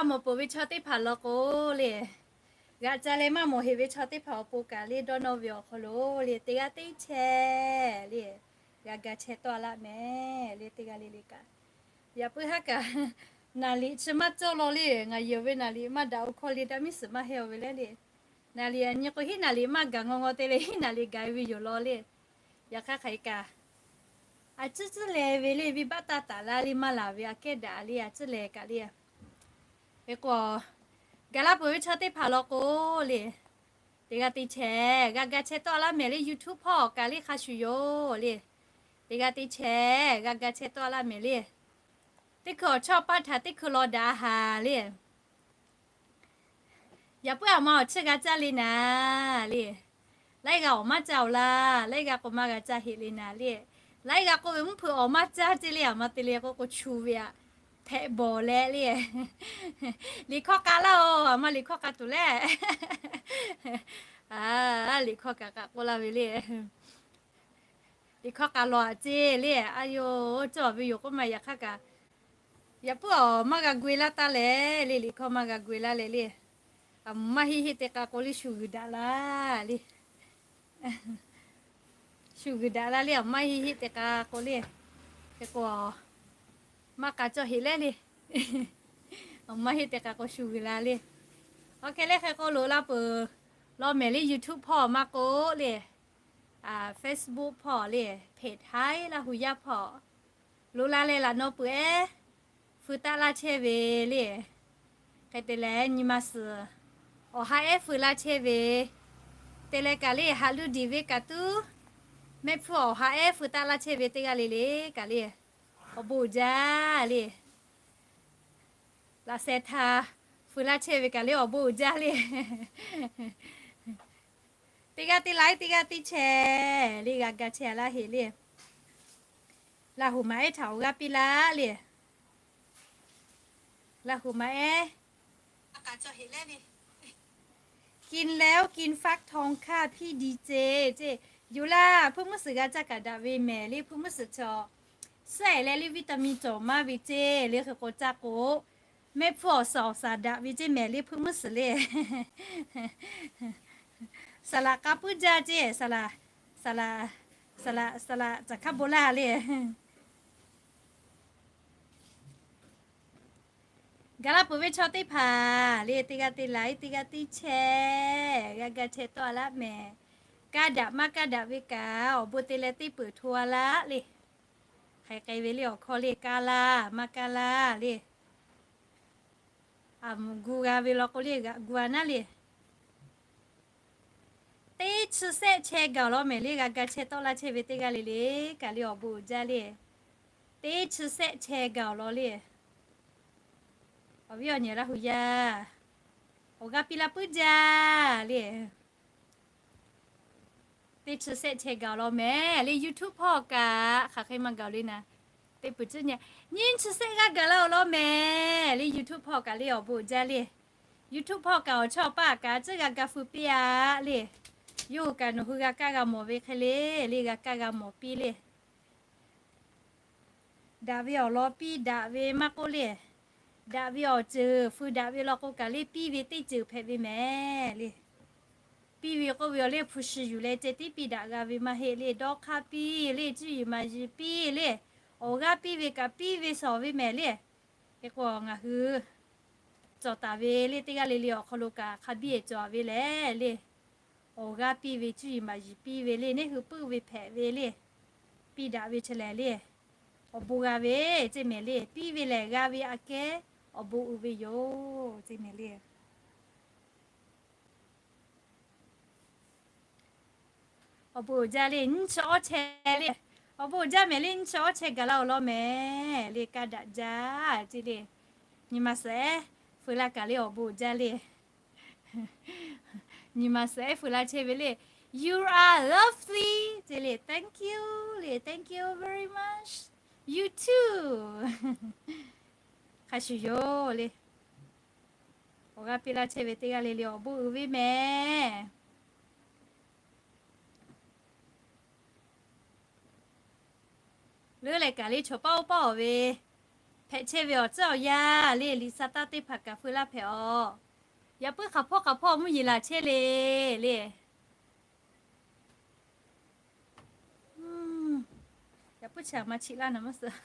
Maˇ mawˬ peuˬ ve chaw teˇ hpaˍ law k'o le, g'aꞈ ca leh maˇ mawˬ heˆ ve chaw teˇ hpaˍ awˬ pon kaꞈ le dawˇ nawˇ ve awˬ hk'aw lo le, teˇ g'aˇ teˇ chehˇ le, g'a ga chehˇ tawˆ a laˇ mehˍ le, teˇ g'aˇ le le kaꞈ. Yaꞈ puiˉ haˉ kaꞈ, naˍ riˍ chi maˇ cawˇ law le, ngaˬ yonˍ ve naˍ riˍ maˇ daꞈ awˬ hkawˇ le, daꞈ miˉ suhˍ maˇ heˆ aˬ ve le le. Naˍ riˍ a nyi k'o hiˉ naˍ riˍ maˇ gaˬ ngaw ngaw te leh hiˉ naˍ riˍ gaˬ ve yoˬ law le. Yaꞈ hk'aˇ hk'aˬ hk'e kaꞈ, a ciˉ ciˉ leh ve le, venˇbaˆ taˇ taˍ laˇ le, maˇ laˬ ve aꞈ kehˉ daꞈ le, a ciˉ leh kaꞈ le. Hk'e k'o, gaˬ la peuˬ ve chaw teˇ hpaˍ law k'o le, teˇ g'aˇ teˇ chehˇ g'a ga chehˇ tawˆ a laˇ mehˍ le, YouTube hpawˇ kaꞈ le hk'a shuˍ yoˬ le. Teˇ g'aˇ teˇ chehˇ g'a ga chehˇ tawˆ a laˇ mehˍ le. Teˇ hkui awˬ chawˇ paˆ htaꞈ teˇ hkui law daꞈ a haˍ le. Yaꞈ puiˉ aˬ ma awˬ chiˇ g'a caˇ le naˍ le. Laiˉ g'a awˬ maˇ caˇ oˬ laˇ, laiˉ g'a k'o maˇ g'a caˇ heˆ le naˍ le. Laiˉ g'a k'oˆ ve mvuhˇ hpeuꞈ awˬ maˇ caˇ ceˇ le, aˬ ma te le k'o k'o chu ve aꞈ hpehꞈ bawˬ leh le. Liꞈ hkawˇ k'a laˇ oˬ, aˬ ma liꞈ hkawˇ k'a tuˬ le. Liꞈ hkawˇ kaꞈ k'oˆ laˇ ve le. Liꞈ hkawˇ k'a law aꞈ ceˇ le, a yoˬ cawˬ ve yoˬ k'oˆ ma yaꞈ hk'aˇ kaꞈ, yaꞈ puiˉ awˬ maˇ g'a gu e laˇ taˇ leh le, liꞈ hkawˇ maˇ g'a gu e laˇ leh le. Aˬ ma heˆ heˆ te k'a k'o le shu g'uiˬ daꞈ laˇ le. Shu g'uiˬ daꞈ laˇ le, aˬ ma heˆ heˆ te k'a k'o le. Hk'e k'o, maˇ k'a cawˇ heˆ leh le. Aˬ ma heˆ te k'a k'o shu g'uiˬ la le. Awˬ hk'e le hk'e k'o loꞈ la peuˬ law mehˍ le, YouTube hpawˇ maˇ k'oˆ le, Facebook hpawˇ le, เพจ Thai Laˇ hu yaˇ hpawˇ loꞈ la leh laꞈ naw peuˬ ehˉ feu taˆ laˇ chehˇ ve le. Hk'e te leh nyi ma suhˍ awˬ ha ehˉ feu laˇ chehˇ ve te leh kaꞈ le, haꞈ lu diˬ ve kaꞈ tuˉ, mehˆ hpfuhˇ awˬ ha ehˉ feu taˆ laˇ chehˇ ve teˇ g'aˇ le le kaꞈ le, awˬ bon uiˍ jaˇ le. Laꞈ sheh htaꞈ feu laˇ chehˇ ve kaꞈ le, awˬ bon uiˍ jaˇ le. Teˇ g'aˇ teˇ laiˉ teˇ g'aˇ teˇ chehˇ le, g'a ga chehˇ a laˇ heˆ le. Laˇ hu ma ehˉ htaꞈ awˬ g'aˇ piˇ laˇ le. Laˇ hu ma ehˉ กินแล้วกินฟักทองค่ะ พี่ดีเจ ceˇ. Yoˬ laˇ, hpuiˇ mvuhˇ suhˍ g'a caˇ kaꞈ daꞈ ve mehˍ le, hpuiˇ mvuhˇ suhˍ chaw suhˉ ehˍ leh le วิตามิน cawˬ maˇ ve ceˇ le, hk'e k'o caˇ k'o, mehˆ hpfuhˇ awˬ suhˍ awˬ suhˍ daꞈ ve ceˇ mehˍ le, hpuiˇ mvuhˇ suhˍ le. Saˍ laꞈ k'a puiˉ jaˇ ceˇ, saˍ laꞈ, saˍ laꞈ, saˍ laꞈ, saˍ laꞈ caˬ hk'aˇ bon laˇ le. Gaˬ la peuˬ ve chaw teˇ hpaˍ le, teˇ g'aˇ teˇ laiˉ teˇ g'aˇ teˇ chehˇ g'a ga chehˇ tawˆ a laˇ mehˍ. Kaˇ daꞈ maˇ kaˇ daꞈ ve kaꞈ awˬ bon te leh teˇ peuˬ hto a laˇ le. Hk'e k'ai ve le awˬ hkawˇ le, kaˇ laˇ maˇ kaˇ laˇ le. Aˬ mvuhꞈ gu g'a ve law k'o le, g'aꞈ gu a naˉ le. Teˇ chi sehˆ chehˇ gaˬ awˬ lawn mehˍ le, g'a ga chehˇ tawˆ laˇ chehˇ ve teˇ g'aˇ le le kaꞈ le, awˬ bon uiˍ jaˇ le. Teˇ chi sehˆ chehˇ gaˬ awˬ lawn le. Awˬ viˉ awˬ nyi Laˇ hu yaˇ, awˬ g'aˇ piˇ laˇ puiˉ jaˇ le. Teˇ chi sehˆ chehˇ gaˬ awˬ lawn mehˍ le, YouTube hpawˇ kaꞈ hk'aˬ hk'e maˇ gaˬ le naˍ. Teˇ peuˬ tcuhˉ nyi, nyiˇ chi sehˆ g'aˇ gaˬ laˇ awˬ lawn mehˍ le, YouTube hpawˇ kaꞈ le, awˬ bon uiˍ jaˇ le. YouTube hpawˇ kaꞈ awˬ chawˇ paˆ kaꞈ tcuhˉ g'a ga feu piˇ a le. Yawˇ hui kaꞈ nawˬ hui g'a kaˇ g'a mawˬ ve hk'e le, le g'a kaˇ g'a mawˬ piˇ le. Daꞈ ve awˬ lawn piˇ daꞈ ve maˇ k'oˆ le, daꞈ ve awˬ ceuˬ feu daꞈ ve law k'o kaꞈ le, piˇ ve teˇ ceuˬ hpehꞈ ve mehˍ le. Piˇ ve k'oˆ ve awˬ le hpu shi yuˬ leh ceh tiˉ piˇ daꞈ g'a ve maˇ heˆ le, dawˇ hk'aˇ piˇ le, cuˇ yiˍ maˍ yiˍ piˇ le, awˬ g'aˇ piˇ ve kaꞈ piˇ ve shawˍ ve mehˍ le. Hk'e k'o ngaˬ hui cawˬ taˍ ve le, teˇ g'aˇ le le awˬ hk'aw lo kaꞈ hk'a biˇ cawˬ ve lehˬ le. Awˬ g'aˇ piˇ ve cuˇ yiˍ maˍ yiˍ piˇ ve le, neˇ hui puiˉ ve hpehꞈ ve le. Piˇ daꞈ ve chi lehˬ le, awˬ bon g'a ve ceˇ mehˍ le. Piˇ ve lehˬ g'a ve aꞈ kehˉ awˬ bon uiˍ ve yoˬ ceˇ mehˍ le. Awˬ bon uiˍ jaˇ le, nyiˇ chi awˇ chehˇ le. Awˬ bon uiˍ jaˇ mehˍ le, nyiˇ chi awˇ chehˇ gaˬ laˇ awˬ lawn mehˍ le, kaˇ daꞈ jaˇ ceˇ le. Nyi ma suhˍ ehˉ feu laˇ kaꞈ le, awˬ bon uiˍ jaˇ le. Nyi ma suhˍ ehˉ feu laˇ chehˇ ve le. You are lovely ceˇ le, thank you le, thank you very much, you too. Hk'a shuˍ yoˬ le. Awˬ g'aˇ piˇ laˇ chehˇ ve teˇ g'aˇ le le awˬ bon uiˍ ve mehˍ. Leuˉ leh kaꞈ le chaw paˇ oˇ paˇ awˬ ve hpehꞈ chehˇ ve awˬ tcuhˉ awˬ yanˇ le, liꞈ sa taˇ teˇ hpaˍ kaꞈ feu laˇ hpehꞈ aw. Yaꞈ puiˉ hk'aˬ hpawˇ hk'aˬ hpawˇ mvuhˇ yeˬ laˬ chehˇ le le. Yaꞈ puiˉ chi aꞈ ma chiꞈ laˇ na maˇ suh.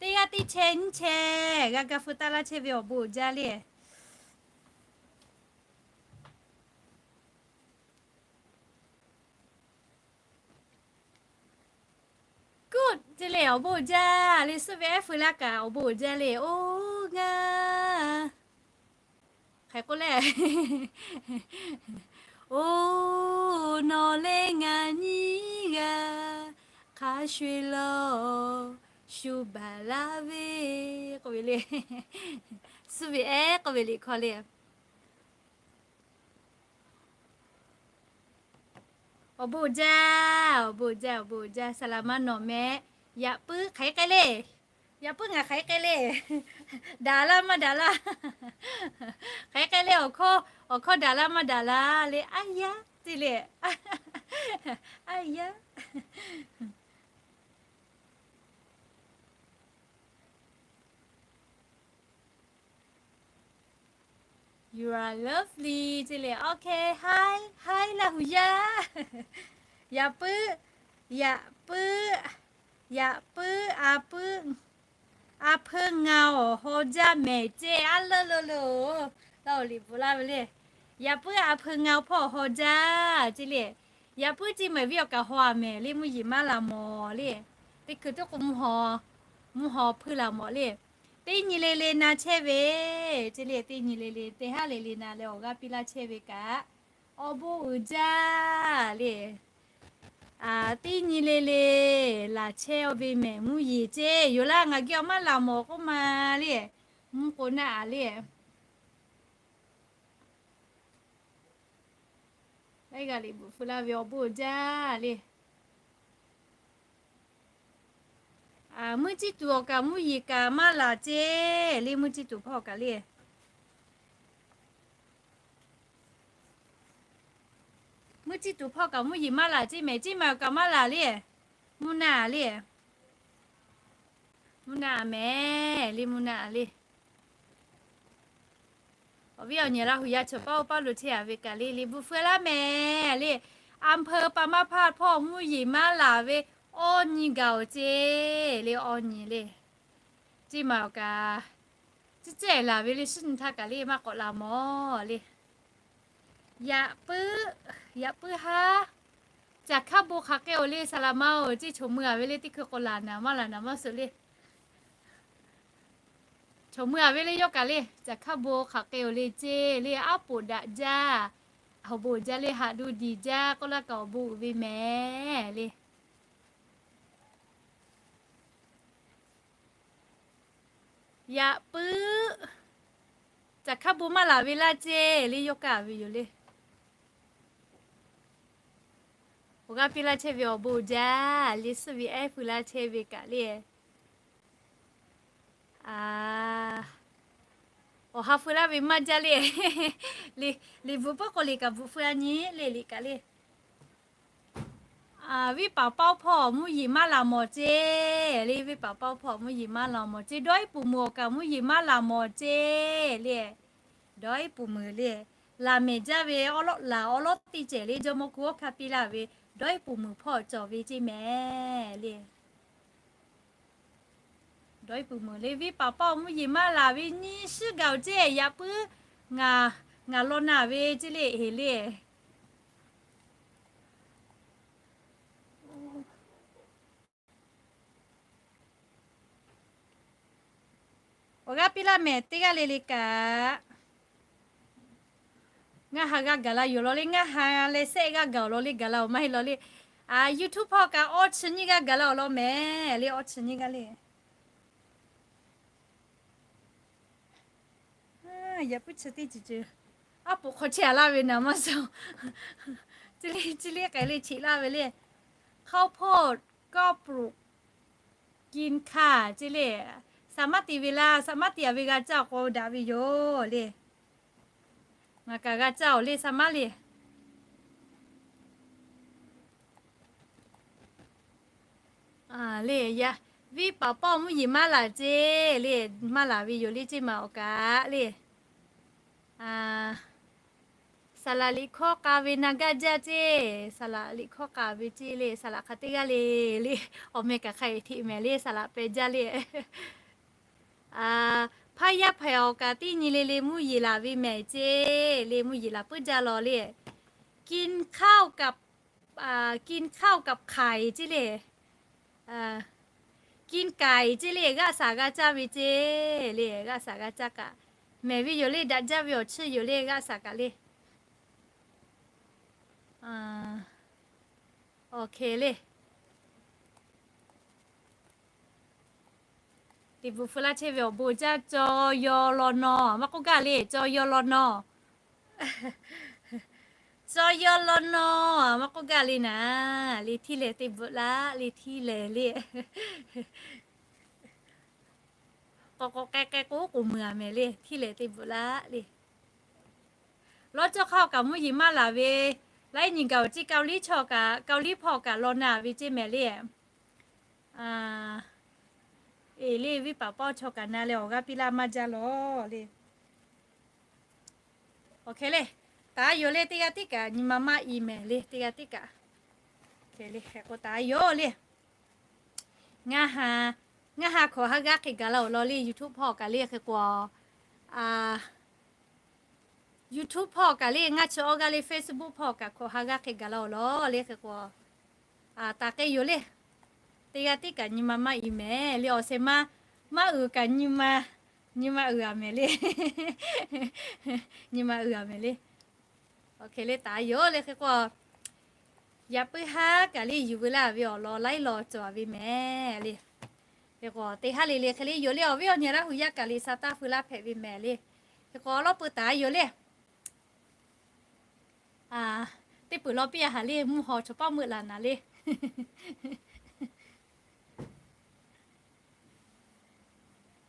Teˇ g'aˇ teˇ chehˇ nyiˇ chehˇ g'a ga feu taˇ laˇ chehˇ ve awˬ bon uiˍ jaˇ le. Good ce le, awˬ bon uiˍ jaˇ le, suhˆ ve ehˉ feu laˇ kaꞈ awˬ bon uiˍ jaˇ le, oˇ ngaˬ. Hk'e k'oˆ le, oˇ nawˬ leh ngaˬ nyiˇ g'aˇ hk'a shuˍ lawˬ shu baˬ laˇ ve k'oˆ ve le. Suhˆ ve ehˉ k'oˆ ve liꞈ hkawˇ le. Awˬ bon uiˍ jaˇ, awˬ bon uiˍ jaˇ, awˬ bon uiˍ jaˇ, saˍ laˍ ma nawˬ meh. Yaꞈ puiˉ hk'aˬ hk'e k'ai le. Yaꞈ puiˉ ngaˬ hk'aˬ hk'e k'ai le. Daꞈ laˇ maˇ daꞈ laˇ. Hk'aˬ hk'e k'ai le, awˬ hkawˇ, awˬ hkawˇ daꞈ laˇ maˇ daꞈ laˇ le, aˉ yaˇ te le. Aˉ yaˇ. You are lovely ce le. Okay, hi, hi Laˇ huˍ yaˇ. Yaꞈ puiˉ, yaꞈ puiˉ, yaꞈ puiˉ a puiˉ, a hpeu ngaˬ awˬ haw jaˇ mehˍ ce, aˉ leuˉ leuˉ leuˉ-oˬ. Laˇ awˬ liꞈ bvuhꞈ laˇ ve le. Yaꞈ puiˉ a hpeu ngaˬ awˬ hpawˇ awˬ haw jaˇ ce le. Yaꞈ puiˉ ce maˬ viˉ awˬ kaꞈ haw a mehˍ le, mvuhˇ yeˬ maˇ laˬ mawˬ le. Teˇ hkui tuˉ k'o mvuhˇ haw, mvuhˇ haw hpui laˬ mawˬ le. Teˇ nyi le le na chehˇ ve ce le, teˇ nyi le le, teˇ haˉ le le na leh awˬ g'aˇ piˇ laˇ chehˇ ve kaꞈ, awˬ bon uiˍ jaˇ le. Teˇ nyi le le laˬ chehˇ ve mehˍ mvuhˇ yeˬ ce, yoˬ laˇ ngaˬ geh awˬ maˇ laˬ mawˬ k'oˆ ma le. Mvuhˇ k'o naˆ a le. Eˉ g'a liꞈ bvuhꞈ feu laˇ ve awˬ bon uiˍ jaˇ le. Mvuhˇ ciˇ tuˬ awˬ kaꞈ mvuhˇ yeˬ kaꞈ maˇ laˬ ce le, mvuhˇ ciˇ tuˬ hpawˇ kaꞈ le. Mvuhˇ ciˇ tuˬ hpawˇ kaꞈ mvuhˇ yeˬ maˇ laˬ ce mehˍ, ciˇ maˬ awˬ kaꞈ maˇ laˬ le. Mvuhˇ naˆ a le. Mvuhˇ naˆ a mehˍ le, mvuhˇ naˆ a le. Awˬ viˉ awˬ nyi Laˇ huˍ yaˇ chaw paˇ oˇ paˇ lo chehˇ a ve kaꞈ le, liꞈ bvuhꞈ feu laˇ mehˍ le. A hpeu pa maˇ hpaˇ hpawˇ mvuhˇ yeˬ maˇ laˬ ve awˇ nyi gaˬ awˬ ce le, awˇ nyi le. Ciˇ maˬ awˬ kaꞈ ciˇ cehˇ laˬ ve le, shiˉ nyi htaˇ kaꞈ le maˇ k'awꞈ laˬ mawˬ le. Yaꞈ puiˉ, yaꞈ puiˉ haˉ. Caˬ hkaˉ bon hk'aˬ k'ai-oˬ le, saˍ laˍ ma-oˬ, ceˇ chaw mui a ve le, teˇ hkui k'o laˬ naˍ maˇ laˬ naˍ maˇ suh le. Chaw mui a ve le yawˇ kaꞈ le, caˬ hkaˉ bon hk'aˬ k'ai-oˬ le, ceˇ le, aˉ poꞈ daꞈ jaˇ. Awˬ bon uiˍ jaˇ le, haꞈ du diˬ jaˇ k'oˆ laˇ kaꞈ awˬ bon uiˍ ve mehˍ le. Yaꞈ puiˉ, caˬ hkaˉ bon maˇ laˬ ve laˇ ceˇ le, yawˇ kaꞈ ve yoˬ le. Awˬ g'aˇ piˇ laˇ chehˇ ve awˬ bon uiˍ jaˇ le, suhˆ ve ehˉ feu laˇ chehˇ ve kaꞈ le. Awˬ ha feu laˇ ve maˇ jaˇ le. Liꞈ bvuhꞈ pawˆ k'o liꞈ kaꞈ bvuhꞈ feu a nyi le, liꞈ kaꞈ le. Viˉ paˍ paˇ oˇ hpawˇ mvuhˇ yeˬ maˇ laˬ mawˬ ceˇ le, viˉ paˍ paˇ oˇ hpawˇ mvuhˇ yeˬ maˇ laˬ mawˬ ceˇ, dawˇ iˉ puˍ muiˬ awˬ kaꞈ mvuhˇ yeˬ maˇ laˬ mawˬ ceˇ le. Dawˇ iˉ puˍ muiˬ le, laˬ mehˍ jaˇ ve awˉ lawˉ laˬ awˉ lawˉ teˇ cehˬ le, jawˇmawˇ hkuˇ awˉ hkanˇ piˇ laˇ ve dawˇ iˉ puˍ muiˬ hpawˇ cawˬ ve ceˇ mehˍ le. Dawˇ iˉ puˍ muiˬ le, viˉ paˍ paˇ awˬ mvuhˇ yeˬ maˇ laˬ ve nyiˇ shiˉ gaˬ-oˬ ceˇ, yaꞈ puiˉ ngaˬ, ngaˬ law naˬ ve ceˇ le, heˍ le. Awˬ g'aˇ piˇ laˇ mehˍ, teˇ g'aˇ le le kaꞈ. Ngaˇ ha g'a gaˬ la yoˬ law le, ngaˇ ha leh sehˆ g'aˇ gaˬ awˬ law le, gaˬ la awˬ maˇ heˆ law le. YouTube hpawˇ kaꞈ awˇ chi nyiˇ g'aˇ gaˬ la awˬ law mehˍ le, awˇ chi nyiˇ g'aˇ le. Yaꞈ puiˉ chi teˇ ceuˬ ceuˬ aˉ poꞈ hk'aw chehˇ a laˇ ve naˍ maˇ suh. Chi le chi le k'ai le cheꞈ laˇ ve le. ข้าวโพด กรอบปลูก กรอบปลูก กินข้าว ceˇ le. Saˍ maˉ te ve laˇ, saˍ maˉ te-a ve g'a caˇ awˬ k'o daꞈ ve yoˬ le. Ngaˬ kaꞈ g'a caˇ-oˬ le, saˍ maˉ le. Le, viˉ paˍ pawˆ mvuhˇ yeˬ maˇ laˬ ceˇ le, maˇ laˬ ve yoˬ le, ceˇ maˬ awˬ kaꞈ le. Saˍ laꞈ liꞈ hkawˇ k'a ve na gaˇ jaˇ ceˇ, saˍ laꞈ liꞈ hkawˇ k'a ve ceˇ le, saˍ laꞈ hk'aˬ teˇ g'aˇ le le, awˬ meh kaꞈ hk'a-e hteꞈ mehˍ le, saˍ laꞈ peh jaˇ le. Hpaˇ yaˇ hpehꞈ awˬ kaꞈ teˇ nyi le le mvuhˇ yeˬ laˬ ve mehˍ ceˇ le, mvuhˇ yeˬ laˬ puiˉ jaˇ law le. กินข้าวกับ กินข้าวกับไข่ ceˇ le. กินไก่ ceˇ le, g'aˆ saˍ g'a caˇ ve ceˇ le, g'aˆ saˍ g'a caˇ kaꞈ mehˍ ve yoˬ le, daꞈ jaˇ ve awˬ chiˇ yoˬ le, g'aˆ saˍ kaꞈ le. Awˬ hk'e le. Teˇ bvuhꞈ hpu laˇ chehˇ ve awˬ bon jaˇ, caw yaw law nawˬ maˇ k'oˆ gaˇ le, caw yaw law nawˬ. Caw yaw law nawˬ maˇ k'oˆ gaˇ le naˍ. Le htiˇ lehˬ teˇ bvuhꞈ laˇ le, htiˇ lehˬ le. K'awꞈ k'awꞈ k'ai k'ai k'o k'oˍ meuˍ-a mehˍ le, htiˇ lehˬ teˇ bvuhꞈ laˇ le. Lawˇ cawˇ hk'aˇ awˬ kaꞈ mvuhˇ yeˬ maˇ laˬ ve, laiˉ nyi gaˬ awˬ ceˇ, Kaoˍliˇ chaw kaꞈ, Kaoˍliˇ hpawˇ kaꞈ law na ve ceˇ mehˍ le. Eˬ le, viˉ paˍ pawˆ chaw kaꞈ na leh awˬ g'aˇ piˇ laˇ maˇ jaˇ lawˬ le. Awˬ hk'e le, taˍ yoˬ le, teˇ g'aˇ tiˉ kaꞈ nyi ma maˇ i mehˍ le, teˇ g'aˇ tiˉ kaꞈ. Hk'e le, hk'e k'o taˍ yoˬ le. Ngaˇ ha, ngaˇ ha hkawꞈ ha g'aˇ hk'e gaˬ la-oˬ law le, YouTube hpawˇ kaꞈ le, hk'e k'o, YouTube hpawˇ kaꞈ le, ngaˇ chi awˇ g'aˇ le, Facebook hpawˇ kaꞈ hkawꞈ ha g'aˇ hk'e gaˬ la-oˬ law le, hk'e k'o, taˍ k'e yoˬ le. Teˇ g'aˇ tiˉ kaꞈ nyi ma maˇ i mehˍ le, awˬ shehˍ ma, maˇ uiˍ kaꞈ nyi ma, nyi ma uiˍ-a mehˍ le. Nyi ma uiˍ-a mehˍ le. Awˬ hk'e le taˍ yoˬ le, hk'e k'o, yaꞈ puiˉ haˉ kaꞈ le yuˬ veu laˇ ve awˬ lawn laiˉ law cawˬ-a ve mehˍ le. Hk'e k'o teˇ haˉ le le hk'e le yoˬ le, awˬ viˉ awˬ nyi Laˇ hu yaˇ kaꞈ le sa taˇ feu laˇ hpehꞈ ve mehˍ le. Hk'e k'o awˬ lawˉ peu taˍ yoˬ le. Teˇ peuˬ law piˇ-a haˍ le, mvuhˇ haw chaw paˆ meuˆ laˬ naˍ le.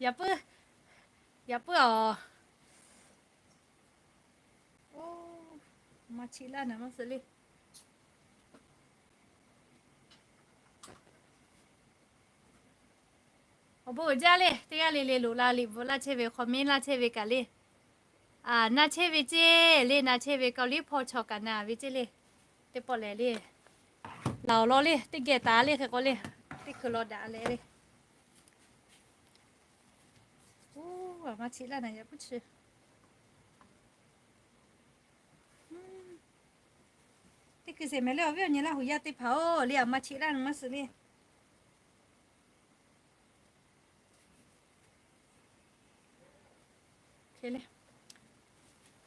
Yaꞈ puiˉ, yaꞈ puiˉ-aˬ. Maˇ cheˆ laˇ naˍ maˇ suh le. Awˬ bon uiˍ jaˇ le, teˇ g'aˇ le le loꞈ la liꞈ bvuhꞈ laˇ chehˇ ve, comment laˇ chehˇ ve kaꞈ le. Na chehˇ ve ceˇ le, na chehˇ ve Kaoˍliˇ hpawˇ chaw kaꞈ na ve ceˇ le. Teˇ pawˆ lehˬ le. Laˬ awˬ lawn le, teˇ geh taˍ le, hk'e k'o le. Teˇ hkui law daꞈ leh le. Maˇ cheˆ laˇ naˍ yaꞈ puiˉ chi. Teˇ hkui sheˍ mehˍ le, awˬ viˉ awˬ nyi Laˇ hu yaˇ teˇ hpaˍ-oˬ le, a maˇ cheˆ laˇ maˇ suh le.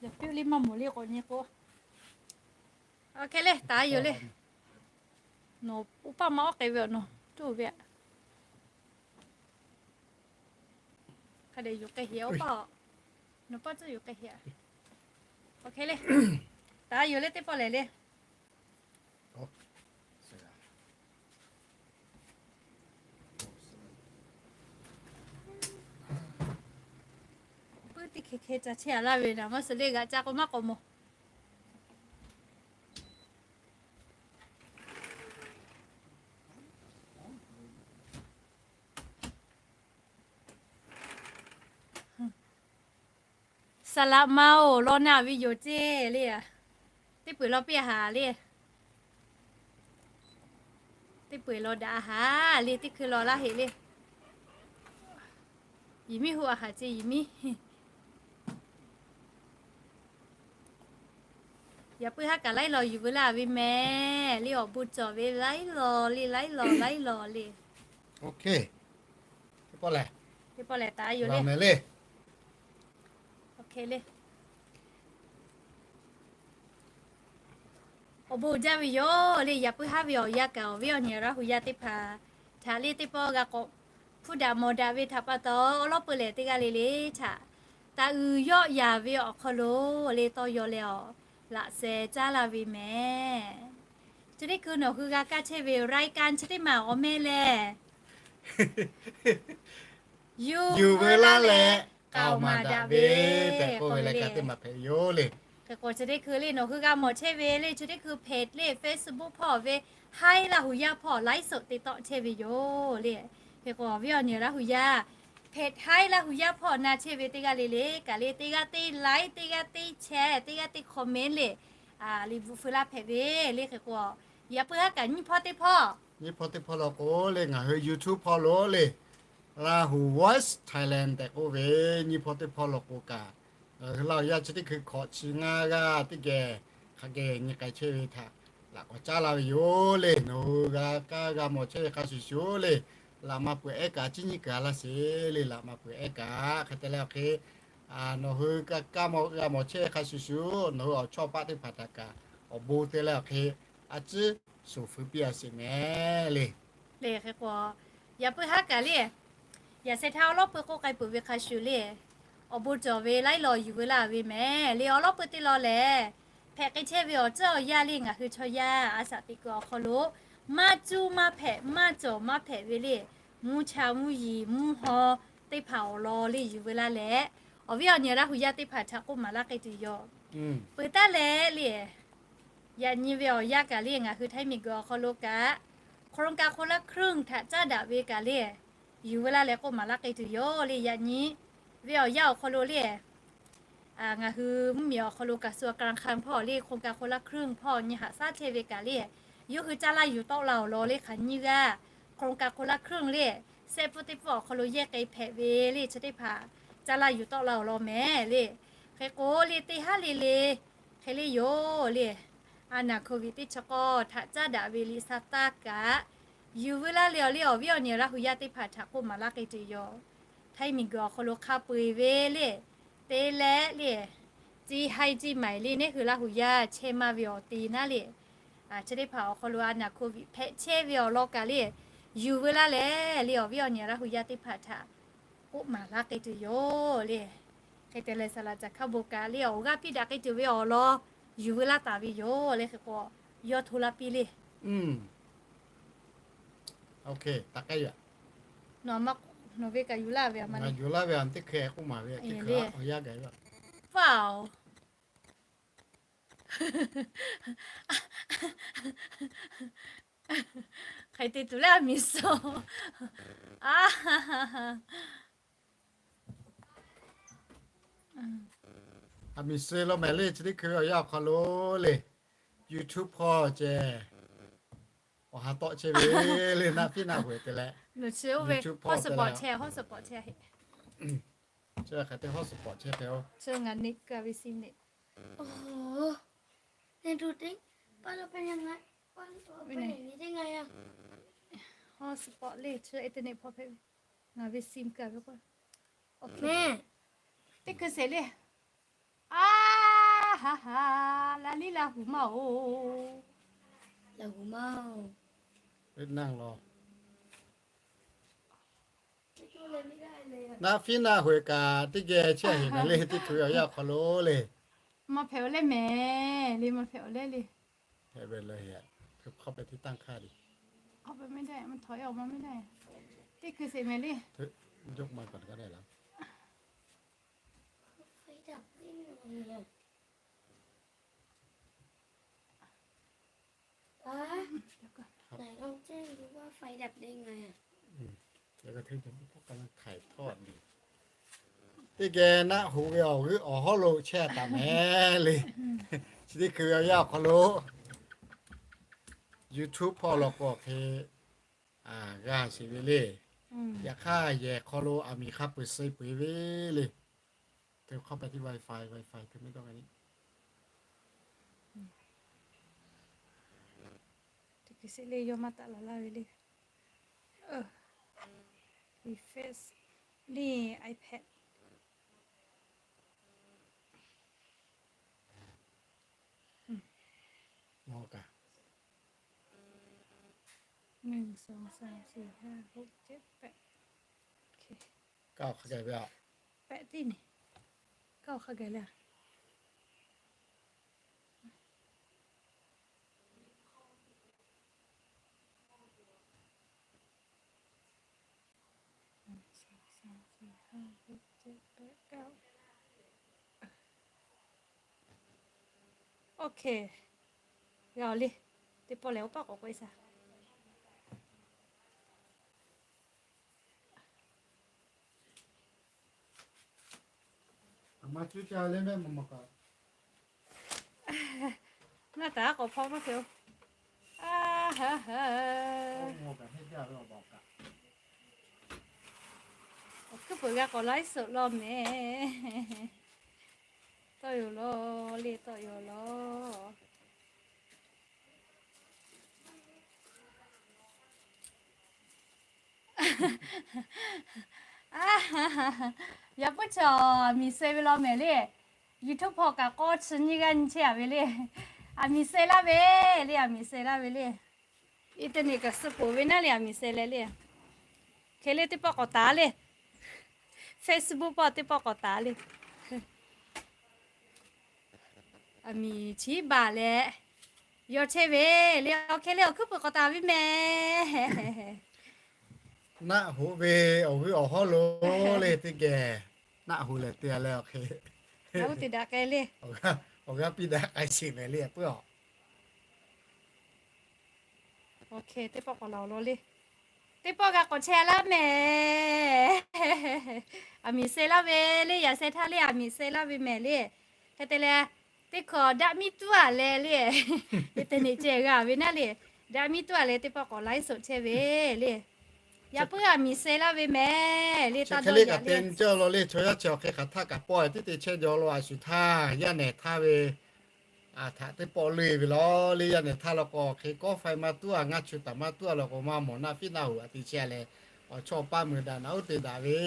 Yaꞈ puiˉ le maˇ mawˬ le k'awꞈ nyi k'o. Awˬ hk'e le taˍ yoˬ le. Nawˬ oˇ paˆ maˇ awˉ k'ai ve awˬ nawˬ tuˬ ve aꞈ. Hk'a dehꞈ yuˬ k'ai heꞈ oˇ paˆ-oˬ. Nawˬ paˆ tcuhˇ yuˬ k'ai heꞈ. Awˬ hk'e le. Taˍ yoˬ le teˇ pawˆ lehˬ le. Puiˉ teˇ hkeh hkeh ca chehˇ-a laˇ ve naˍ, maˇ suh le g'aꞈ ca k'o maˇ k'awꞈ mawˬ. Saˍ laꞈ ma-oˬ, law na ve yoˬ ceˇ le. Teˇ peuˬ law piˇ haˍ le. Teˇ peuˬ law daꞈ haˍ le, teˇ hkui law laˇ heꞈ le. Yiˬ miˉ hu a haˍ ceˇ yiˬ miˉ. Yaꞈ puiˉ haˉ kaꞈ laiˉ law yuˬ veu laˇ ve mehˍ le, awˬ bon cawˬ ve laiˉ law le, laiˉ law laiˉ law le. Teˇ pawˆ lehˬ taˍ yoˬ le. Awˬ bon jaˇ ve yoˬ le. Yaꞈ puiˉ haˉ ve awˬ yanˇ kaꞈ awˬ viˉ awˬ nyi Laˇ hu yaˇ teˇ hpaˍ htaꞈ le teˇ pawˆ g'a k'awꞈ hpuˇ daꞈ mawˬ daꞈ ve htaꞈ pa taw, awˬ lawˉ peu lehˬ teˇ g'aˇ le le htaꞈ taˍ uiˍ yawˆ yaˍ ve awˬ hk'aw lo le tawˇ yaw leh awˬ laꞈ sheh caˉ laˇ ve mehˍ. Chi teˇ hkui nawˬ hui g'a kaˇ chehˇ ve รายการ chi teˇ maˬ awˬ meh lehˬ Yuˬ veu laˇ leh k'aoˍ maˍ daꞈ ve tehꞈ k'oˆ ve leh ka teˇ maˬ hpehꞈ ve yoˬ le. Hk'e k'o chi teˇ hkui le nawˬ hui g'a mawˬ chehˇ ve le chi teˇ hkui เพจ le Facebook hpawˇ ve Haiˉ Laˇ hu yaˇ hpawˇ ไลฟ์สด te tawˆ chehˇ ve yoˬ le. Hk'e k'o awˬ viˉ awˬ nyi Laˇ hu yaˇ เพจ Haiˉ Laˇ hu yaˇ hpawˇ na chehˇ ve teˇ g'aˇ le le kaꞈ le teˇ g'aˇ teˇ ไลค์ teˇ g'aˇ teˇ แชร์ teˇ g'aˇ teˇ คอมเมนต์ le liꞈ bvuhꞈ feu laˇ hpehꞈ ve le. Hk'e k'o yaꞈ puiˉ haˉ kaꞈ nyiˇ hpawˇ teˇ hpawˇ, nyiˇ hpawˇ teˇ hpawˇ law k'o le ngaˬ hui YouTube hpawˇ lo le Lahu Voice Thailand tehꞈ k'oˆ ve nyiˇ hpawˇ teˇ hpawˇ law k'o kaꞈ, ngaˬ hui Laˇ hu yaˇ chi teˇ hkui hkawꞈ chi ngaˇ g'aˇ teˇ geh hk'a geh nyi k'ai chehˇ ve htaꞈ laꞈ k'awꞈ caˉ laˇ ve yoˬ le. Nawˬ hui g'a kaˇ g'a mawˬ chehˇ ve hk'a shuˍ shuˍ le, laꞈ ma peuˬ ehˉ kaꞈ a ciˉ nyiˇ kuiˬ a laˇ sheˍ le. Laꞈ ma peuˬ ehˉ kaꞈ hk'e te leh awˬ hk'e nawˬ hui kaˇ kaˇ g'a mawˬ chehˇ ve hk'a shuˍ shuˍ nawˬ hui awˬ chawˇ paˆ teˇ hpaˍ htaꞈ kaꞈ awˬ bon te leh awˬ hk'e a ciˉ shoˍ feu piˇ a sheˍ mehˍ le. Le hk'e k'o yaꞈ puiˉ haˉ kaꞈ le, yaꞈ sheh htaˇ awˉ lawˉ peuˬ k'oˆ k'ai peuˬ ve hk'a shuˍ le, awˬ bon cawˬ ve laiˉ law yuˬ veu laˇ ve mehˍ le. Awˉ lawˉ peuˬ teˇ law lehˬ, hpehꞈ k'ai chehˇ ve awˬ tcuhˉ awˬ yaˇ le ngaˬ hui chaw yaˇ a shaꞈ teꞈ kuiˬ awˬ hk'aw lo maˇ cuˇ maˇ hpehꞈ maˇ cawˬ maˇ hpehꞈ ve le, mvuhˇ cha mvuhˇ yiˍ mvuhˇ haw teˇ hpaˍ awˬ lawn le yuˬ veu laˇ leh, awˬ viˉ awˬ nyi Laˇ hu yaˇ teˇ hpaˍ htaꞈ k'oˆ maˍ laˇ k'ai tuˬ yoˬ. Peuˬ taˉ leh le, yaꞈ nyi ve awˬ yanˇ kaꞈ le ngaˬ hui ไทย miˬguiˬ awˬ hk'aw lo kaꞈ โครงการคนละครึ่ง htaꞈ caˉ daꞈ ve kaꞈ le yuˬ veu laˇ leh k'oˆ maˍ laˇ k'ai tuˬ yoˬ le. Yaꞈ nyi ve awˬ yanˇ awˬ hk'aw lo le ngaˬ hui mvuhˇmiˬ awˬ hk'aw lo กระทรวงการคลัง hpawˇ le โครงการคนละครึ่ง hpawˇ nyi haꞈ shaˉ chehˇ ve kaꞈ le, yawˇ hui caˇ laˇ yuˬ tawˆ la awˬ lawn le hk'aˬ nyiˇ g'aˇ โครงการคนละครึ่ง le, sehˆ pfuhˇ teˇ pfuhˇ awˬ hk'aw lo yehˇ k'ai hpehꞈ ve le chi teˇ hpaˍ caˇ laˇ yuˬ tawˆ la awˬ lawn mehˍ le. Hk'e k'o le teˇ haˉ le le hk'e le yoˬ le, a naˬ โควิด teˇ chi k'awˇ htaꞈ caˉ daꞈ ve liꞈ sha taˇ kaꞈ yuˬ veu laˇ leh awˬ le awˬ viˉ awˬ nyi Laˇ hu yaˇ teˇ hpaˍ htaꞈ k'oˆ maˍ laˇ k'ai tuˬ yoˬ. ไทย miˬguiˬ awˬ hk'aw lo hk'a peu-eˬ ve le, te leh le, ci hai ci maiˍ le neˉ hui Laˇ hu yaˇ chehˇ maˇ ve awˬ te naˉ le, chi teˇ hpaˍ awˬ hk'aw lo a naˬ โควิด hpehꞈ chehˇ ve awˬ lawn kaꞈ le yuˬ veu laˇ leh le awˬ viˉ awˬ nyi Laˇ hu yaˇ teˇ hpaˍ htaꞈ k'oˆ maˍ laˇ k'ai tuˬ yoˬ le. Hk'e te leh saˍ laꞈ caˬ hkaˇ bon kaꞈ le awˬ g'aˇ piˇ daꞈ k'ai tuˬ ve awˬ lawn yuˬ veu laˇ taˍ ve yoˬ le. Hk'e k'o yawˇ hto laˇ piˇ le. Nawˬ ve kaꞈ yuˬ laˇ ve a ma le. Yuˬ laˇ ve a teˇ hkeh k'oˆ maˍ ve teˇ hkeh awˬ yanˇ gaˬ ve. Faˇ-oˬ. Hk'aˬ hk'e te tuˬ leh a miˬ suh. A miˬ suh lo mehˍ le chi teˇ hkui ve awˬ yanˇ awˬ hk'aw lo le YouTube hpawˇ ceh awˬ ha tawˆ chehˇ ve le naˆ piˉ naˆ hoꞈ te leh YouTube hpawˇ te leh chi hk'aˬ hk'e te hawˉ suhˍ pawˍ chehˇ hk'e-o. Hawˉ suhˍ pawˍ le chi internet hpawˇ hpehꞈ ve. Ngaˬ ve sim kaꞈ ve k'o, teˇ hkui sheˍ le. A ha ha, la liˉ la huˍ maˇ-oˬ. La huˍ maˇ-oˬ. Naˆ piˉ naˆ hoꞈ kaꞈ teˇ geh chehˇ heˍ mehˍ le teˇ hkui ve awˬ yanˇ awˬ hk'aw lo le. Maˇ hpehꞈ-oˬ leh mehˍ le, maˇ hpehꞈ-oˬ leh le. Hpehꞈ ve le, hk'aw pehꞈ teˇ tanˇ hk'aˇ le. Teˇ hkui sheˍ mehˍ le. Teˇ geh naˆ hoꞈ ve awˬ g'euˆ awˬ hawˉ lo chehˇ taˍ mehˍ le. Chi teˇ hkui ve awˬ yanˇ awˬ hk'aw lo YouTube hpawˇ law k'o hk'e g'a sheˍ ve le. Yaꞈ hk'aˇ yehˬ hk'aw lo aˬ miˍ hk'a peu-eˬ suh peu-eˬ ve le. Teˇ hk'awˇ pehꞈ teˇ WiFi, WiFi te mehˍ dawˇ ve le. Teˇ hkui sheˍ le yawˇ maˇ taˆ laˬ laˇ ve le. Refresh le iPad. Mawˇ kaꞈ. หนึ่ง สอง สาม สี่ ห้า หก เจ็ด แปด โอเค Kaˇ awˬ hk'a gaˬ ve a. Pehꞈ teˇ ni. Kaˇ awˬ hk'a gaˬ le a. OK, g'a awˬ le. Teˇ pawˆ lehˬ, oˇ paˆ k'awꞈ k'oꞈ-e shaˍ. Maˇ taˍ k'awꞈ hpaw maˇ hpehꞈ-oˬ. Awˬ hkuiˉ peuˬ g'a k'awꞈ laiˉ suhˍ law mehˍ. Tawˇ yoˬ law le, tawˇ yoˬ law. Yaꞈ puiˉ chaw aˬ miˍ suh ve law mehˍ le. YouTube hpawˇ kaꞈ k'awˇ chi nyiˇ g'aˇ nyi chehˇ a ve le. Aˬ miˍ suh laˇ ve le, aˬ miˍ suh laˇ ve le. Internet kaꞈ suh poˬ ve naˉ le, aˬ miˍ suh leh le. Hk'e le teˇ pawˆ k'awꞈ taˍ le. Facebook pawˆ teˇ pawˆ k'awꞈ taˍ le. Aˬ miˍ chiˉ baˬ leh yaw chehˇ ve le. Awˬ hk'e le awˬ hkuiˉ peuˬ k'awꞈ taˍ ve mehˍ. Naˆ hoꞈ ve awˬ g'euˆ awˬ hawˉ lo le teˇ geh naˆ hoꞈ lehˬ te leh awˬ hk'e, awˬ g'aˇ piˇ daꞈ k'ai sheˍ mehˍ le puiˉ-aˬ. Awˬ hk'e teˇ pawˆ k'awꞈ laˬ law le. Teˇ pawˆ g'a k'awꞈ chehˇ laˇ mehˍ. Aˬ miˍ suh laˇ ve le, yaꞈ sheh htaˇ le aˬ miˍ suh laˇ ve mehˍ le. Hk'e te leh, teˇ hkawꞈ daꞈ miˉ tuˉ-a leh le, internet ceh g'a ve naˉ le, daꞈ miˉ tuˉ-a leh teˇ pawˆ k'awꞈ laiˉ suhˍ chehˇ ve le. Yaꞈ puiˉ aˬ miˍ suh laˇ ve mehˍ le, taˇ dawˇ yaꞈ le. Law le chaw yaˇ chi awˬ hk'e hk'aˬ htaˆ kaꞈ pawˆ-e tiˉ te chehˇ jaw lo a shuˍ htaˇ yaˇ nehˬ htaˇ ve htaꞈ teˇ pawˆ leuˆ ve law le. Yaˇ nehˬ htaˇ law k'o hk'e kawˆ faiˇ maˇ tuˉ-a, ngaˇ chu taˍ maˇ tuˉ-a law k'o maˇ mawˬ naˆ fiˉ naˆ hoꞈ a te chehˇ leh, awˬ chawˇ paˇ meuˬ daꞈ naꞈ uˉ te daꞈ ve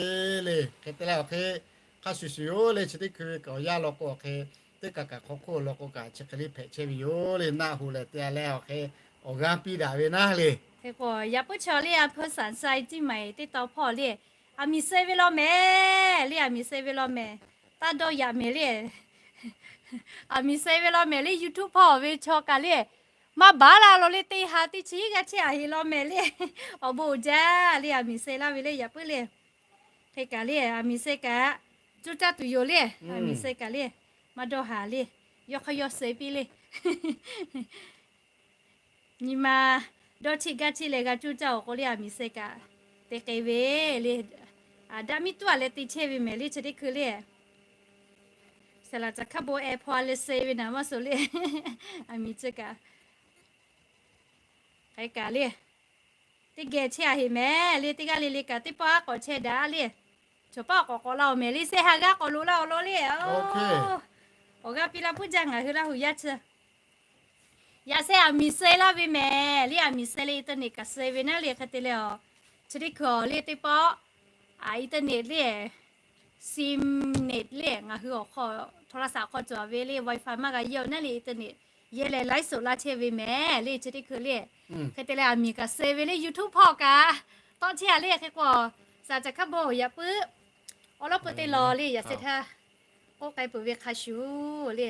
le. Hk'e te leh awˬ hk'e hk'a shuˍ shuˍ yoˬ le. Chi teˇ hkui ve kaꞈ awˬ yanˇ law k'o awˬ hk'e teˇ kaˬ kaꞈ hk'aw hk'oˆ law k'o kaꞈ chi hk'e le hpehꞈ chehˇ ve yoˬ le. Naˆ hoꞈ lehˬ te leh awˬ hk'e awˬ g'aˇ piˇ daꞈ ve naˉ le. Hk'e k'o yaꞈ puiˉ chaw le a hpeu sanˍ sai tiˇ maˬ-e teˇ taw hpawˇ le, aˬ miˍ suh ve law mehˍ le, aˬ miˍ suh ve law mehˍ. Taˇ dawˇ yaꞈ mehˍ le. Aˬ miˍ suh ve law mehˍ le. YouTube hpawˇ ve chaw kaꞈ le, maˇ baˬ laˇ law le, teˇ ha teˇ chi g'aˇ chehˇ a heˍ law mehˍ le. Awˬ bon uiˍ jaˇ le, aˬ miˍ suh laˇ ve le yaꞈ puiˉ le. Hk'e kaꞈ le aˬ miˍ suh kaꞈ, coˇ caˇ tuˬ yoˬ le. Aˬ miˍ suh kaꞈ le, maˇ dawˇ haˍ le. Yawˇ hk'aˇ yawˇ suh piˇ le. Nyi ma dawˇ cheˆ gaˇ cheˆ leh g'a coˇ caˇ-oˬ k'o le, aˬ miˍ suh kaꞈ te k'ai ve le. Daꞈ miˉ tuˉ-a leh te chehˇ ve mehˍ le chi teˇ hkui le. Saˍ laꞈ caˬ hkaˇ bon ehˉ hpaw-a leh suh ve naˍ maˇ suh le. Aˬ miˍ suh kaꞈ, hk'e kaꞈ le, teˇ geh chehˇ a heˍ mehˍ le. Teˇ g'aˇ le le kaꞈ teˇ pawˆ aˉ k'awꞈ chehˇ daꞈ le. Chaw paˆ k'awꞈ k'awꞈ la-oˬ mehˍ le. Shehˆ ha g'aˇ k'awꞈ loꞈ la-oˬ law le. Awˬ g'aˇ piˇ la puiˉ jaˇ ngaˬ hui Laˇ huˍ yaˇ chi. Yaꞈ sheh aˬ miˍ suh laˇ ve mehˍ le. Aˬ miˍ suh le internet kaꞈ suh ve naˉ le. Hk'e te leh awˬ, chi teˇ hkui awˬ le teˇ pawˆ internet le, sim net le ngaˬ hui awˬ hk'aw, โทรศัพท์ hk'aw cawˬ ve le, wifi maˇ g'a yehˇ-oˬ naˉ le, internet yehˇ leh laiˉ suhˍ laˇ chehˇ ve mehˍ le chi teˇ hkui le. Hk'e te leh aˬ miˍ kaꞈ suh ve le YouTube hpawˇ kaꞈ tawˆ chehˇ a le. Hk'e k'o, saˍ laꞈ caˬ hkaˇ bon yaꞈ puiˉ awˬ lawˉ peu te law le. Yaꞈ sheh htaˇ k'oˆ k'ai peuˬ ve hk'a shuˍ le,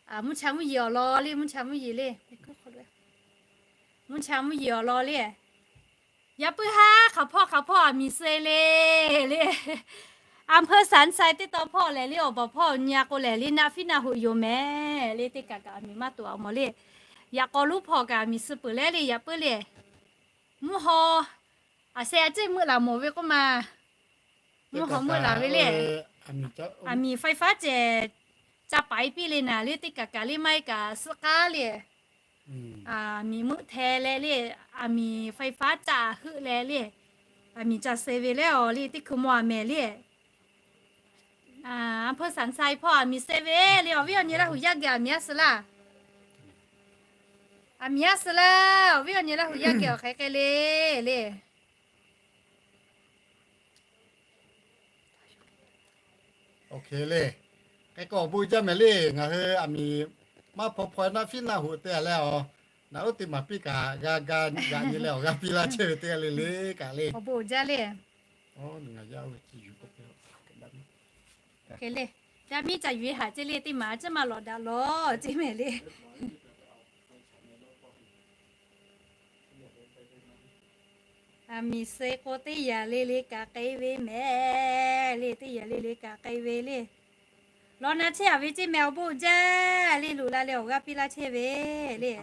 mvuhˇ cha mvuhˇ yeˬ awˬ lawn le, mvuhˇ cha mvuhˇ yeˬ le, mvuhˇ cha mvuhˇ yeˬ awˬ lawn le. Yaꞈ puiˉ haˉ hk'aˬ hpawˇ hk'aˬ hpawˇ aˬ miˍ suh le le. A hpeu sanˍ sai teˇ taw hpawˇ lehˬ le, awˬ baˬ hpawˇ nyi-a k'o lehˬ le, naˆ fiˉ naˆ hoꞈ yoˬ mehˍ le. Teˇ kaˬ kaꞈ aˬ miˍ maˇ toꞈ-a mawˬ le. Yaꞈ k'aw lonˉ hpawˇ kaꞈ aˬ miˍ suh peuˬ leh le, yaꞈ puiˉ le. Mvuhˇ haw aˬ sheh a ciˉ meuˆ laˬ mawˬ ve k'oˆ ma. Mvuhˇ haw meuˆ laˬ ve le. Aˬ miˍ faiˇ faˉ ceh ca paiˍ piˇ le naˍ le. Teˇ kaˬ kaˬ le maˇ heˆ kaꞈ suhˆ k'aˉ le. Aˬ miˍ meuˆ hte leh le, aˬ miˍ faiˇ faˉ caˆ heuˆ leh le, aˬ miˍ ca suh ve le. Awˬ le teˇ hkui mawˬ a mehˍ le. A hpeu sanˍ sai hpawˇ aˬ miˍ suh ve le. Awˬ viˉ awˬ nyi Laˇ huˍ yaˇ geh aˬ miˍ aˉ suh laˇ. Aˬ miˍ aˉ suh laˇ. Awˬ viˉ awˬ nyi Laˇ huˍ yaˇ geh awˬ hk'e k'ai le le. Awˬ hk'e le. Hk'e k'o awˬ bon jaˇ mehˍ le. Ngaˬ hui aˬ miˍ maˇ hpaw hpaw naˆ fiˉ naˆ hoꞈ te a leh awˬ, naꞈ uˉ te maˍ piˇ kaꞈ g'a ga g'aꞈ nyi leh awˬ g'aˇ piˇ laˇ chehˇ ve teˇ g'aˇ le le kaꞈ le. Awˬ bon jaˇ le. Hk'e le, yaˇ miˇ ca yuˬ-e haꞈ ceˇ le. Teˇ maˬ a ciˉ maˇ lawꞈ daꞈ lawˬ ceˇ mehˍ le. Aˬ miˍ suh k'o teˇ yanˇ le le kaꞈ k'ai ve mehˍ le. Teˇ yanˇ le le kaꞈ k'ai ve le. Lawˬ na chehˇ a ve ceˇ mehˍ awˬ bon jaˇ le, loꞈ la leh awˬ g'aˇ piˇ laˇ chehˇ ve le.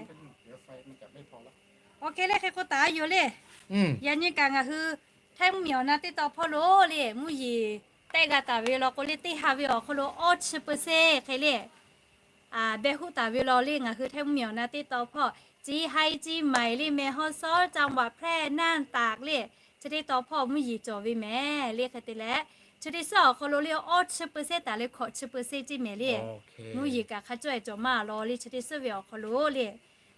Awˬ hk'e le hk'e k'o taˍ a yoˬ le. Yaꞈ nyi kaꞈ ngaˬ hui Htaiˇ mvuhˇmiˬ awˬ na teˇ taw hpawˇ lo le mvuhˇ yeˬ tehˆ g'a taˍ ve law k'o le, teˇ ha ve awˬ hk'aw lo awˇ chi เปอร์เซ็นต์ hk'e le, behˇ hoˆ taˍ ve law le, ngaˬ hui Htaiˇ mvuhˇmiˬ awˬ na teˇ taw hpawˇ, เชียงราย เชียงใหม่ le, แม่ฮ่องสอน จังหวัดแพร่ น่าน ตาก le, chi teˇ taw hpawˇ mvuhˇ yeˬ cawˬ ve mehˍ le. Hk'e te leh, chi teˇ suhˉ awˬ hk'aw lo le awˇ chi เปอร์เซ็นต์ taˍ leh hkawꞈ chi เปอร์เซ็นต์ ceˇ mehˍ le. Mvuhˇ yeˬ kaꞈ hk'a cawˇ-e cawˬ maˇ law le, chi teˇ suhˉ ve awˬ hk'aw lo le,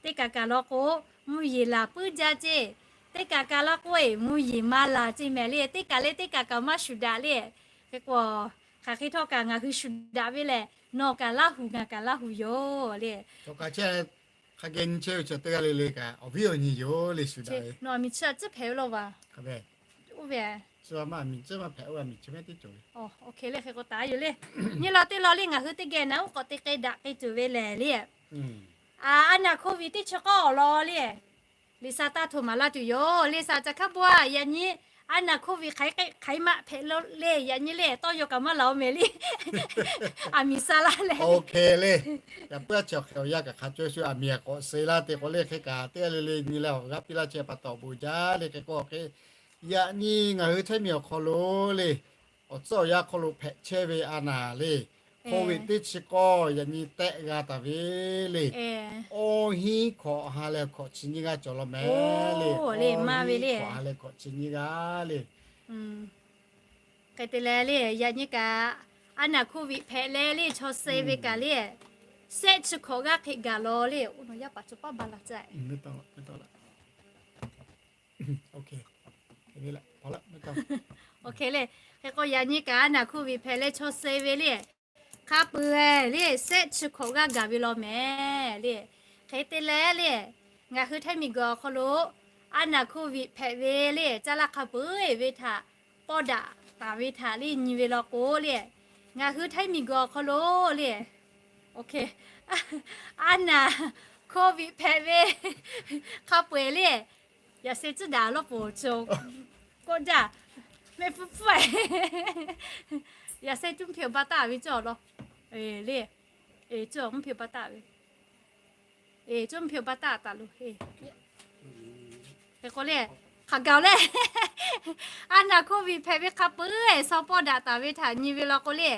teˇ kaꞈ kaꞈ law k'o, mvuhˇ yeˬ laˬ puiˉ jaˇ ceˇ. Teˇ kaꞈ kaꞈ law k'o-e, mvuhˇ yeˬ maˇ laˬ ceˇ mehˍ le. Teˇ kaꞈ le teˇ kaꞈ kaꞈ maˇ shuˍ daꞈ le. Hk'e k'o, hk'aˬ hk'e htawˇ kaꞈ ngaˬ hui shuˍ daꞈ ve lehˬ, nawˬ kaꞈ Laˇ huˍ ngaˬ kaꞈ Laˇ huˍ yoˬ le. Hk'aˬ hk'e nyi chehˇ ve chi teˇ g'aˇ le le kaꞈ awˬ viˉ awˬ nyi yoˬ le shuˍ daꞈ ve. Nawˬ miˬ chi a ciˉ hpehꞈ ve law va. Oˇ ve, miˬ chi maˇ hpehꞈ, oˇ miˬ chi maˇ tiˉ cawˬ ve. Oˇ hk'e le hk'e k'o taˍ yoˬ le. Nyi law teˇ law le ngaˬ hui teˇ geh naˍ uˉ k'awꞈ te k'ai daꞈ k'ai tuˬ ve lehˬ le, a naˍ โควิด teˇ chi k'awˇ awˬ lawn le, liꞈ shaˍ taˇ htoꞈ maˍ laˇ tuˬ yoˬ. Liꞈ shaˍ caˬ hkaˉ bawˇ a yaꞈ nyi, a naˍ โควิด hk'aˬ hk'e hk'aˬ hk'e maˇ hpehꞈ lo le, yaꞈ nyi le tawˇ yaw kaꞈ maˇ laˬ-o mehˍ le. A miˬ sha laˇ leh. Oˇ hk'e le, yaꞈ puiˉ a chi awˬ hk'e awˬ yanˇ kaꞈ hk'a cawˇ shu a miˬ a k'awꞈ suh laˇ te k'o le hk'e kaꞈ teˇ g'aˇ le le nyi leh awˬ g'aˇ piˇ laˇ chehˇ pa taw awˬ bon jaˇ le. Hk'e k'o hk'e, yaꞈ nyi ngaˬ hui Htaiˇ miˬ awˬ hk'aw lo le, awˬ tcuhˉ awˬ yanˇ hk'aw lo hpehꞈ chehˇ ve a naˍ le, โควิด teˇ chi k'awˇ yaꞈ nyi tehˆ g'a taˍ ve le. Awˇ hinˉ hkawꞈ ha leh hkawꞈ chi nyiˇ g'aˇ cawˬ law mehˍ le. Awˇ hinˉ hkawꞈ ha leh hkawꞈ chi nyiˇ g'aˇ le. Hk'e te leh le, yaꞈ nyi kaꞈ a naˍ โควิด hpehꞈ leh le chaw suh ve kaꞈ le, shehˆ chi hkawꞈ g'aˇ hk'e gaˬ law le. Oˇ nawˬ yaˇ paˍ cawˬ paˇ ba la caˇ. Oˇ hk'e le, hk'e k'o yaꞈ nyi kaꞈ a naˍ โควิด hpehꞈ leh chaw suh ve le, hk'a peu-eˬ le shehˆ chi hkawꞈ g'aˇ gaˬ ve law mehˍ le. Hk'e te leh le, ngaˬ hui Htaiˇ miˬ guiˬ awˬ hk'aw lo a naˍ โควิด hpehꞈ ve le caˇ laˇ hk'a peu-eˬ ve htaꞈ pawˇ daꞈ taˍ ve htaꞈ le nyi ve law k'o le, ngaˬ hui Htaiˇ miˬ guiˬ awˬ hk'aw lo le, a naˍ โควิด hpehꞈ ve hk'a peu-eˬ le, yaꞈ sheh tcuhˉ daꞈ lawˇ poˬ cawˬ k'oˆ jaˇ. Mehˆ hpfuhˇ hpfuhˇ, yaꞈ sheh cuˇ mvuhˇ hpehꞈ awˬ ba taˍ ve cawˬ law le. Cawˬ mvuhˇ hpehꞈ awˬ ba taˍ ve, cawˬ mvuhˇ hpehꞈ awˬ ba taˍ taˍ loˬ. Hk'e k'o le, hk'aˬ gaˬ-oˬ le, a naˍ โควิด hpehꞈ ve hk'a peu-eˬ shaw pawˇ daꞈ taˍ ve htaꞈ nyi ve law k'o le,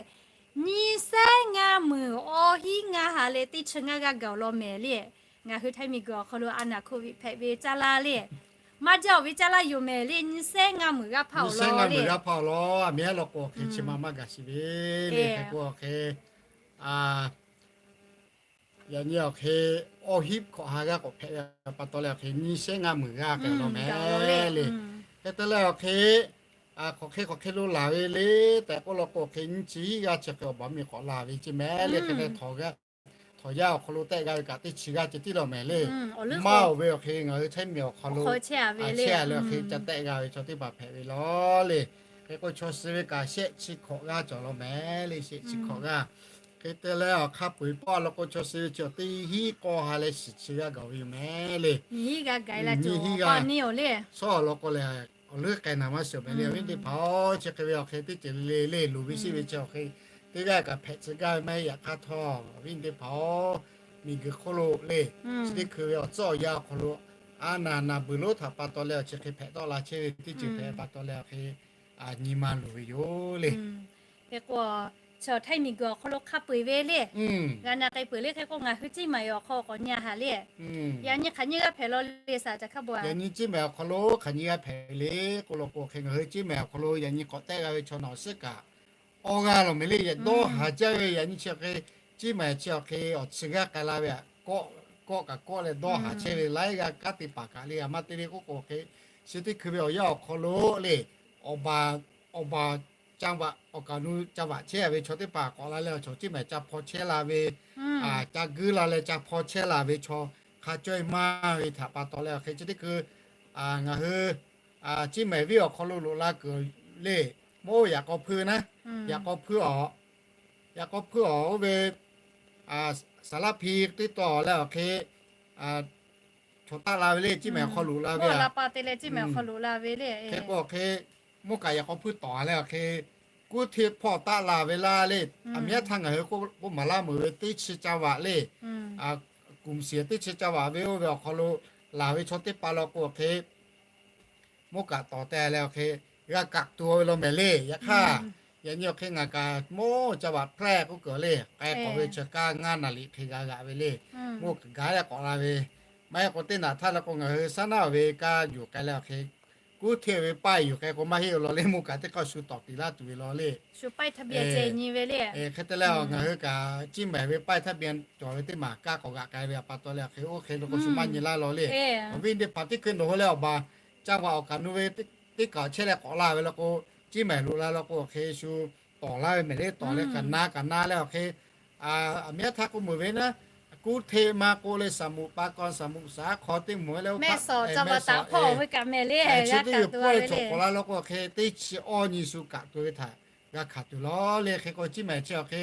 nyiˇ shehˉ ngaˇ meunˍ awˇ hinˉ ngaˇ ha leh teˇ chi ngaˇ g'aˇ gaˬ-oˬ law mehˍ le. Ngaˬ hui Htaiˇ miˬ guiˬ awˬ hk'aw lo a naˍ โควิด hpehꞈ ve caˇ laˇ le, maˇ jaˇ-oˬ ve caˇ laˇ yoˬ mehˍ le, nyiˇ shehˉ ngaˇ meunˍ g'aˇ hpaˇ awˬ lawn le. Aˬ miˉ a law k'o hk'e chi ma maˇ gaˬ sheˍ ve le. Hk'e k'o hk'e, yaꞈ nyi awˬ hk'e awˇ hinˉ hkawꞈ ha g'aˇ k'awꞈ hpehꞈ ve pa taw leh awˬ hk'e nyiˇ shehˉ ngaˇ meunˍ g'aˇ hpehꞈ law mehˍ le. Hk'e te leh awˬ hk'e, hk'aˬ hk'e hk'aˬ hk'e lo laˬ ve le tehꞈ k'oˆ law k'o hk'e nyiˇ chi hiˉ g'aˇ chi hk'e awˬ baˬ miˬ k'awꞈ laˬ ve ceˇ mehˍ le. Hk'e te htawnˍ yaˇ awˬ hk'aw lo tehˆ g'a ve kaꞈ teˇ chi g'aˇ ceh tiˉ law mehˍ le. Maˇ-oˬ ve awˬ hk'e ngaˬ hui Htaiˇ miˬ awˬ hk'aw lo chehˇ a leh awˬ hk'e ca tehˆ g'a ve chaw teˇ hpaˍ hpehꞈ ve law le. Hk'e k'o chaw suh ve kaꞈ shehˆ chi hkawꞈ g'aˇ cawˬ law mehˍ le, shehˆ chi hkawꞈ g'aˇ. Hk'e te leh awˬ hk'a peu-eˬ pawˆ a law k'o chaw suh ve chi awˬ teˇ hinˉ k'awˇ ha leh shiˍ chi g'aˇ gaˬ ve yoˬ mehˍ le. Nyiˇ hinˉ g'aˇ gaˬ-e la nyiˇ hinˉ g'aˇ, shawˉ awˬ lawn k'o lehˬ awˬ leuˉ k'ai naˍ maˇ shiˍ-oˬ mehˍ le. Awˬ viˉ teˇ hpaˍ-oˬ, chi hk'e ve awˬ hk'e teˇ ceuˬ le le loˍ ve sheˆ ve chi awˬ hk'e teˇ g'aˇ kaꞈ hpehꞈ tcuh gaˇ ve maˇ heˆ. Yaꞈ hk'aˇ htawˇ awˬ viˉ teˇ hpaˍ-oˬ, miˬ guiˬ hk'oˆ lo le, chi teˇ hkui ve awˬ tcuhˉ awˬ yanˇ awˬ hk'aw lo a naˍ naˍ beuˬ lonˉ htaꞈ pa taw leh awˬ chi hk'e hpehꞈ tawˆ la chehˇ ve teˇ ceuˬ hpehꞈ pa taw leh awˬ hk'e nyi ma luˬ ve yoˬ le. Hk'e k'o, chaw Htaiˇ miˬ guiˬ awˬ hk'aw lo hk'a peu-eˬ ve le, g'a na k'ai peuˬ le. Hk'e k'o ngaˬ hui Ciˇ mehˍ awˬ hk'aw k'awꞈ nyi a haꞈ le. Yaꞈ nyi hk'aˬ nyiˇ g'aˇ hpehꞈ law le, saˍ caˬ hkaˇ bawˬ a. Yaꞈ nyi Ciˇ mehˍ awˬ hk'aw lo hk'aˬ nyiˇ g'aˇ hpehꞈ ve le k'oˆ law k'o hk'e ngaˬ hui Ciˇ mehˍ awˬ hk'aw lo yaꞈ nyi k'awꞈ tehˆ g'a ve chaw nawˬ shiˉ kaꞈ awˇ g'aˇ law mehˍ le. Yaꞈ dawˇ haˍ jaˇ ve yaꞈ nyi chi hk'e Ciˇ mehˍ chi awˬ hk'e awˬ chi g'aˇ k'ai la ve a, kawˆ, kawˆ kaꞈ kawˆ leh dawˇ haˍ chehˇ ve laiˉ g'aˇ kanˉ te paˍ kaꞈ le. A maˇ te le k'oˆ k'o hk'e, chi teˇ hkui ve awˬ yanˇ awˬ hk'aw lo le, awˬ baˬ, awˬ baˬ ca vaꞈ awˬ kaˍ nu ca vaꞈ chehˇ ve chaw teˇ hpaˍ k'awꞈ la leh awˬ chaw Ciˇ mehˍ ca hpaw chehˇ la ve, ca guiˇ la leh ca hpaw chehˇ la ve chaw hk'a cawˇ-e maˇ ve htaꞈ pa taw leh awˬ hk'e chi teˇ hkui ngaˬ hui Ciˇ mehˍ venˇ awˬ hk'aw lo loꞈ la kuiˬ le, mawˇ yaꞈ k'aw hpuiˇ naˉ, yaꞈ k'aw hpuiˇ awˬ, yaꞈ k'aw hpuiˇ awˬ oˇ ve saˍ laˇ hpi teˇ taw leh awˬ hk'e chaw taˆ la ve le, Ciˇ mehˍ awˬ hk'aw loꞈ la ve a. Hk'e k'o awˬ hk'e mawˇ kaꞈ yaꞈ k'aw hpuiˇ tawˍ leh awˬ hk'e kuˉ hteˇ hpawˇ taˆ la ve laˇ le. Aˬ miˉ htaˇ ngaˬ hui k'oˆ maˍ laˇ meuˍ ve teˇ chi ca vaꞈ le, kuˬ shiˍ teˇ chi ca vaꞈ ve oˇ ve awˬ hk'aw lo laˬ ve chaw teˇ hpaˍ law k'o hk'e, mvuhˇ kaꞈ tawˍ teh leh awˬ hk'e g'a kaꞈ tuˬ ve law mehˍ le. Yaꞈ hk'aˇ, yaꞈ nyi awˬ hk'e ngaˬ kaꞈ mawˇ ca vaꞈ hpehˇ k'oˆ kuiˬ le, k'ai k'awꞈ ve chi kaˇ ngaˇ naˍ liꞈ hk'e g'a g'aꞈ ve le. Mvuhˇ kaꞈ gaˬ leh k'awꞈ la ve, maˇ heˆ k'o teˇ naꞈ htaˇ la k'o ngaˬ hui saˉ naˉ ve kaˇ yuˬ k'ai leh awˬ hk'e kuˉ hteˇ ve paˇ yuˬ k'ai k'o maˇ heˆ law le, mvuhˇ kaꞈ teˇ hk'aˇ shu tawˍ tiˍ laˇ tuˬ ve law le. Hk'e te leh ngaˬ hui kaꞈ ciˇ mehˍ ve paˇ htaˇ beh cawˬ ve teˇ maˬ kaˇ k'awꞈ g'aꞈ k'ai ve pa taw leh awˬ hk'e oˇ hk'e lo k'o shu maˇ nyi laˇ law le. Awˬ viˉ teˇ hpaˍ teˇ hkui nawˬ hui leh awˬ baˬ ca vaꞈ awˬ kaꞈ nu ve teˇ kaꞈ chehˇ leh k'awꞈ la ve law k'o, ciˇ mehˍ loꞈ la law k'o awˬ hk'e shu tawˍ laˇ ve mehˍ le. Tawˍ leh kaꞈ na kaꞈ na leh awˬ hk'e, aˬ miˉ htaˇ k'oˆ meuˍ ve naˉ, kuˉ hteˇ maˇ k'oˆ leh saˍ muꞈ pa kaw saˍ muꞈ saˍ aˉ hk'aw teˇ mvuhˬ leh oˇ htaˇ, chi teˇ yuˬ pawehˇ cawˬ k'awꞈ la law k'o awˬ hk'e teˇ chi awˇ nyi shu kaꞈ tuˬ ve htaꞈ g'a hkanˍ tuˬ law le. Hk'e k'o ciˇ mehˍ chi awˬ hk'e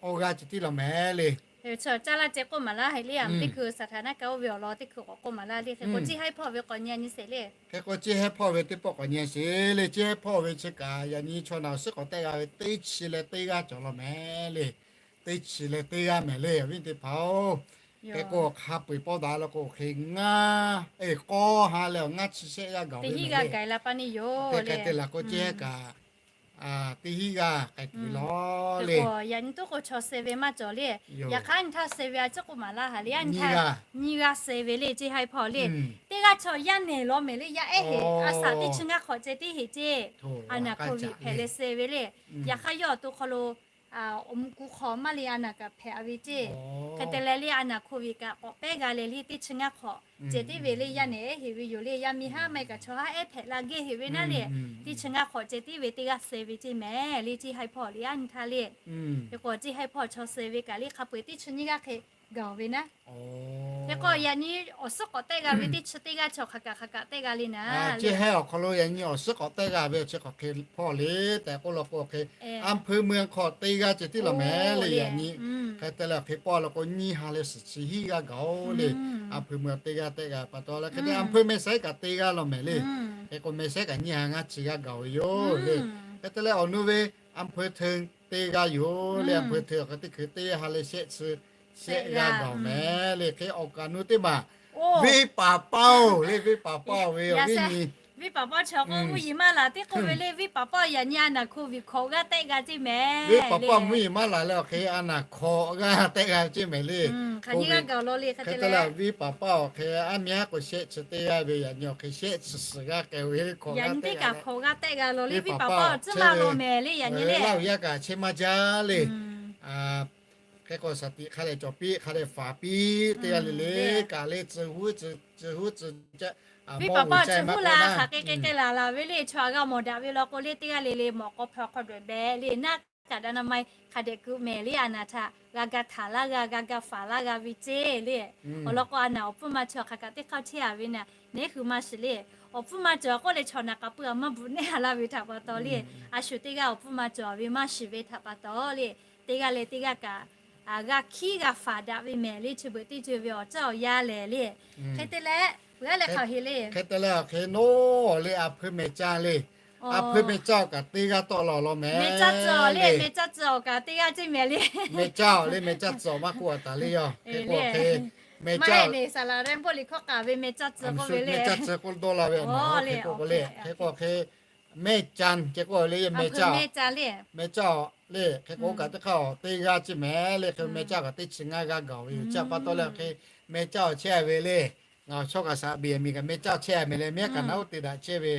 awˬ g'aˇ ceh tiˉ law mehˍ le. Caˇ laˇ ceh k'oˆ maˍ laˇ heꞈ le. Teˇ hkui saˍ htaˍ naˉ kaꞈ oˇ ve awˬ lawn teˇ hkui k'awꞈ k'oˆ maˍ laˇ le. Hk'e k'o ciˇ haiˉ hpawˇ ve k'awꞈ nyi nyi sheˍ le. Hk'e k'o ciˇ haiˉ hpawˇ ve teˇ pawˆ k'awꞈ nyi sheˍ le. Ciˇ haiˉ hpawˇ ve chi kaꞈ yaꞈ nyi chaw naˬ awˬ suhˉ k'awꞈ tehˆ g'a ve teˇ chi leh teˇ g'aˇ cawˬ law mehˍ le. Teˇ chi leh teˇ g'aˇ mehˍ le awˬ viˉ teˇ hpaˍ-oˬ. Hk'e k'o hk'a peu-eˬ pawˇ daꞈ la k'o hk'e ngaˇ, k'awˇ ha leh awˬ ngaˇ chi shehˆ g'aˇ gaˬ ve mehˍ le. Te hk'e te laˬ k'o ciˇ haiˉ kaꞈ, teˇ hinˉ g'aˇ k'ai tuˬ ve law le. Yaꞈ nyi tuˉ k'o chaw suh ve maˇ cawˬ le. Yaꞈ hk'aˇ nyi htaˇ suh ve a ciˉ k'oˆ maˍ laˇ haꞈ le. Nyi g'aˇ suh ve le ciˇ haiˉ hpawˇ le. Teˇ g'aˇ chaw yaˇ nehˬ law mehˍ le. Yaˇ ehˉ heꞈ a shaꞈ teˇ chi ngaˇ hk'awꞈ ceh tiˉ heꞈ ceˇ. A naˬ hk'oˆ viꞈ hpehꞈ leh suh ve le. Yaꞈ hk'aˇ yawˇ awˬ to hk'aw lo awˬ mvuhˇ kuˬ hk'aw maˇ le a naˬ kaꞈ hpehꞈ ve ceˇ. Hk'e te leh le a naˬ hk'oˆ viꞈ kaꞈ k'awꞈ pehˉ g'a leh le teˇ chi ngaˇ hk'awꞈ ceh tiˉ ve le yaˇ nehˬ ehˉ heꞈ ve yoˬ le. Yaˇ miˇ haˉ maˇ kaꞈ chaw haˉ ehˉ hpehꞈ la gehˇ heꞈ ve naˉ le. Teˇ chi ngaˇ hk'awꞈ ceh tiˉ ve teˇ g'aˇ suh ve ceˇ mehˍ le ciˇ haiˉ hpawˇ le a nyi htaˇ le. Hk'e k'o ciˇ haiˉ hpawˇ chaw suh ve kaꞈ le hk'a peu-eˬ teˇ chi nyiˇ g'aˇ hk'e gaˬ ve naˉ. Hk'e k'o yaꞈ nyi awˬ suhˉ k'awꞈ tehˆ g'a ve teˇ chi teˇ g'aˇ chaw hk'aˬ kaꞈ hk'aˬ kaꞈ tehˆ g'a le naˉ. Ciˇ haiˉ awˬ hk'aw lo yaꞈ nyi awˬ suhˉ k'awꞈ tehˆ g'a ve awˬ chi hk'aˬ hk'e hpawˇ le tehꞈ k'oˆ law k'o hk'e, อำเภอเมือง hk'aw teˇ g'aˇ ceh tiˉ law mehˍ le yaꞈ nyi. Hk'e te leh awˬ hk'e pawˆ la k'o nyiˇ ha leh suhˍ chi hiˉ g'aˇ gaˬ-oˬ le. อำเภอเมือง teˇ g'aˇ tehˆ g'a pa taw leh hk'e te อำเภอ แม่สาย kaꞈ teˇ g'aˇ law mehˍ le. Hk'e k'o แม่สาย kaꞈ nyiˇ ha ngaˇ chi g'aˇ gaˬ ve yoˬ le. Hk'e te leh awˬ nu ve อำเภอเทิง teˇ g'aˇ yoˬ le. อำเภอเทิง awˬ hk'e teˇ hkui teˇ ha leh shehˆ chi shehˆ g'aˇ gaˬ mehˍ le. Hk'e awˬ kaꞈ nu teˇ maˬ venˇ paˍ paˇ-oˬ le. Venˇ paˍ paˇ-oˬ ve awˬ viˉ nyi, venˇ paˍ paˇ chaw k'o mvuhˇ yeˬ maˇ laˬ teˇ k'oˆ ve le. Venˇ paˍ paˇ yaꞈ nyi a naˬ hk'oˆ viꞈ hkawꞈ g'aˇ tehˆ g'a ceˇ mehˍ. Venˇ paˍ paˇ mvuhˇ yeˬ maˇ laˬ leh awˬ hk'e a naˬ hkawꞈ g'aˇ tehˆ g'a ceˇ mehˍ le. Hk'e te leh venˇ paˍ paˇ awˬ hk'e aˉ miˉ haˉ k'o shehˆ chi teˇ g'aˇ ve yaꞈ nyi awˬ hk'e shehˆ chi suhˍ g'aˇ k'ai ve hkawꞈ g'aˇ tehˆ g'a leh, venˇ paˍ paˇ awˬ tcuhˉ maˇ law mehˍ le yaꞈ nyi le. Laˇ huˍ yaˇ kaꞈ chehˇ maˇ jaˇ le. Hk'e k'o shaˍ tiꞈ hk'a leh cawˬ piˇ hk'a leh faˍ piˇ teˇ g'aˇ le le kaꞈ le tcuh huˉ tcuh huˉ tcuh venˇ paˍ paˇ tcuh huˉ la hk'aˬ k'ai k'ai k'ai laˬ laˬ ve le. Chaw aꞈ g'a mawˬ daꞈ ve law k'o le teˇ g'aˇ le le mawˬ k'aw hpawꞈ hk'aw dawꞈ beh le naˉ kaꞈ daꞈ na ma hk'a dehꞈ keu mehˍ le. A naˬ htaꞈ g'a ga htaˍ laˇ g'a, g'a ga faˍ laˇ g'a ve ceˇ le. Awˬ lawn k'o a naˬ awˬ pfuhˇ ma chaw hk'aˬ kaꞈ teˇ hk'aˇ chehˇ a ve naˬ neˉ hui maˇ shiˍ le. Awˬ pfuhˇ ma cawˬ k'oˆ leh chaw naˬ k'a puiˉ a maˇ bvuhꞈ neˉ a laˇ ve htaꞈ pa taw le. A shu teˇ g'aˇ awˬ pfuhˇ ma cawˬ ve maˇ shiˍ ve htaꞈ pa taw le, teˇ g'aˇ leh teˇ g'aˇ kaꞈ g'a hkiˉ g'a faˍ daꞈ ve mehˍ le. Chi beuꞈ teˇ ceuˬ ve awˬ caˇ awˬ yanˇ lehˬ le. Hk'e te leh g'a leh hk'aˬ heˍ le. Hk'e te leh awˬ hk'e nawˉ le อำเภอ แม่จันทน์ le. อำเภอ แม่จันทน์ kaꞈ teˇ g'aˇ tawˆ la law mehˍ le. แม่จันทน์ le แม่จันทน์ awˬ kaꞈ teˇ g'aˇ ceˇ mehˍ le. แม่จันทน์ le แม่จันทน์ maˇ k'oˆ a taˍ le yoˬ. Hk'e k'o hk'e แม่จันทน์ saˍ laˍ แม่จันทน์ k'oˆ kaꞈ ve แม่จันทน์ k'oˆ ve le. แม่จันทน์ k'oˆ dawˇ la ve a naˬ hk'e k'o k'o le. Hk'e k'o hk'e แม่จันทน์ ceh k'oˆ le แม่จันทน์ le. แม่จันทน์ le hk'e k'o kaꞈ teˇ hk'aˇ teˇ g'aˇ ceˇ mehˍ le. Hk'e แม่จันทน์ kaꞈ teˇ chi ngaˇ g'aˇ gaˬ ve yoˬ. Chi pa taw leh hk'e แม่จันทน์ awˬ chehˇ ve le. Ngaˬ awˬ chawˇ kaꞈ shaˍ biˍ miˬ kaꞈ แม่จันทน์ chehˇ mehˍ le. Miˉ kaꞈ naˉ uˉ te daꞈ chehˇ ve.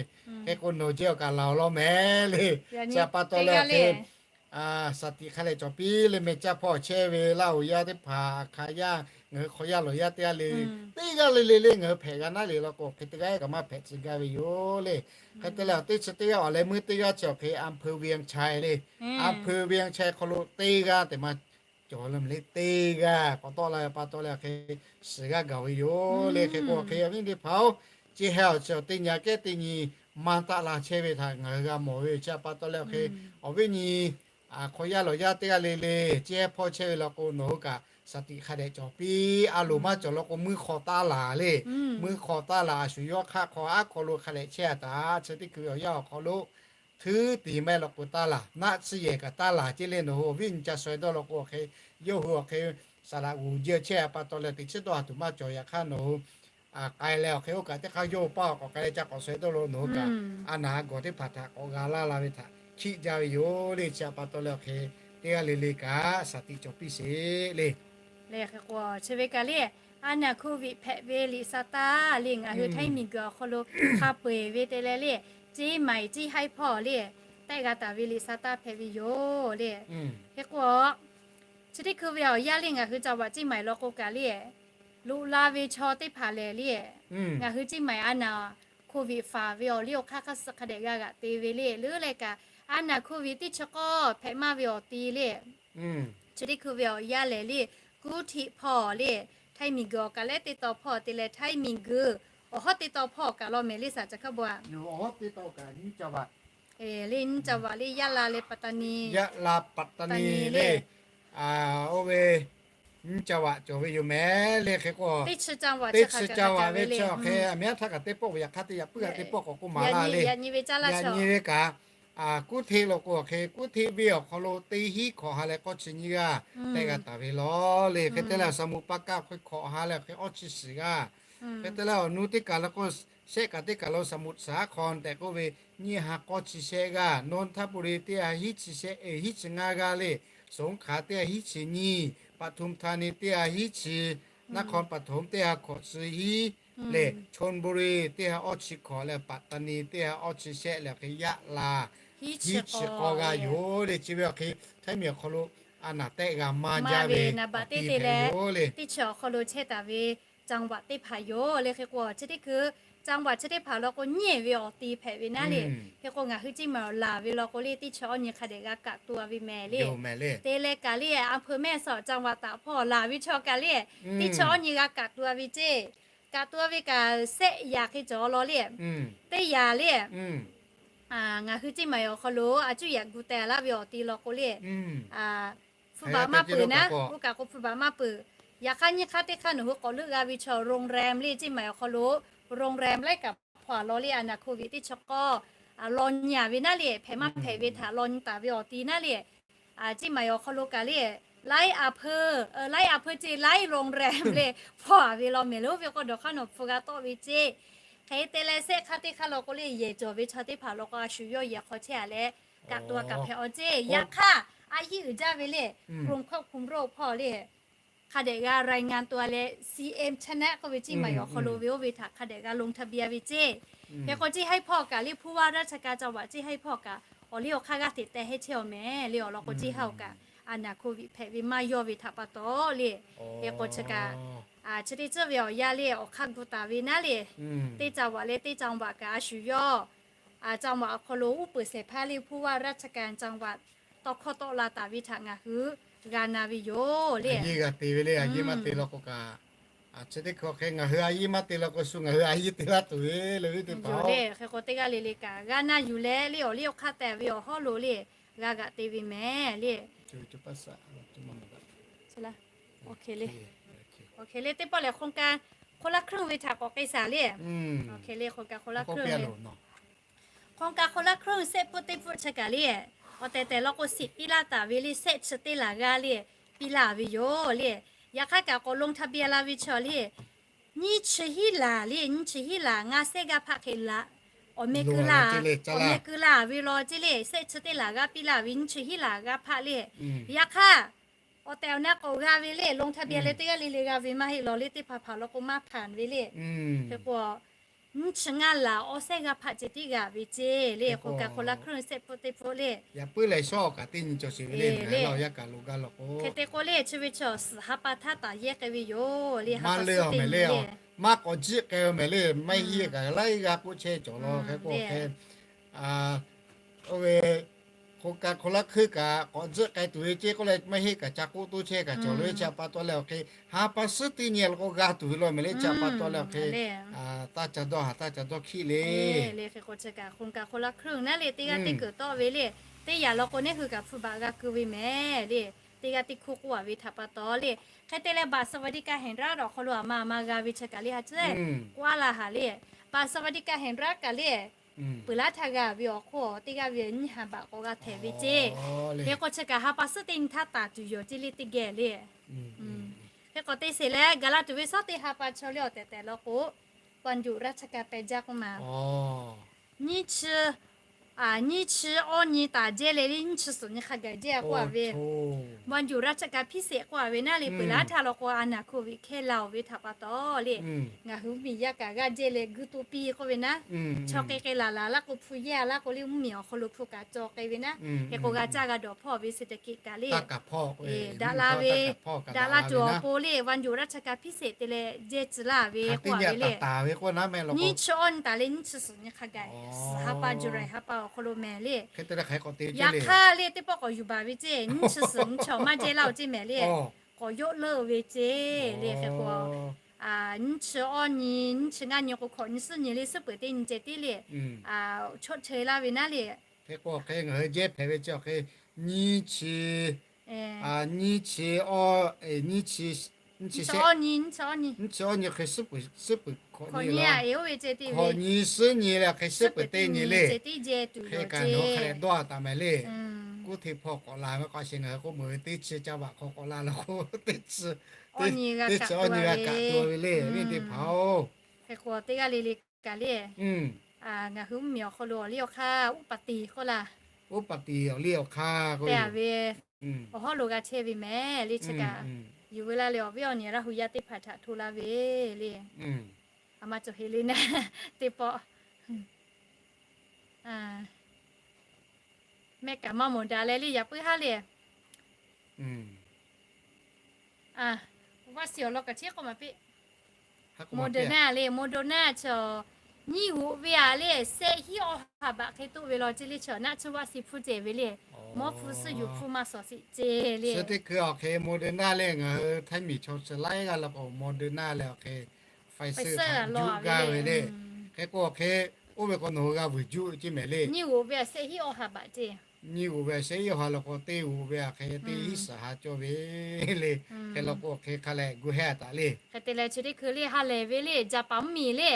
Hk'e k'o nawˬ jehˇ awˬ kaꞈ laˬ awˬ law mehˍ le. Chi pa taw leh hk'e shaˍ tiꞈ hk'a leh cawˬ piˇ le แม่จันทน์ hpawˇ chehˇ ve Laˇ huˍ yaˇ teˇ hpaˍ hk'a yaˇ ngaˬ hui hk'aw yaˇ lawˬ yaˇ teˇ g'aˇ le le, teˇ g'aˇ le le le ngaˬ hui hpehꞈ g'a naˉ le law k'o hk'e teˇ g'aˇ kaꞈ maˇ hpehꞈ tcuh gaˇ ve yoˬ le. Hk'e te leh teˇ chi teˇ g'aˇ awˬ leh meuˇ teˇ g'aˇ chi awˬ hk'e อำเภอ เวียงชัย le. อำเภอ เวียงชัย hk'aw lo teˇ g'aˇ teˇ maˇ cawˬ le mehˍ le. Teˇ g'aˇ k'awꞈ tawˆ la ve pa taw leh hk'e shiˍ g'aˇ gaˬ ve yoˬ le. Hk'e k'o hk'e awˬ viˉ teˇ hpaˍ-oˬ, ciˇ haiˉ awˬ chi awˬ teˇ nyi kehˉ teˇ nyi maˇ taˆ la chehˇ ve htaꞈ ngaˬ hui g'a mawˬ ve yoˬ. Chi pa taw leh hk'e awˬ viˉ nyi hk'aw yaˇ lawˬ yaˇ teˇ g'aˇ le le ciˇ haiˉ hpawˇ chehˇ ve law k'o nawˬ hui kaꞈ shaˍ tiꞈ hk'a dehꞈ cawˬ piˇ. A loˍ maˇ cawˬ law k'o mvuhˇ hk'aw taˇ laˬ le. Mvuhˇ hk'aw taˇ laˬ a shu yawˇ hk'aˆ hk'aw aˉ hk'aw lo hk'a dehꞈ chehˇ a taˍ. Chi teˇ hkui ve awˬ yanˇ awˬ hk'aw lo htuˉ tiˍ maˇ heˆ law k'o taˇ laˬ, naˆ tsuhˇ yehˬ kaꞈ taˇ laˬ ceˇ le. Nawˬ hui awˬ viˉ awˬ nyi ca suh dawˇ law k'o hk'e, yawˇ hui awˬ hk'e saˍ laꞈ g'uˬ jehˇ chehˇ a pa taw leh teꞈ chiˉ dawˇ ha tuˬ maˇ cawˬ. Yaꞈ hk'aˇ nawˬ hui k'ai leh awˬ hk'e oˇ kaꞈ teˇ hk'aˇ yawˇ paˇ k'awꞈ k'ai leh ca k'awꞈ suh dawˇ lo nawˬ hui kaꞈ, a naˍ a gawˬ teˇ hpaˍ htaꞈ k'awꞈ g'a laˇ la ve htaꞈ hkiˆ jaˇ ve yoˬ le. Chi a pa taw leh awˬ hk'e teˇ g'aˇ le le kaꞈ shaˍ tiꞈ cawˬ piˇ sheˍ le. Leh hk'e k'o chi ve kaꞈ le, a naˍ โควิด hpehꞈ ve liꞈ sa taˇ le ngaˬ hui htaiˇ miˬ guiˬ awˬ hk'aw lo hk'a peu-eˬ ve te leh le, ceˇ maiˍ ceˇ haiˉ hpawˇ le, tehˆ g'a taˍ ve liꞈ sa taˇ hpehꞈ ve yoˬ le. Hk'e k'o, chi teˇ hkui ve awˬ yanˇ le ngaˬ hui จังหวัด ceˇ maiˍ law k'o kaꞈ le, loꞈ la ve chaw teˇ hpaˍ lehˬ le, ngaˬ hui ceˇ maiˍ a naˍ โควิด faˍ ve awˬ liˇ awˬ hk'aˇ hk'aˇ suh hk'a dehꞈ g'a g'aꞈ te ve le. Leuˉ leh kaꞈ, a naˍ โควิด teˇ chi k'awˇ hpehꞈ maˇ ve awˬ ti le, chi teˇ hkui ve awˬ yanˇ lehˬ le, กรุงเทพ hpawˇ le, htaiˇ miˬ guiˬ awˬ kaꞈ leh teˇ taw hpawˇ te leh htaiˇ miˬ guiˬ awˬ hawˉ teˇ taw hpawˇ kaꞈ law mehˍ le saˍ ca hk'a ba. Le nyiˇ จังหวัด le, Yaˇ la leh ปัตตานี, Yaˇ la ปัตตานี le, oˇ ve nyiˇ จังหวัด cawˬ ve yoˬ mehˍ le. Hk'e k'o, teˇ chi จังหวัด ve chi awˬ hk'e a miˉ htaˇ kaꞈ teˇ pawˆ ve yaꞈ hk'aˇ teˇ yaꞈ puiˉ kaꞈ teˇ pawˆ k'awꞈ k'oˆ maˍ laˇ le. Yaꞈ nyi ve kaꞈ, กรุงเทพ law k'o awˬ hk'e กรุงเทพ ve awˬ hk'aw lo teˇ hinˉ hkawꞈ ha leh k'awˇ chi nyiˇ g'aˇ tehˆ g'a taˍ ve law le. Hk'e te leh สมุทรปราการ awˬ hk'e hkawꞈ ha leh awˬ hk'e awˇ chi shiˍ g'aˇ. Hk'e te leh awˬ nu teˇ kaˬ lo k'o, shehˆ kaꞈ teˇ kaˬ lo สมุทรสาคร tehꞈ k'oˆ ve nyiˇ ha k'awˇ chi shehˆ g'aˇ, นนทบุรี teˇ ha hiˉ chi shehˆ, hiˉ chi ngaˇ g'aˇ le, สงขลา teˇ ha hiˉ chi nyiˇ, ปทุมธานี teˇ ha hiˉ chi, นครปฐม teˇ ha hkawꞈ chi hiˉ lehˬ, ชลบุรี teˇ ha awˇ chi hkawꞈ leh ปัตตานี teˇ ha awˇ chi shehˆ leh awˬ hk'e Yaˇ la hiˉ chi k'awˇ g'aˇ yoˬ le. Chi ve awˬ hk'e htaiˇ miˬ awˬ hk'aw lo a naˍ tehˆ g'a maˇ jaˇ ve naˍ baꞈ teˇ te leh, teˇ chi awˬ hk'aw lo chehˇ taˍ ve จังหวัด teˇ hpaˍ yoˬ le. Hk'e k'o chi teˇ hkui จังหวัด chi teˇ hpaˍ law k'o nyiˇ ve awˬ ti hpehꞈ ve naˉ le. Hk'e k'o ngaˬ hui ceˇ maiˍ awˬ laˬ ve law k'o le teˇ chi awˇ nyi hk'a dehꞈ g'a kaꞈ tu-a ve mehˍ le. Te leh kaꞈ le, a hpeu mehˆ suhˍ จังหวัด taꞈ hpawˇ laˬ ve chaw kaꞈ le, teˇ chi awˇ nyi g'a kaꞈ tu-a ve ceˇ. Kaꞈ tu-a ve kaꞈ sehˆ yaꞈ hk'e cawˬ law le. Teˇ yaꞈ le, ngaˬ hui ceˇ maiˍ awˬ hk'aw lo a cuˇ yaꞈ gu teh laˇ ve awˬ ti law k'o le, hpu baꞈ maˇ peuˬ naˉ, oˇ kaꞈ k'o hpu baꞈ maˇ peuˬ. Yaꞈ hk'aˇ nyiˇ hk'aˇ teˇ hk'aˇ nawˬ hui k'awꞈ leuˆ g'a ve chaw โรงแรม le ceˇ maiˍ awˬ hk'aw lo โรงแรม laiˉ kaꞈ hpaw law le, a naˍ โควิด teˇ chi k'awˇ law nyi ve naˉ le, hpehꞈ maˇ hpehꞈ ve htaꞈ law nyi taˍ ve awˬ ti naˉ le. Ceˇ maiˍ awˬ hk'aw lo kaꞈ le, laiˉ a hpeu, laiˉ a hpeu ceˇ laiˉ โรงแรม le hpaw-a ve law mehˍ le. Oˇ ve k'o dawˬ hk'aˇ nawˬ hpu g'a tawˆ ve ceˇ. Hk'e te leh sehˆ hk'aˇ teˇ hk'aˇ law k'o le, yehˬ cawˬ ve chaw teˇ hpaˍ law k'o a shu yawˇ yehˬ hk'aw chehˇ-a leh kaꞈ tu-a kaꞈ hpehꞈ-aw ceˇ. Yaꞈ hk'aˇ a yiˇ uiˍ jaˇ ve le, กรมควบคุมโรค hpawˇ le hk'a dehꞈ g'a รายงานตัว leh ซีเอ็ม ชนะ k'oˆ ve ceˇ maiˍ awˬ hk'aw lo ve oˇ ve htaꞈ hk'a dehꞈ g'a ลงทะเบียน ve ceˇ. Hk'e k'o ceˇ haiˉ hpawˇ kaꞈ le ผู้ว่าราชการจังหวัด ceˇ haiˉ hpawˇ kaꞈ awˬ liˇ awˬ hk'aˇ g'aˇ hteꞈ teh heˆ chehˇ-aw mehˍ le. Awˬ lawn k'o ceˇ haiˉ awˬ kaꞈ a naˍ โควิด hpehꞈ ve maˇ yawˇ ve htaꞈ pa taw le. Hk'e k'o chi kaꞈ chi teˇ tcuhˇ ve awˬ yanˇ le awˬ hk'aˇ gu taˍ ve naˉ le, teˇ จังหวัด leh teˇ จังหวัด kaꞈ a shu yawˇ จังหวัด awˬ hk'aw lo uˉ peunˍ shehˍ hpaˇ le ผู้ว่าราชการจังหวัด tawˇ hkawˇ tawˆ la taˍ ve htaꞈ ngaˬ hui g'a na ve yoˬ le. G'a te ve le, a yiˇ maˇ te law k'o kaꞈ, chi teˇ hkui hk'e ngaˬ hui a yiˇ maˇ te law k'o shu ngaˬ hui a yiˇ te laˇ tuˬ ve le, viˉ teˇ hpaˍ-oˬ. Hk'e k'o teˇ g'aˇ le le kaꞈ g'a na yuˬ leh le awˬ liˇ awˬ hk'aˇ teh ve awˬ hawˉ lo le g'a g'aꞈ te ve mehˍ le. Awˬ hk'e le, teˇ pawˆ lehˬ โครงการคนละครึ่ง ve htaꞈ k'awꞈ k'ai shaˍ le. Awˬ hk'e le, โครงการคนละครึ่ง ve โครงการคนละครึ่ง sehˆ pfuhˆ teˇ pfuhˆ chi kaꞈ le, awˬ tehˬ tehˬ law k'o shiˍ piˇ laˇ taˍ ve le, sehˆ chi teˇ laˬ g'aˇ le piˇ laˇ ve yoˬ le. Yaꞈ hk'aˇ kaꞈ k'awꞈ ลงทะเบียน la ve chaw le, nyiˇ chi hiˉ laˬ le, nyiˇ chi hiˉ laˬ ngaˇ sehˆ g'aˇ hpaˆ hk'e laˬ. Awˬ meh keu laˬ, awˬ meh keu laˬ ve law ceˇ le, sehˆ chi teˇ laˬ g'aˇ piˇ laˇ ve nyiˇ chi hiˉ laˬ g'aˇ hpaˆ le. Yaꞈ hk'aˇ awˬ tehˬ awˬ na k'awꞈ g'a ve le, ลงทะเบียน leh teˇ g'aˇ le le g'a ve maˇ heˆ law le, teˇ hpaˍ hpaˍ law k'o maˇ ผ่าน ve le. Hk'e k'o nyiˇ chi ngaˇ laˬ awˇ sehˆ g'aˇ hpaˆ ceh tiˉ g'a ve ceˇ le, โครงการคนละครึ่ง sehˆ pfuhˆ teˇ pfuhˆ le. Yaꞈ puiˉ lehˬ shawˉ awˬ kaꞈ teˇ nyi cawˬ sheˍ ve le, ngaˬ hui laˇ awˬ yanˇ kaꞈ lo gaˇ law k'o. Hk'e te k'o le chi ve chaw suhˍ ha pa htaˇ taˍ yehˇ k'ai ve yoˬ le, maˇ leuˆ-a mehˍ le, maˇ k'awꞈ jiˆ k'ai-o mehˍ le, maˇ heˆ kaꞈ laiˉ g'aˇ k'oˆ chehˇ cawˬ law hk'e k'o hk'e oˇ ve โครงการคนละครึ่ง kaꞈ k'awꞈ tzuhˆ k'ai tuˬ ve ceˇ k'oˆ leh maˇ heˆ kaꞈ ca k'oˆ toˇ chehˇ kaꞈ cawˬ lo ve chi a pa taw leh awˬ hk'e, ha pa suhˉ teˇ nyi lo k'o g'a tuˬ ve law mehˍ le, chi a pa taw leh awˬ hk'e, taˇ ca dawˇ haˍ taˇ ca dawˇ hkiˆ le. Le hk'e k'o chi kaꞈ โครงการคนละครึ่ง naˉ le teˇ g'aˇ teˇ keunˍ tawˆ ve le, teˇ yaꞈ law k'o neˇ hui kaꞈ hpu baꞈ g'a keu ve mehˍ le, teˇ g'aˇ teˇ hkuˇ k'oˆ-a ve htaꞈ pa taw le. Hk'e te leh บัตรสวัสดิการแห่งรัฐ awˬ hk'aw lo a ma a ma g'a ve chi kaꞈ le ha tcuhˉ k'oˆ-a la haˍ le, บัตรสวัสดิการแห่งรัฐ kaꞈ le Peuˬ laˉ htaˇ g'a ve awˬ hk'oˆ teˇ g'aˇ ve nyiˇ ha baꞈ k'awꞈ g'a htehꞈ ve ceˇ. Hk'e k'o chi kaꞈ ha pa suhˉ teˇ nyi htaˇ taˍ tuˬ yoˬ ceˇ le teˇ geh le. Hk'e k'o te sheˍ leh gaˬ la tuˬ ve suhˉ teˇ ha pa chaw le awˬ tehˬ tehˬ law k'o, วันหยุดราชการ pehˬ jaˇ k'oˆ ma. Nyiˇ chi, nyiˇ chi awˇ nyi taˍ jehˇ leh le nyiˇ chi suhˍ nyi hk'a gaˬ jehˇ k'oˆ a ve, วันหยุดราชการพิเศษ k'oˆ a ve naˉ le. Peuˬ laˉ htaˇ law k'o a naˬ hk'oˆ ve hkehˇ la-oˬ ve htaꞈ pa taw le, ngaˬ hui miˬ yaˇ kaꞈ g'aˇ jehˇ leh guiˇ toˇ piˇ k'oˆ ve naˉ, chaw k'ai k'ai laˬ laˬ laˇ k'o hpu yehˇ a laˇ k'o le mvuhˇmiˬ awˬ hk'aw lo hpu kaꞈ caw k'ai ve naˉ. Hk'e k'o g'a caˇ g'a dawˬ hpawˇ ve เศรษฐกิจ kaꞈ le daꞈ la ve, daꞈ la tuˬ awˬ pon le วันหยุดราชการพิเศษ te leh jehˇ tcuh laˇ ve k'oˆ a ve le. Nyiˇ chi awˇ nyi taˍ leh nyiˇ chi suhˍ nyi hk'a gaˬ, suhˍ ha pa July ha pa awˬ hk'aw lo mehˍ le. Yaꞈ hk'aˇ le teˇ pawˆ k'awꞈ yuˬ baˬ ve ceˇ, nyiˇ chi suhˍ nyi chi awˬ maˇ jehˇ laˇ-oˬ ceˇ mehˍ le. K'awꞈ yoˆ leuˆ ve ceˇ le. Hk'e k'o nyiˇ chi awˇ nyi, nyiˇ chi ngaˇ nyi k'o hkawꞈ nyi suhˉ nyi le suhˉ peuˬ teˇ nyi ceh tiˉ le. Chawˆ cheu laˇ ve naˉ le. Hk'e k'o hk'e ngaˬ hui jehˇ hpehꞈ ve chi awˬ hk'e nyiˇ chi, nyiˇ chi, nyiˇ chi, nyiˇ chi awˇ nyi hk'e suhˉ peuˬ, suhˉ peuˬ hkawꞈ nyi, hkawꞈ nyi suhˉ nyi leh hk'e suhˉ peuˬ teˇ nyi le. Hk'e kaꞈ nawˬ hk'a leh dawˇ a taˍ mehˍ le. Kuˇ hteˇ hpawˇ k'awꞈ la ve k'a sheˍ ngaˬ hui k'oˆ meuˬ ve teˇ chi ca baꞈ hk'aw k'awꞈ la la k'o, teˇ chi, teˇ chi awˇ nyi g'a kaꞈ tuˬ ve le. Viˉ teˇ hpaˍ-oˬ, hk'e k'o teˇ g'aˇ le le kaꞈ le, ngaˬ hui mvuhˇmiˬ awˬ hk'aw lo awˬ liˇ awˬ hk'aˇ uˉ paˍ tiˍ k'oˆ laˇ. Uˉ paˍ tiˍ awˬ liˇ awˬ hk'aˇ k'oˆ ve, awˬ hawˉ lo g'a chehˇ ve mehˍ le chi kaꞈ, yuˬ ve laˇ leh awˬ viˉ awˬ nyi Laˇ hu yaˇ teˇ hpaˍ htaꞈ hto laˇ ve le. A ma cawˬ heˍ le naˉ, teˇ pawˆ mehˆ kaꞈ maˇ mawˬ daꞈ leh le yaꞈ puiˉ haˉ le. Vaˆ si awˬ lawn kaꞈ chi k'oˆ maˍ piˇ. Moderna le, Moderna chaw nyiˇ g'oꞈ ve a le, shehˆ hinˉ awˇ ha baꞈ hk'e toˆ ve law ceˇ le chaw naˆ tsuhˇ vaˆ si hpfuhˇ ceh ve le. Mawˇ hpfuhˇ suhˉ yuˬ hpfuhˇ maˇ shawˍ sheˍ ceˇ le. Chi teˇ hkui awˬ hk'e Moderna le ngaˬ hui Htaiˇ miˬ chaw chi laiˉ g'aˇ law k'o Moderna leh awˬ hk'e Pfizer juˆ gaˇ ve le. Hk'e k'o awˬ hk'e oˇ ve k'o nawˬ hui g'a vuiˬ juˆ ceˇ mehˍ le. Nyiˇ g'oꞈ ve a shehˆ hinˉ awˇ ha baꞈ ceˇ. Nyiˇ g'oꞈ ve a shehˆ hinˉ awˇ ha law k'o teˇ g'oꞈ ve a hk'e teˇ hinˉ suhˍ ha cawˇ ve le. Hk'e law k'o hk'e hk'a leh gu hehˇ a taˍ le. Hk'e te leh chi teˇ hkui le ha lehˬ ve le Japan mvuhˇmiˬ le,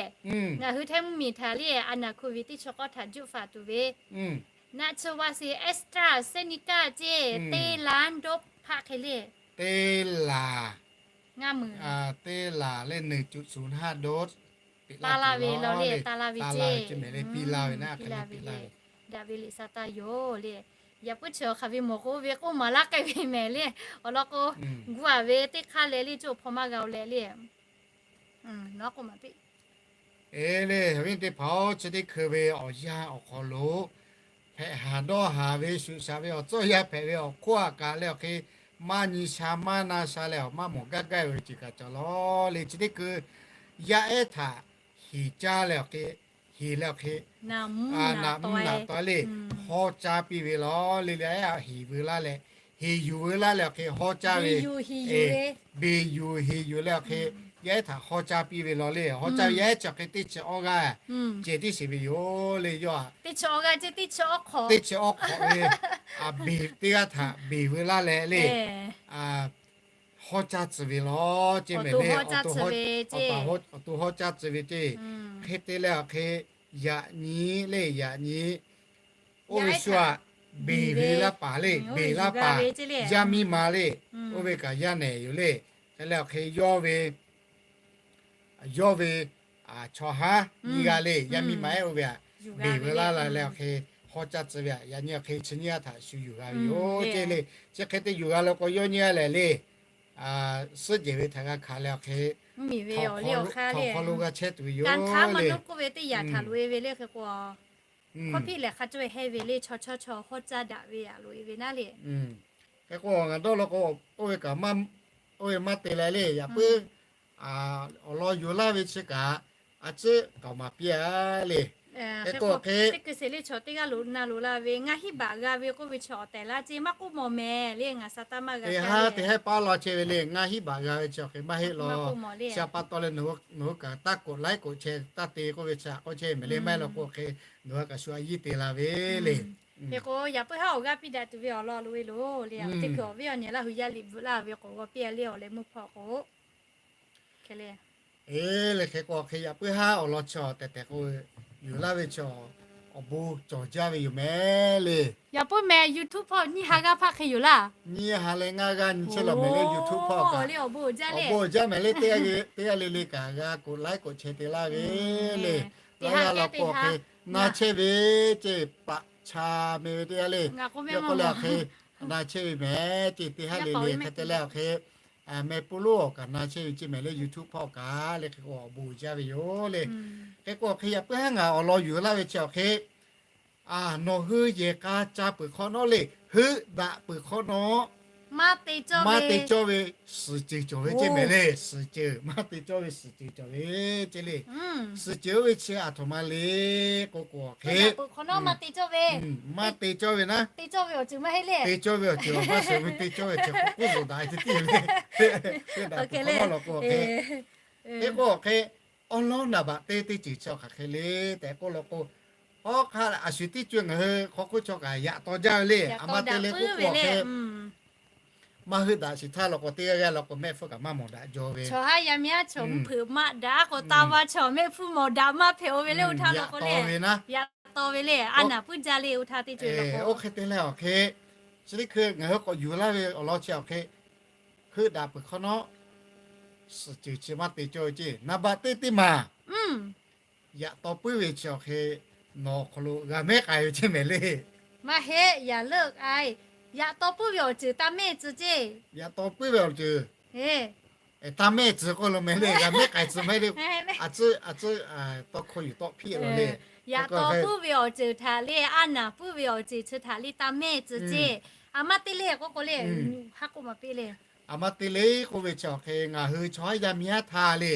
ngaˬ hui Htaiˇ mvuhˇmiˬ htaꞈ le a naˬ hkui ve teˇ chi k'awˇ htaꞈ juˆ faˍ tuˬ ve naˆ tsuhˇ vaˆ si AstraZeneca ceˇ teˇ laˇ dawˇ hpaˆ hk'e le. Teˇ laˬ, teˇ laˬ le หนึ่งจุดศูนย์ห้า โดส taˍ la ve law le, taˍ la ve ceˇ mehˍ le, piˇ laˇ ve naˉ hk'e le piˇ laˇ ve. Daꞈ ve liꞈ sha taˇ yoˬ le. Yaꞈ puiˉ chi awˬ hk'aˬ ve mawˬ k'o ve k'oˆ maˍ laˇ k'ai ve mehˍ le. Awˬ lawn k'o, gu a ve teˇ hk'aˇ leh le cawˇ hpaw maˇ g'a-o leh le. Nawˬ k'oˆ maˍ piˇ. Eˬ le, awˬ viˉ teˇ hpaˍ-oˬ, chi teˇ hkui ve awˬ yanˇ awˬ hk'aw lo hpehꞈ haˍ dawˇ haˍ ve shuˍ shaˍ ve awˬ tcuhˇ yaˇ hpehꞈ ve awˬ hk'oˆ a kaꞈ leh awˬ hk'e maˇ nyi sha maˇ na sha leh awˬ maˇ mawˬ gaˇ gaˇ ve awˬ ceuˬ kaꞈ cawˬ law le. Chi teˇ hkui yaˇ ehˉ htaꞈ heˍ caˇ leh awˬ hk'e, heˍ leh awˬ hk'e naꞈ mvuhˇ naꞈ taw le, hawˇ caˇ piˇ ve law le. Le ehˉ a heˍ veu laˇ leh, heˍ yuˬ veu laˇ leh awˬ hk'e hawˇ caˇ ve, beˬ yuˬ heˍ yuˬ leh awˬ hk'e yaˇ ehˉ htaꞈ hawˇ caˇ piˇ ve law le. Hawˇ caˇ ve yaˇ ehˉ chi awˬ hk'e teˇ chi awˇ g'aˇ ceh tiˉ sheˍ ve yoˬ le. Yawˇ a teˇ chi awˇ hk'awꞈ ve, a beˬ teˇ g'aˇ htaꞈ beˬ veu laˇ leh le, hawˇ caˇ tcuh ve law ceˇ mehˍ le. Awˬ to hawˇ caˇ tcuh ve ceˇ. Hk'e te leh awˬ hk'e yaꞈ nyi le, yaꞈ nyi oˇ ve shu a beˬ ve laˇ paˍ le, beˬ laˇ paˍ, yaˇ miˇ ma le, oˇ ve kaꞈ yaˇ nehˬ yoˬ le. Hk'e leh awˬ hk'e yawˇ ve yawˇ ve chaw haˉ nyiˇ g'aˇ le, yaˇ miˇ ma ehˉ oˇ ve a beˬ veu laˇ la leh awˬ hk'e hawˇ caˇ tcuh ve a, yaꞈ nyi awˬ hk'e chi nyiˇ g'aˇ htaꞈ shu yuˬ g'a ve yoˬ ceˇ le. Chi hk'e te yuˬ g'a leh k'o yawˇ nyiˇ g'aˇ lehˬ le, suhˉ jehˬ ve htaꞈ g'a hkanˍ leh awˬ hk'e mvuhˇmiˬ ve awˬ liˇ awˬ hk'aˇ le hk'aw lo g'a chehˇ tuˬ ve yoˬ le. K'oˆ piˇ lehˬ hk'a cawˇ heh ve le, chaw chawˇ chaw hawˇ caˇ daꞈ ve a loꞈ e ve naˉ le. Hk'e k'o ngaˬ dawˇ law k'o, oˇ ve kaꞈ, oˇ ve maˇ te leh le, yaꞈ puiˉ awˬ lawn yuˬ laˇ ve chi kaꞈ a ciˉ k'aoˍ maˍ piˇ a le. Hk'e k'o hk'e teˇ hkui sheˍ le chaw teˇ g'aˇ loꞈ na loꞈ la ve ngaˇ hinˉ baꞈ g'a ve k'oˆ ve chi awˬ tehˬ laˇ ceˇ maˇ k'oˆ mawˬ mehˍ le. Ngaˬ sa taˇ maˇ g'a le, ngaˇ hinˉ baꞈ g'a ve chi awˬ hk'e maˇ heˆ law. Chi a pa taw leh nawˬ hui kaꞈ taˇ k'oꞈ laiˉ k'oꞈ chehˇ taˇ te k'oˆ ve chi a k'oˆ chehˇ mehˍ le. Maˇ heˆ law k'o hk'e nawˬ hui kaꞈ shu a yiˇ te la ve le. Hk'e k'o yaꞈ puiˉ haˉ awˬ g'aˇ piˇ daꞈ tuˬ ve awˬ lawn loꞈ e loˬ le. Teˇ hkui awˬ viˉ awˬ nyi Laˇ hu yaˇ liꞈ bvuhꞈ laˇ ve k'awꞈ g'aw piˇ a le awˬ leh meuˇ hpawˇ k'o hk'e le. Eˬ, leh hk'e k'o hk'e yaꞈ puiˉ haˉ awˬ lawn chi awˬ tehˬ tehˬ k'o, yuˬ laˇ ve chi awˬ awˬ bon cawˬ jaˇ ve yoˬ mehˍ le. Yaꞈ puiˉ meh YouTube hpawˇ nyiˇ ha g'aˇ hpaˆ hk'e yoˬ laˇ. Nyiˇ ha leh ngaˇ g'aˇ nyi chehˇ law mehˍ le YouTube hpawˇ kaꞈ. Awˬ bon jaˇ mehˍ le, teˇ g'aˇ le le kaꞈ g'a k'oꞈ laiˉ k'oꞈ chehˇ te laˇ ve le. Teˇ g'aˇ law k'o hk'e na chehˇ ve ceˇ, paꞈ cha meh ve teˇ g'aˇ le. Yawˇ k'oˆ le awˬ hk'e na chehˇ ve mehˍ ceˇ, teˇ ha le le hk'e te leh awˬ hk'e meh pui lonˉ awˬ kaꞈ na chehˇ ve ceˇ mehˍ le YouTube hpawˇ kaꞈ le. Hk'e k'o awˬ bon jaˇ ve yoˬ le. Hk'e k'o hk'e yaꞈ puiˉ haˉ ngaˬ awˬ lawn yuˬ laˇ ve chi awˬ hk'e, nawˬ hui yehˬ k'a ca peuˬ hk'awꞈ nawˉ le, heuˆ daꞈ peuˬ hk'awꞈ nawˉ maˇ te cawˇ ve suhˍ ceuˬ cawˬ ve ceˇ mehˍ le. Suhˍ ceuˬ, maˇ te cawˇ ve suhˍ ceuˬ cawˬ ve ceˇ le. Suhˍ ceuˬ oˇ ve chi aˬ htoꞈ ma le k'o k'o hk'e, maˇ te cawˇ ve naˉ, te cawˇ ve awˬ ceuˬ maˇ suhˍ ve, te cawˇ ve awˬ ceuˬ k'o k'oˆ zuhˬ daꞈ ve teˇ tiˉ le. Heuˆ daꞈ peuˬ hk'awꞈ nawˉ law k'o hk'e, hk'e k'o hk'e awˉ lawˉ naˍ baꞈ teˇ teˇ ceuˬ chi awˬ hk'aˬ hk'e le tehꞈ k'oˆ law k'o, awˉ hk'aˇ a shu teˇ co ngaˬ hui hk'aw hk'oˆ chaw kaꞈ yaꞈ taw jaˇ ve le. Aˬ ma te le k'oˆ k'o hk'e, maˇ heuˆ daꞈ shiˍ htaˇ law k'o teˇ g'aˇ g'aˇ law k'o mehˆ hpfuhˇ kaꞈ maˇ mawˬ daꞈ jaw ve. Chaw mvuhˇ hpeuꞈ maˇ daꞈ k'o taˇ va chaw mehˆ hpfuhˇ mawˬ daꞈ maˇ hpehꞈ-o ve le. Oˇ htaˇ law k'o le, yaꞈ taw ve le, a naˍ puiˉ jaˇ le. Oˇ htaˇ teˇ co oˇ hk'e te leh awˬ hk'e chi teˇ hkui ngaˬ hui k'awꞈ yuˬ laˇ ve awˬ lawn chi awˬ hk'e, heuˆ daꞈ peuˬ hk'awꞈ nawˉ suhˍ ceuˬ chi maˇ te cawˇ ve ceˇ. Naˍ baꞈ teˇ teˇ maˬ yaꞈ taw puiˉ ve chi awˬ hk'e, nawˬ awˬ hk'aw lo g'a mehˉ k'ai ve ceˇ mehˍ le. Maˇ heˆ, yaꞈ leuˆ k'ai. Yaꞈ taw puiˉ ve awˬ ceuˬ taˇ mehˆ tcuh ceˇ. Yaꞈ taw puiˉ ve awˬ ceuˬ taˇ mehˆ tcuh k'oˆ lo mehˍ le. G'a mehˉ k'ai tcuh mehˍ le. A tcuhˉ a tcuhˉ tawˇ hkawˇ yuˬ tawˆ hpiˇ lo le. Yaꞈ taw puiˉ ve awˬ ceuˬ htaꞈ le, a naˍ puiˉ ve awˬ ceuˬ chi htaꞈ le taˇ mehˆ tcuh ceˇ. A maˇ te le k'oˆ k'o le, haˉ k'oˆ maˍ piˇ le. A maˇ te le k'oˆ ve chi awˬ hk'e ngaˬ hui chaw haˉ yaˇ miˇ haˉ htaˇ le,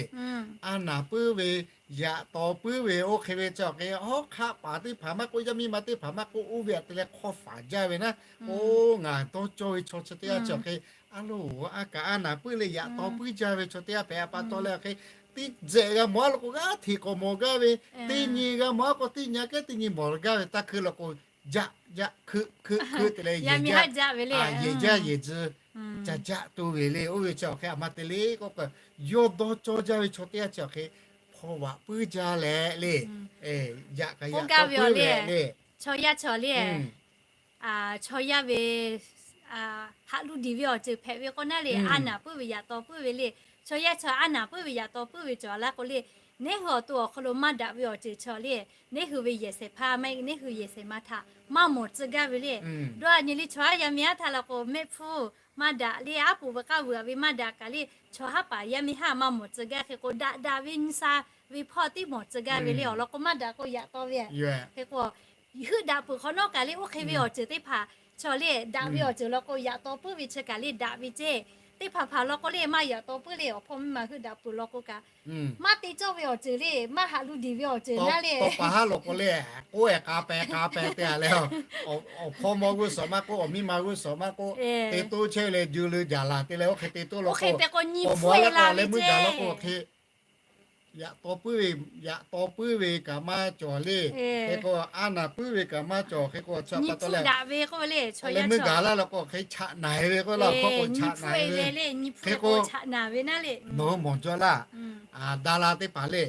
a naˍ puiˉ ve, yaꞈ taw puiˉ ve oˇ hk'e ve chi awˬ hk'e, hawˉ hk'aˆ paˍ teˇ hpaˍ maˇ k'oˆ, yaˇ miˇ ma teˇ hpaˍ maˇ k'oˆ, oˇ ve aꞈ te leh hk'awˇ faˍ jaˇ ve naˉ, oˇ ngaˬ dawˇ cawˇ ve chaw chi teˇ g'aˇ chi awˬ hk'e, a loˬ a kaꞈ a naˍ puiˉ le, yaꞈ taw puiˉ jaˇ ve chaw teˇ g'aˇ hpehꞈ a pa taw leh awˬ hk'e, teˇ jehˬ g'a mawˬ a law k'o g'aˇ hteꞈ k'awꞈ mawˬ gaˇ ve, teˇ nyi g'a mawˬ a k'o teˇ nyi a kehˉ teˇ nyi mawˬ gaˇ ve taˇ hkui law k'o, jaˆ jaˆ hkeuˆ hkeuˆ hkeuˆ te leh, yehˬ jaˇ yehˬ tcuh ca jaˆ to ve le. Oˇ ve chi awˬ hk'e a maˇ te le k'oˆ k'o, yawˇ dawˇ cawˇ jaˇ ve chaw teˇ g'aˇ chi awˬ hk'e hpaw vaꞈ puiˉ jaˇ leh le, yaꞈ kaꞈ yaꞈ taw puiˉ ve le. Chaw yaˇ chaw le, chaw yaˇ ve haꞈ lu diˬ ve awˬ ceuˬ hpehꞈ ve k'o naˉ le, a naˍ puiˉ ve yaꞈ taw puiˉ ve le. Chaw yaˇ chaw a naˍ puiˉ ve yaꞈ taw puiˉ ve cawˬ laˇ k'o le, neˉ hui awˬ to awˬ hk'aw lo maˇ daꞈ ve awˬ ceuˬ chaw le, neˉ hui ve yehˬ shehˍ hpaˇ maˇ heˆ, neˉ hui yehˬ shehˍ ma htaꞈ maˇ mawˬ tcuh gaˇ ve le. Dawˇ a nyi le chaw haˉ yaˇ miˇ haˉ htaˇ law k'o mehˆ hpfuhˇ maˇ daꞈ le, aˉ poꞈ ve k'aˇ vuiˬ a ve maˇ daꞈ kaꞈ le, chaw haˉ paˍ yaˇ miˇ haˉ maˇ mawˬ tcuh gaˇ. Hk'e k'o daꞈ daꞈ ve nyi sa ve hpawˇ tiˉ mawˬ tcuh gaˇ ve le. Awˬ lawn k'o maˇ daꞈ k'o yaꞈ taw ve, hk'e k'o heuˆ daꞈ peuˬ hk'awꞈ nawˉ kaꞈ le, oˇ hk'e ve awˬ ceuˬ teˇ hpaˍ chaw le, daꞈ ve awˬ ceuˬ law k'o yaꞈ taw puiˉ ve chi kaꞈ le daꞈ ve ceˇ. Teˇ hpaˍ hpaˍ law k'o le maˇ yaꞈ taw puiˉ le, awˬ hpawˇ miˇ ma heuˆ daꞈ peuˬ law k'o kaꞈ, maˇ te cawˇ ve awˬ ceuˬ le, maˇ haꞈ lu diˬ ve awˬ ceuˬ naˉ le. Tawˇ pa haˉ law k'o le, k'oˆ-e k'a peh k'a peh te a leh, awˬ hpawˇ mawˇ g'uˇ suhˍ maˇ k'oˆ, awˬ miˇ ma g'uˇ suhˍ maˇ k'oˆ, te toˇ chehˇ ve le, ju leu jaˬ laˬ te leh oˇ hk'e te toˇ law k'o, awˬ mawˇ leh k'o leh meuˇ gaˬ law k'o hk'e yaꞈ taw puiˉ ve, yaꞈ taw puiˉ ve kaꞈ maˇ cawˬ le. Hk'e k'o a naˍ puiˉ ve kaꞈ maˇ cawˬ. Hk'e k'o chi pa taw leh, leh meuˇ gaˬ laˇ law k'o hk'e chaꞈ naˍ ve k'oˆ laˇ, awˬ hk'aw k'o chaꞈ naˍ ve. Hk'e k'o nawˬ hui mawˬ jaw laˇ, daꞈ la teˇ hpaˍ le,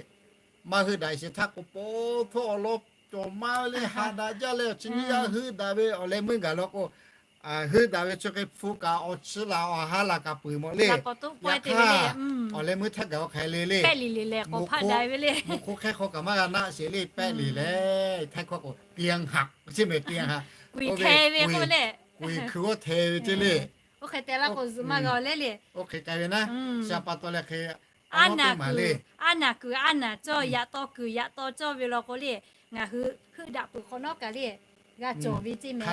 maˇ heuˆ daꞈ sheˍ htaˇ k'o paw hpfuhˇ awˬ lawn cawˬ maˇ ve le, ha daꞈ jaˇ leh awˬ chi nyiˇ g'aˇ heuˆ daꞈ ve awˬ leh meuˇ gaˬ law k'o, heuˆ daꞈ ve chi hk'e hpu kaꞈ awˬ chi laˬ awˬ ha laˬ kaꞈ peuˬ mawˬ le. Yaꞈ hk'aˇ awˬ leh meuˇ htaˇ gaˬ awˬ hk'aˬ hk'e le le, mvuhˇ hk'oˆ hk'aˇ hk'aw kaꞈ maˇ g'a naˆ sheˍ le, pehˆ le leh htaiˇ hkawˇ k'o เตียงหัก ceˇ mehˍ, เตียงหัก kuˬ e hkui g'awˇ hte ve ceˇ le. Oˇ hk'e te laˇ k'o zuhꞈ maˇ g'a leh le. Oˇ hk'e k'ai ve naˉ, chi pa taw leh hk'e a naˍ kuiˬ a naˍ kuiˬ a naˍ cawˇ, yaꞈ taw kuiˬ yaꞈ taw cawˇ ve law k'o le, ngaˬ hui heuˆ daꞈ peuˬ hk'awꞈ nawˉ kaꞈ le g'a cawˬ ve ceˇ mehˍ.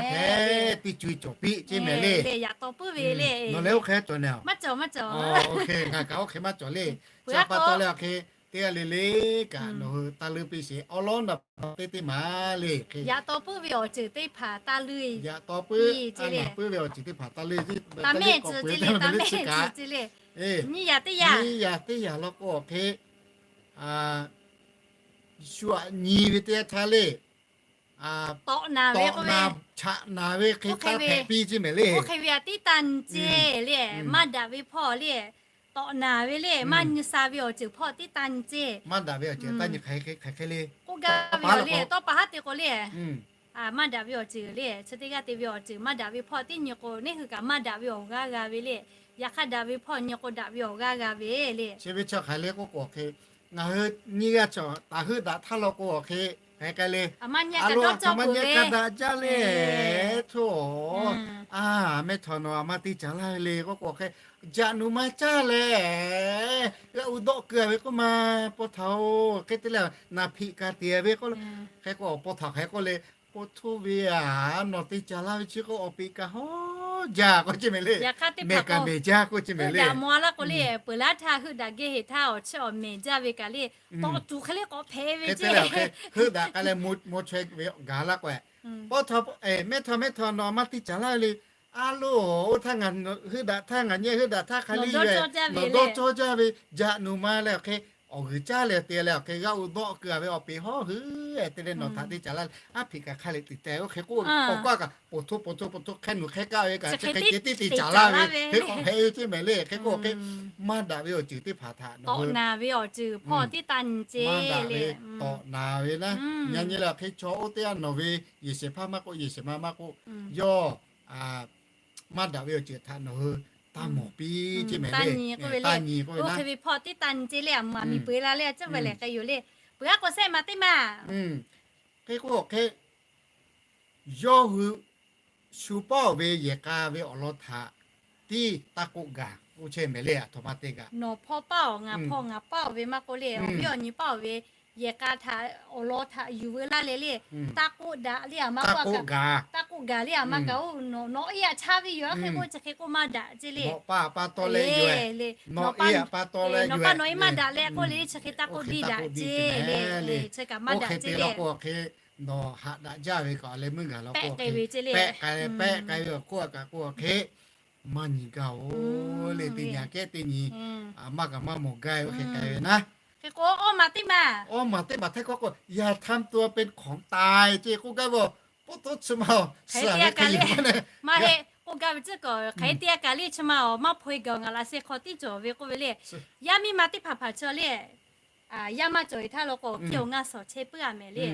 Teˇ co cawˬ piˇ ceˇ mehˍ le. Yaꞈ taw puiˉ ve le. Nawˬ leh oˇ hk'e cawˬ nehˬ, maˇ cawˬ maˇ cawˬ. Oˇ hk'e ngaˬ kaꞈ oˇ hk'e maˇ cawˬ le. Chi pa taw leh awˬ hk'e teˇ g'aˇ le le kaꞈ nawˬ hui taˇ leuˇ piˇ sheˍ. Awˉ lawˉ naˍ baꞈ teˇ teˇ maˍ le. Yaꞈ taw puiˉ ve awˬ ceuˬ teˇ hpaˍ taˇ leuˇ, yaꞈ taw puiˉ ve awˬ ceuˬ teˇ hpaˍ taˇ leuˇ, taˇ mehˆ tcuh ceˇ le, taˇ mehˆ tcuh ceˇ le. Nyiˇ yaꞈ teˇ yaꞈ, nyiˇ yaꞈ teˇ yaꞈ law k'o awˬ hk'e shu aꞈ nyi ve teˇ yanˇ htaˇ le, tawꞈ naˍ ve k'oˆ ve, chaꞈ naˍ ve hk'e taˇ hpehꞈ piˇ ceˇ mehˍ le. Oˇ hk'e ve aꞈ tiˉ taˇ nyi ceˇ le, maˇ daꞈ ve hpawˇ le. tawꞈ naˍ ve le, maˇ nyi sha ve awˬ ceuˬ hpawˇ tiˉ taˇ nyi ceˇ. Maˇ daꞈ ve awˬ ceuˬ taˇ nyi hk'aˬ hk'e le. K'oˆ gaˇ ve awˬ le, tawˇ pa haˉ te k'o le, maˇ daꞈ ve awˬ ceuˬ le, chi teˇ g'aˇ te ve awˬ ceuˬ maˇ daꞈ ve hpawˇ tiˉ nyi k'o, neˇ hui kaꞈ maˇ daꞈ ve awˬ g'aˇ g'a ve le. Yaꞈ hk'aˇ daꞈ ve hpawˇ nyi k'o daꞈ ve awˬ g'aˇ g'a ve le. Chi ve chi hk'aˬ le k'oˆ k'o hk'e, ngaˬ hui nyiˇ g'aˇ chaw taˍ heuˆ daꞈ htaˇ law k'o awˬ hk'e, hk'aˬ hk'e le. A lo a htaꞈ maˇ nyi ka daꞈ jaˇ le, hto, a mehˇ htawnˍ nawˬ a ma te caˍ laˇ ve le k'oˆ k'o hk'e, jaꞈ nuˬ ma caˇ leh, g'a u dawˆ keu a ve k'oˆ ma, paw htaꞈ-oˬ, hk'e te leh naˬ hpiꞈ kaꞈ te ve k'oˆ, hk'e k'o paw htaꞈ hk'e k'oˆ le, paw htoˇ ve a, nawˬ te caˍ laˇ ve chi k'o awˬ peꞈ kaꞈ hawˉ jaˇ k'oˆ ceˇ mehˍ le. Mehˬ kaꞈ mehˬ jaˇ k'oˆ ceˇ mehˍ le. Mawˬ laˇ k'o le, peuˬ laˇ htaˇ heuˆ daꞈ geh heˍ htaˇ awˬ chiˇ awˬ mehˍ jaˇ ve kaꞈ le, tawꞈ tuˬ hk'e le k'awꞈ hpehꞈ ve ceˇ. Heuˆ daꞈ k'ai leh maw chaweh ve gaˬ laˇ k'o, paw htaꞈ, mehˇ htawnˍ mehˇ htawnˍ nawˬ a ma te caˍ laˇ ve le. A lo, oˇ htaˇ ngaˬ heuˆ daꞈ htaˇ ngaˬ nyi heuˆ daꞈ htaˇ hk'a le, nawˬ dawˇ cawˇ jaˇ ve, jaꞈ nuˬ ma leh awˬ hk'e, awˬ g'uiˬ caˇ leh te leh awˬ hk'e g'a u dawˆ keu a ve awˬ peꞈ hawˉ hui, te leh nawˬ htaꞈ te caˍ laˇ ve, aˉ hpiꞈ kaꞈ hk'a le te teh oˇ hk'e k'oˆ, k'awꞈ k'oˆ kaꞈ poˬ htoˇ poˬ htoˇ poˬ htoˇ hk'e nuˬ hk'e kaˇ ve kaꞈ chi hk'e te tiˉ te caˍ laˇ ve hk'e k'awꞈ hpehꞈ ve ceˇ mehˍ le. Hk'e k'oˆ hk'e, maˇ daꞈ ve awˬ ceuˬ teˇ hpaˍ htaꞈ nawˬ hui, maˇ daꞈ ve tawꞈ naˍ ve naˉ, yaꞈ nyi leh awˬ hk'e chaw oˇ teˇ g'aˇ nawˬ ve yehˬ shehˍ hpaˇ maˇ k'oˆ, yehˬ shehˍ ma maˇ k'oˆ, yawˇ maˇ daꞈ ve awˬ ceuˬ htaꞈ nawˬ hui taˇ mawˬ piˇ ceˇ mehˍ le. Taˇ nyi k'oˆ ve hk'e ve hpawˇ tiˉ taˇ nyi ceˇ le. A mvuhˇ miˬ peu la le, a ciˉ ve lehˬ k'ai yoˬ le. Peuˬ aˉ k'o sehˉ ma teˇ maˬ, hk'e k'oˆ hk'e, yawˇ hui shu paˇ-oˬ ve yehˬ k'a ve awˬ lawn htaꞈ tiˉ taˇ k'oˆ gaˬ k'oˆ chehˇ mehˍ le. A htoꞈ ma te kaꞈ, nawˬ hpawˇ paˇ-oˬ, ngaˬ hpawˇ ngaˬ paˇ-oˬ ve maˇ k'oˆ le, awˬ viˉ awˬ nyi paˇ-oˬ ve yehˬ k'a htaꞈ awˬ lawn htaꞈ yuˬ veu laˇ leh le, taˇ k'oˆ daꞈ le, a maˇ k'oˆ gaˬ, taˇ k'oˆ gaˇ le, a maˇ kaꞈ-oˬ, nawˬ nawˉ iˉ yaꞈ chaˇ ve yoˬ, a hk'e k'oˆ chi hk'e k'oˆ maˇ daꞈ ceˇ le. Nawˬ paˇ paˇ tawˇ leh yoˬ, nawˬ paˇ nawˉ iˉ maˇ daꞈ leh k'oˆ le, chi hk'e taˇ k'oˆ diˇ daꞈ ceˇ le. Chi kaꞈ maˇ daꞈ ceˇ le. Oˇ hk'e te law k'o hk'e, nawˬ haꞈ daꞈ jaˇ ve kaꞈ leh meuˇ gaˬ law k'o hk'e, pehˆ k'ai leh pehˆ k'ai ve awˬ hk'oˆ a kaꞈ k'oˆ hk'e, maˇ nyi gaˇ-oˬ le. Teˇ nyi aꞈ kehˉ teˇ nyi maˇ kaꞈ maˇ mawˬ gaˇ ve oˇ hk'e k'ai ve naˉ. Hk'e k'o, awˇ maˬ teˇ maˬ, awˇ maˬ teˇ maˬ htaˇ k'oˆ k'o, อย่าทำตัวเป็นของตาย ceˇ k'oˆ gaˇ ve, paw taw chi ma-oˬ, hk'aˬ hk'e te a kaꞈ le, maˇ heˆ k'oˆ gaˇ ve tcuhˉ kaꞈ, hk'aˬ hk'e te a kaꞈ le chi ma-oˬ, maˇ hpaw e gaˬ-oˬ, ngaˬ laꞈ sheh hk'aw tiˉ cawˬ ve k'oˆ ve le. Yaˇ miˇ ma teˇ hpaˍ hpaˍ chaw le, yaˇ maˇ cawˬ e htaˇ law k'o, awˬ hkiˇ awˬ ngaˇ shawˍ chehˇ puiˉ a mehˍ le.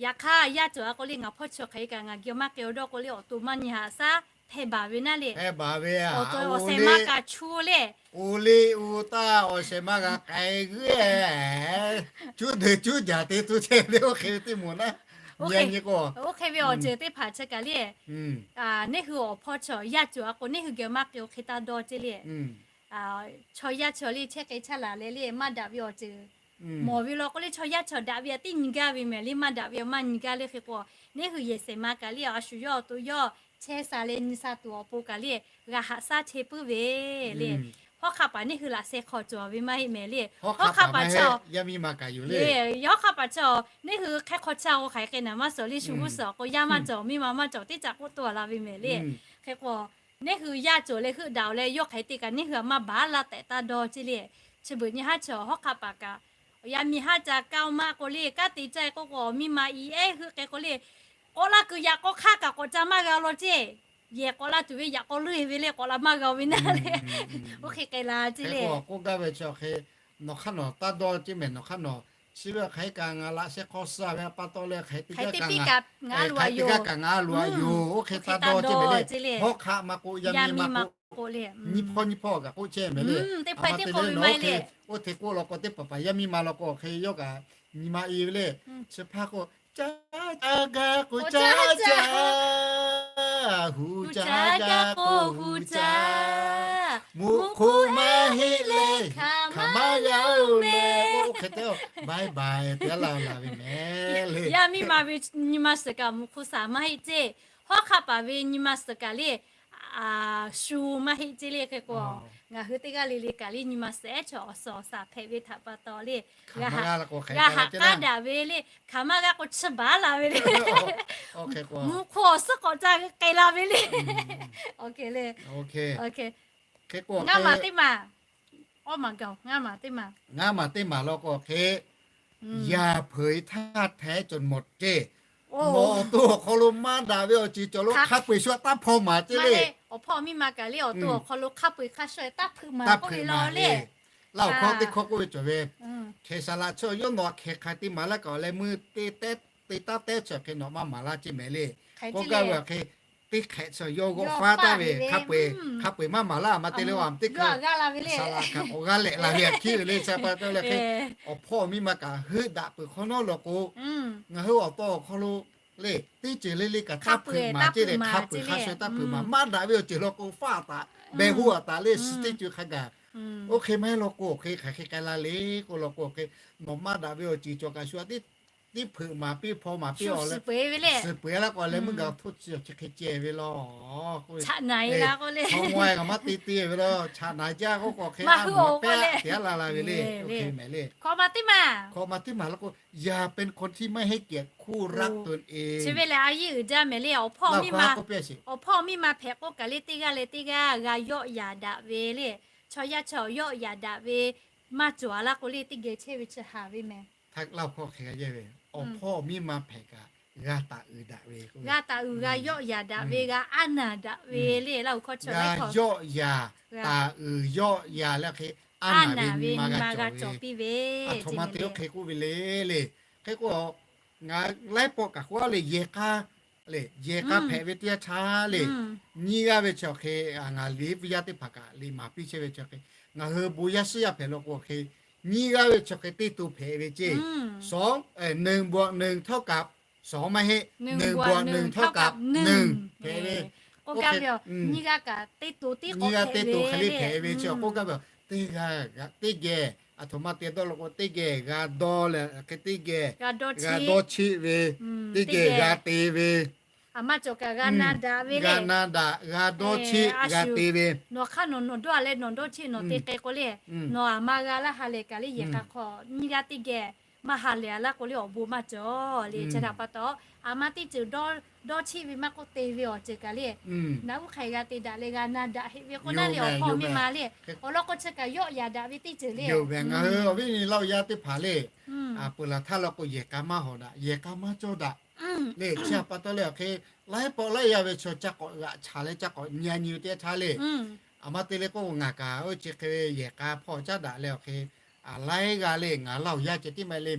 Yaꞈ hk'aˇ, yaˇ cawˬ a k'o le, ngaˬ hpawˇ chi hk'aˬ hk'e kaꞈ ngaˬ geh maˇ k'ai-o dawˇ k'o le, awˬ to maˇ nyi haꞈ shaˉ hpehˇ baˬ ve naˉ le. Awˬ to awˬ shehˍ ma kaꞈ chu le, oˇ le oˇ taˇ awˬ shehˍ ma g'a k'ai g'euˆ, cuˇ deuˬ cuˇ jaˬ te tuˬ chehˇ le. Oˇ hk'e ve teˇ moˍ naˉ, oˇ hk'e ve awˬ ceuˬ teˇ hpaˍ chi kaꞈ le, neˇ hui awˬ hpawˇ chi yaˇ cawˬ a k'o, neˇ hui geh maˇ k'ai-o hk'e taˇ dawˇ ceˇ le. Chaw yaˇ chaw le chehˇ k'ai chaˇ laˬ leh le, maˇ daꞈ ve awˬ ceuˬ mawˬ ve law k'o le, chaw yaˇ chaw daꞈ ve a tiˉ nyi gaˇ ve mehˍ le, maˇ daꞈ ve maˇ nyi gaˇ le. Hk'e k'o, neˇ hui yehˬ shehˍ ma kaꞈ le, a shu yawˇ awˬ to yawˇ chehˇ sha leh nyi sha tuˬ awˬ pon kaꞈ le, g'a haꞈ shaˉ chehˇ puiˉ ve le. Hawˉ hk'aˆ paˍ neˇ hui laꞈ sheh hk'aw cawˬ ve maˇ heˆ mehˍ le. Hawˉ hk'aˆ paˍ chaw, yaˇ miˇ ma kaꞈ yoˬ le. Hawˉ hk'aˆ paˍ chaw, neˇ hui hk'e hk'aw chaˇ k'o hk'aˬ hk'e k'ai naˍ maˇ suhˍ le, shu g'uˇ suhˍ k'o yaˇ maˇ cawˬ, miˇ ma maˇ cawˬ, teˇ caꞈ k'oˆ to a la ve mehˍ le. Hk'e k'o, neˇ hui yaˇ cawˬ leh heuˆ daꞈ-oˬ leh, yawˇ hk'aˬ hk'e te kaꞈ neˇ hui a maˇ baˬ laˇ tehꞈ taˇ dawˇ ceˇ le. Chi beuꞈ nyi haˉ chaw hawˉ hk'aˆ paˍ kaꞈ, yaˇ miˇ haˉ ca kaˇ maˇ k'oˆ le, kanˉ te caˇ k'oˆ k'o, miˇ ma i ehˉ heuˆ k'ai k'o le, k'awꞈ laˇ kuiˬ yaꞈ k'aw hk'aˇ kaꞈ k'awꞈ ca maˇ g'a law ceˇ. Yehˬ k'awꞈ la tuˬ ve yaꞈ k'aw leuˆ ve le, k'awꞈ la maˇ g'a ve naˉ le. Oˇ hk'e k'ai la ceˇ le. K'oˆ gaˇ ve chi hk'e, nawˬ hk'aˇ nawˬ taˇ dawˇ ceˇ mehˍ, nawˬ hk'aˇ nawˬ chi ve hk'aˬ hk'e kaꞈ ngaˬ laꞈ sheh hk'aw suh ve pa taw leh hk'aˬ hk'e te gaˇ kaꞈ ngaˬ a loˍ a yoˬ. Oˇ hk'e taˇ dawˇ ceˇ mehˍ le. Hawˉ hk'aˆ maˇ k'oˆ, yaˇ miˇ maˇ k'oˆ, nyiˇ hpawˇ nyiˇ hpawˇ kaꞈ k'oˆ chehˇ mehˍ le. Teˇ hpaˍ teˇ k'oˆ ve maˇ heˆ le. Oˇ hk'e k'oˆ law k'o teˇ hpaˍ hpaˍ yaˇ miˇ ma law k'o hk'e yawˇ kaꞈ nyi ma e ve le. Chi hpaˇ k'o, caˇ caˇ gaˇ k'o caˇ caˇ, hu caˇ gaˇ k'o hu caˇ, muꞈ hk'oˆ maˇ heˆ leh hk'aˬ maˇ g'a-oˬ mehˍ. Oˇ hk'e te, bye bye te a laˇ la ve mehˍ le. Yaˇ miˇ ma ve nyi ma suhˍ kaꞈ muꞈ hk'oˆ shaˍ maˇ heˆ ceˇ. Hawˉ hk'aˆ paˍ ve nyi ma suhˍ kaꞈ le, shu maˇ heˆ ceˇ le. Hk'e k'o, ngaˬ hui teˇ g'aˇ le le kaꞈ le nyi ma suhˍ ehˉ chaw awˬ suhˍ awˬ shaˍ hpehꞈ ve htaꞈ pa taw le, g'a haꞈ k'aˉ daꞈ ve le, hk'aˬ maˇ g'a k'o chi baˬ la ve le. Muꞈ hk'oˆ awˬ suhˉ k'awꞈ ca k'ai la ve le. Ngaˇ maˬ teˇ maˬ, ngaˇ maˬ teˇ maˬ law k'o hk'e, อย่าเผยท่าแท้จนหมด ceˇ. Nawˬ awˬ to awˬ hk'aw lo maˇ daꞈ ve awˬ ceuˬ cawˬ lo hk'a peu-eˬ shu a taˇ hpaw maˍ ceˇ le. Awˬ hpawˇ miˇ ma kaꞈ le awˬ to awˬ hk'aw lo hk'a peu-eˬ hk'a shuˍ taˇ hpuꞈ maˍ k'oˆ ve law le. Laˇ awˬ hkawˇ teˇ hkawˇ k'oˆ ve cawˬ ve, hkehˬ saˍ laꞈ chi yawˇ nawˬ hkehˬ hk'a te maˍ laˇ kaꞈ awˬ leh meuˇ te taˉ tehˉ chi hk'e nawˬ maˇ maˍ laˇ ceˇ mehˍ le. K'oˆ gaˇ ve awˬ hk'e, teˇ hk'ehꞈ chi yawˇ g'awˇ faˉ taˍ ve, hk'a peu-eˬ maˇ maˍ laˇ maˇ te le a teˇ hk'e, saˍ laꞈ kaꞈ awˬ g'aˇ lehꞈ la ve a hkiˉ ve le. Chi pa taw leh hk'e, awˬ hpawˇ miˇ ma kaꞈ heuˆ daꞈ peuˬ hk'awꞈ nawˉ law k'o, ngaˬ hui awˬ to awˬ hk'aw lo le teˇ ceuˬ le le kaꞈ taˇ hpuꞈ maˍ ceˇ leh hk'a peu-eˬ hk'a shuˍ taˇ hpuꞈ maˍ maˇ daꞈ ve awˬ ceuˬ law k'o faˉ taˍ, behˬ hoˆ a taˍ le, suh teˇ ceuˬ hk'a gaˬ. Oˇ hk'e maˇ heˆ law k'o awˬ hk'e hk'aˬ hk'e k'ai la le k'oˆ law k'o awˬ hk'e, nawˬ maˇ daꞈ ve awˬ ceuˬ cawˬ kaꞈ shu a teˇ teˇ hpeuꞈ maˍ piˇ hpaw maˍ piˇ awˬ leh, suhˍ peuˬ laˇ k'o leh meuˇ gaˬ htoˇ chi awˬ chi hk'e ceh ve law. Chaꞈ na-e la k'o le, chaw mawˇ-e kaꞈ maˇ te te ve law, chaꞈ na jaˇ k'oˆ k'o hk'e a maˍ pehˉ te a la la ve le. Hk'e mehˍ le. Hkawꞈ ma teˇ maˬ law k'o, อย่าเป็นคนที่ไม่ให้เกียรติคู่รักตนเอง chi ve lehˬ a yeˇ uiˍ jaˇ mehˍ le. Awˬ hpawˇ miˇ ma, awˬ hpawˇ miˇ ma hpehꞈ k'oˆ kaꞈ le teˇ g'aˇ leh teˇ g'aˇ g'a yawˆ yaꞈ daꞈ ve le. Chaw yaˇ chaw yawˆ yaꞈ daꞈ ve maˇ cawˬ a laˇ k'o le teˇ geh chehˇ ve chi haˍ ve mehˍ. Laˇ awˬ hkawˇ hk'e g'a yehˇ ve, awˬ hpawˇ miˇ ma hpehꞈ kaꞈ g'a taˍ uiˍ daꞈ ve, g'a taˍ uiˍ g'a yawˆ yaꞈ daꞈ ve g'a aˉ naˬ daꞈ ve le. Laˇ awˬ hkawˇ chi g'a yawˆ yaꞈ, taˍ uiˍ yawˆ yaꞈ leh hk'e aˉ naˬ ve nyi ma g'a cawˬ piˇ ve, aˬ htoꞈ ma te oˇ hk'e k'oˆ ve le le. Hk'e k'o, ngaˬ laiˉ pawˆ kaꞈ k'oˆ le yehˬ k'a le, yehˬ k'a hpehꞈ ve teˇ yanˇ htaˇ le, nyiˇ g'aˇ ve chi awˬ hk'e ngaˬ liꞈ ve yaˇ teˇ hpaˍ kaꞈ liꞈ maˍ piˇ chehˇ ve chi hk'e, ngaˬ hui bon yaˇ shiˉ yaˇ hpehꞈ law k'o hk'e, nyiˇ g'aˇ ve chi hk'e teˇ to hpehꞈ ve ceˇ. สอง หนึ่งบวกหนึ่งเท่ากับสอง maˇ heˆ, หนึ่งบวกหนึ่งเท่ากับหนึ่ง hpehꞈ ve. K'oˆ gaˇ ve, nyiˇ g'aˇ kaꞈ teˇ to teˇ k'awꞈ hpehꞈ ve le. K'oˆ gaˇ ve, teˇ g'aˇ teˇ geh, aˬ htoꞈ ma te dawˇ law k'o teˇ geh g'a dawˇ leh hk'e teˇ geh g'a dawˇ cheˆ ve, teˇ geh g'a te ve, aˬ maˇ cawˬ kaꞈ g'a na daꞈ ve, g'a na daꞈ g'a dawˇ cheˆ g'a te ve. Nawˬ hk'aˇ nawˬ nawˬ dawˇ a leh nawˬ dawˇ cheˆ nawˬ te k'ai k'o le, nawˬ aˬ ma g'a laˇ ha lehˬ kaꞈ le yehˬ k'a hk'aw nyiˇ g'aˇ teˇ geh maˇ ha lehˬ a laˇ k'o le awˬ bon maˇ cawˬ le. Chi htaꞈ pa taw, aˬ ma teˇ ceuˬ dawˇ cheˆ ve maˇ k'oˆ te ve awˬ ceuˬ kaꞈ le, naˬ uˉ hk'aˬ g'a te daꞈ leh g'a na daꞈ heˆ ve k'o naˇ le awˬ hpawˇ miˇ ma le, awˬ lawn k'o chi kaꞈ yawˆ yaꞈ daꞈ ve teˇ ceuˬ le. Ngaˬ hui awˬ viˉ nyi laˇ awˬ yaˇ teˇ hpaˍ le, peuˬ laˬ htaˇ law k'o yehˬ k'a maˇ hawˍ daꞈ, yehˬ k'a maˇ cawˇ daꞈ le. Chi htaꞈ pa taw leh awˬ hk'e, laiˉ pawˆ laiˉ yaˇ ve chaw ca k'awꞈ g'aꞈ chaˍ leh ca k'awꞈ nyi a nyi ve teˇ yanˇ htaˇ le, aˬ ma te le k'oˆ k'o ngaˬ kaꞈ oˇ chi hk'e ve yehˬ k'a hpawˇ caˉ daꞈ leh awˬ hk'e, laiˉ g'aˇ le ngaˬ laˇ awˬ yaˇ ceh tiˉ maˇ heˆ le,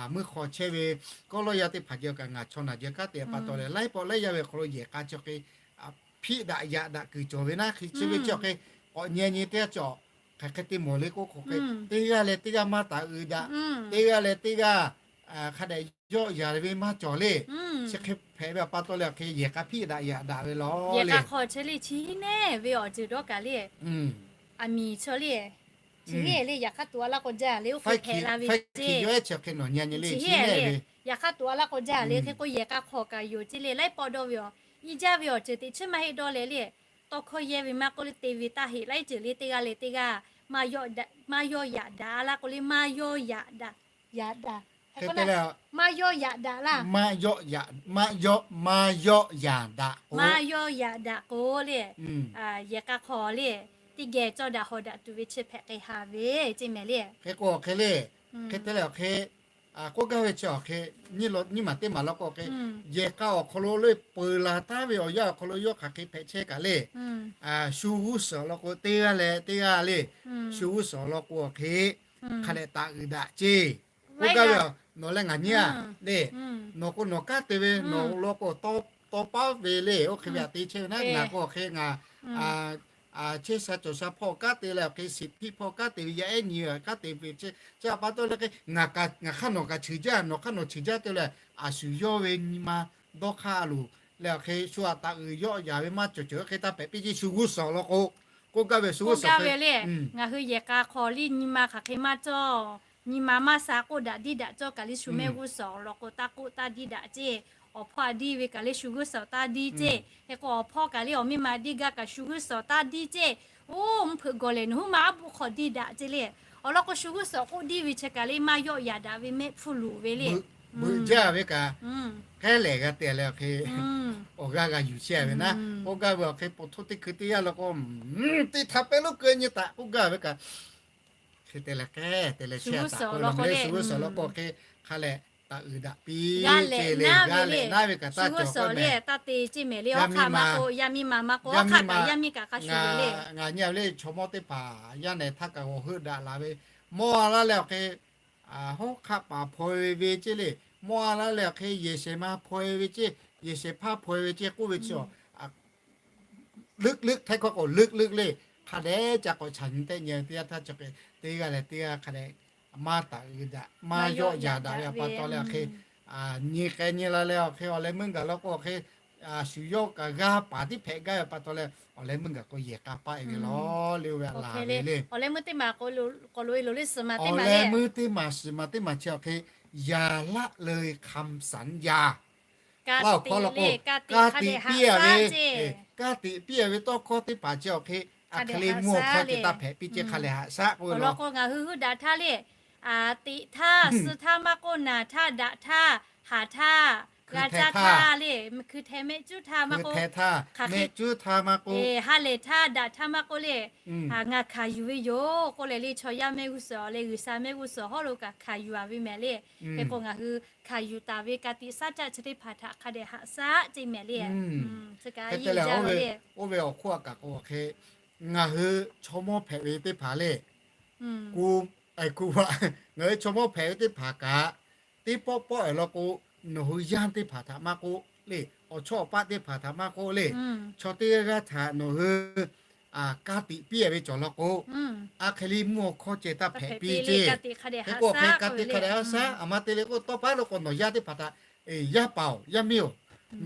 mvuhˇ hk'aw chehˇ ve kawˆ lawˇ yaˇ teˇ hpaˍ geh kaꞈ ngaˬ chaw naˬ jeh kanˉ te pa taw leh laiˉ pawˆ laiˉ yaˇ ve awˬ hk'aw lo yehˬ k'a chi hk'e hpiˆ daꞈ yaꞈ daꞈ kuiˬ cawˬ ve naˉ hk'e chi ve chi awˬ hk'e k'awꞈ nyi a nyi teˇ yanˇ cawˬ. Hk'aˬ hk'e te mawˬ le k'oˆ k'o hk'e, teˇ g'aˇ leh teˇ g'aˇ maˇ taˍ uiˍ daꞈ, teˇ g'aˇ leh teˇ g'aˇ hk'a dehꞈ yawˆ yaꞈ ve maˇ cawˬ le. Chi hk'e hpehꞈ ve pa taw leh awˬ hk'e yehˬ k'a hpiˆ daꞈ yaꞈ daꞈ ve law le. Yehˬ k'a hk'aw chehˇ le chi neˉ ve awˬ ceuˬ dawˇ kaꞈ le, aˬ miˍ chaw le, chi neˉ le yaꞈ hk'aˇ tuˬ a laˇ k'o jaˇ le oˇ hk'e hpehꞈ la ve, chi hk'e yawˇ ehˉ chi hk'e nawˬ nyi a nyi le chi neˉ le, yaꞈ hk'aˇ tuˬ a laˇ k'o jaˇ le. Hk'e k'o yehˬ k'a hk'aw kaꞈ yoˬ ceˇ le laiˉ pawˆ dawˇ ve awˬ, i jaˇ ve awˬ ceuˬ teꞈ chiˉ maˇ heˆ dawˇ leh le, tawˇ hkawˇ yehˇ ve maˇ k'oˆ le te ve taˇ heˆ laiˉ ceuˬ le teˇ g'aˇ leh teˇ g'aˇ maˇ yawˆ yaꞈ daꞈ a laˇ k'o le maˇ yawˆ yaꞈ daꞈ, yaꞈ daꞈ, maˇ yawˆ yaꞈ daꞈ laˇ, maˇ yawˆ yaꞈ daꞈ, maˇ yawˆ yaꞈ daꞈ k'o le, yehˬ k'a hk'aw le teˇ geh cawˇ daꞈ hawˍ daꞈ tuˬ ve chi hpehꞈ k'ai ha ve ceˇ mehˍ le. Hk'e k'o awˬ hk'e le, hk'e te leh awˬ hk'e k'oˆ gaˇ ve chi awˬ hk'e, nyiˇ maˬ teˇ maˬ law k'o hk'e, yehˬ k'a awˬ hk'aw lo le peuˬ laˬ taˉ ve awˬ yanˇ awˬ hk'aw lo yawˇ hk'aˬ hk'e hpehꞈ chehˇ kaꞈ le, shu g'uˇ suhˍ law k'o teˇ g'aˇ leh teˇ g'aˇ le, shu g'uˇ suhˍ law k'o awˬ hk'e hk'a dehꞈ taˍ uiˍ daꞈ ceˇ. K'oˆ gaˇ ve, nawˬ leh ngaˬ nyiˇ a le, nawˬ k'o nawˬ kanˉ te ve, nawˬ law k'o tawˇ paˉ ve le, oˇ hk'e ve aꞈ te chehˇ ve naˉ, ngaˬ k'o awˬ hk'e ngaˬ chehˇ sha cawˬ sha hpawˇ kanˉ te leh awˬ hk'e siˍ hpiˆ hpawˇ kanˉ te ve yaˇ ehˉ nyi kanˉ te ve chi htaꞈ pa taw leh hk'e, ngaˬ hk'aˇ nawˬ kaꞈ cheuˬ jaˇ, nawˬ hk'aˇ nawˬ cheuˬ jaˇ te leh, aˬ shu yawˇ ve nyi ma dawˇ hk'aˇ loˬ leh awˬ hk'e shu aꞈ taˍ uiˍ yawˆ yaꞈ ve maˇ cawˬ cawˬ hk'e taˇ hpehꞈ piˇ ceˇ shu g'uˇ suhˍ law k'o, k'oˆ gaˇ ve shu g'uˇ suhˍ ve le, ngaˬ hui yehˬ k'a hk'aw liˇ nyi ma hk'aˬ hk'e maˇ cawˇ, nyi ma maˇ sha k'oˆ daꞈ diˇ daꞈ cawˇ kaꞈ le shu mehˆ g'uˇ suhˍ law k'o taˇ k'oˆ taˇ diˇ daꞈ ceˇ. Awˬ hpawˇ a diˇ ve kaꞈ le shu g'uˇ suhˍ taˇ diˇ ceˇ. Hk'e k'o awˬ hpawˇ kaꞈ le awˬ miˇ ma diˇ gaˇ kaꞈ shu g'uˇ suhˍ taˇ diˇ ceˇ. Oˇ mvuhˇ hpeuꞈ gawˬ lehˬ nawˬ huiˉ ma aˉ buˆ hk'aw diˇ daꞈ ceˇ le. Awˬ lawn k'o shu g'uˇ suhˍ k'oˆ diˇ ve chi kaꞈ le maˇ yawˆ yaꞈ daꞈ ve mehˆ hpfuhˇ loˍ ve le. Beuꞈ jaˇ ve kaꞈ, k'ehˉ lehˬ g'a te leh awˬ hk'e awˬ g'aˇ g'a yuˬ chehˇ ve naˉ, k'oˆ gaˇ ve awˬ hk'e po htoˇ teˇ hkui teˇ yanˇ law k'o, teˇ htaꞈ pehˇ lo keu nyi taꞈ k'oˆ gaˇ ve kaꞈ, hk'e te leh k'ehˉ te leh chehˇ taꞈ k'o la le shu g'uˇ suhˍ law k'o hk'e hk'a leh uiˍ daꞈ piˇ ce le. G'a lehꞈ naˉ ve kaꞈ taˇ cawˬ k'oˆ meh. Yaˇ miˇ ma, yaˇ miˇ ma maˇ k'oˆ, hk'aˆ kaꞈ yaˇ miˇ kaꞈ hk'a shuˍ ve le. Ngaˬ nyi a ve le, chaw mawˇ teˇ hpaˍ yaˇ nehˬ htaˇ kaꞈ g'awˬ heuˆ daꞈ la ve, mawˇ a laˇ leh awˬ hk'e, hawˉ hk'aˆ paˍ hpaw e ve ce le. Mawˇ a laˇ leh awˬ hk'e yehˬ shehˍ ma hpaw e ve ce, yehˬ shehˍ hpaˇ hpaw e ve ce k'oˆ ve chi a, leuˆ leuˆ htehˇ hkawˇ k'o leuˆ leuˆ le. Hk'a dehꞈ ca k'awꞈ chaꞈ nyi tehˆ nyi teˇ yanˇ htaˇ chi hk'e teˇ g'aˇ leh teˇ g'aˇ hk'a dehꞈ maˇ taˍ uiˍ daꞈ maˇ yawˆ yaꞈ daꞈ ve a pa taw leh awˬ hk'e, nyi k'ai nyi la leh awˬ hk'e awˬ leh meuˇ gaˬ law k'o awˬ hk'e, shu yawˇ kaꞈ g'aˇ paˍ tiˉ hpehꞈ gaˇ ve pa taw leh awˬ leh meuˇ gaˬ k'o yehˬ k'a paˆ e ve law le, oˇ ve a laˬ ve le. Awˬ leh meuˇ teˇ maˬ suhˍ maˍ teˇ maˬ chi awˬ hk'e, อย่าละเลยคำสัญญา laˇ awˬ hkawˇ law k'o, ka tiꞈ piˇ a ve, ka tiꞈ piˇ a ve tawˇ hkawˇ teˇ hpaˍ chi awˬ hk'e, a hk'e le mvuhˇ awˬ hkawˇ ceh taˇ hpehꞈ piˇ ce hk'a lehˬ haꞈ shaˉ k'oˆ ve law k'o ngaˬ hui heuˆ daꞈ htaˇ le, tiꞈ htaˇ, suh htaˇ maˇ k'oˆ, naˬ htaˇ, daꞈ htaˇ, haˍ htaˇ, g'a caˇ htaˇ le, hkui hteh mehˆ cuˉ htaˇ maˇ k'oˆ, hk'aˬ hk'e, ha lehˬ htaˇ daꞈ htaˇ maˇ k'oˆ le, ngaˬ hkanˍ yuˬ ve yoˬ k'oˆ leh le, chaw yaˇ mehˆ g'uˇ suhˍ leh G'uiˬsha mehˆ g'uˇ suhˍ hawˉ lo kaꞈ hkanˍ yuˬ a ve mehˍ le. Hk'e k'o ngaˬ hui hkanˍ yuˬ taˍ ve ka tiꞈ saˉ caˆ chi teˇ hpaˍ htaꞈ hk'a dehꞈ haꞈ shaˉ ce mehˍ le. Oˇ ve awˬ hk'oˆ a kaꞈ k'o hk'e, ngaˬ hui chaw mawˇ hpehꞈ ve teˇ hpaˍ le, ku, ngaˬ hui chaw mawˇ hpehꞈ ve teˇ hpaˍ kaꞈ, teˇ pawˆ pawˆ e law k'o, nawˬ hui yaˇ teˇ hpaˍ htaꞈ maˇ k'oˆ le, awˬ chawˇ awˬ paˆ teˇ hpaˍ htaꞈ maˇ k'oˆ le, chaw teˇ g'aˇ g'aˇ htaꞈ nawˬ hui ka tiꞈ piˇ a ve cawˬ law k'o, a hk'e le mvuhˇ awˬ hkawˇ ceh taˇ hpehꞈ piˇ ce. Hk'e k'o hk'e ka tiꞈ hk'a dehꞈ haꞈ shaˉ, a ma te le k'o tawˇ paˉ lo k'o nawˬ yaˇ teˇ hpaˍ htaꞈ, yaˇ paˍ-oˬ, yaˇ miˇ-oˬ,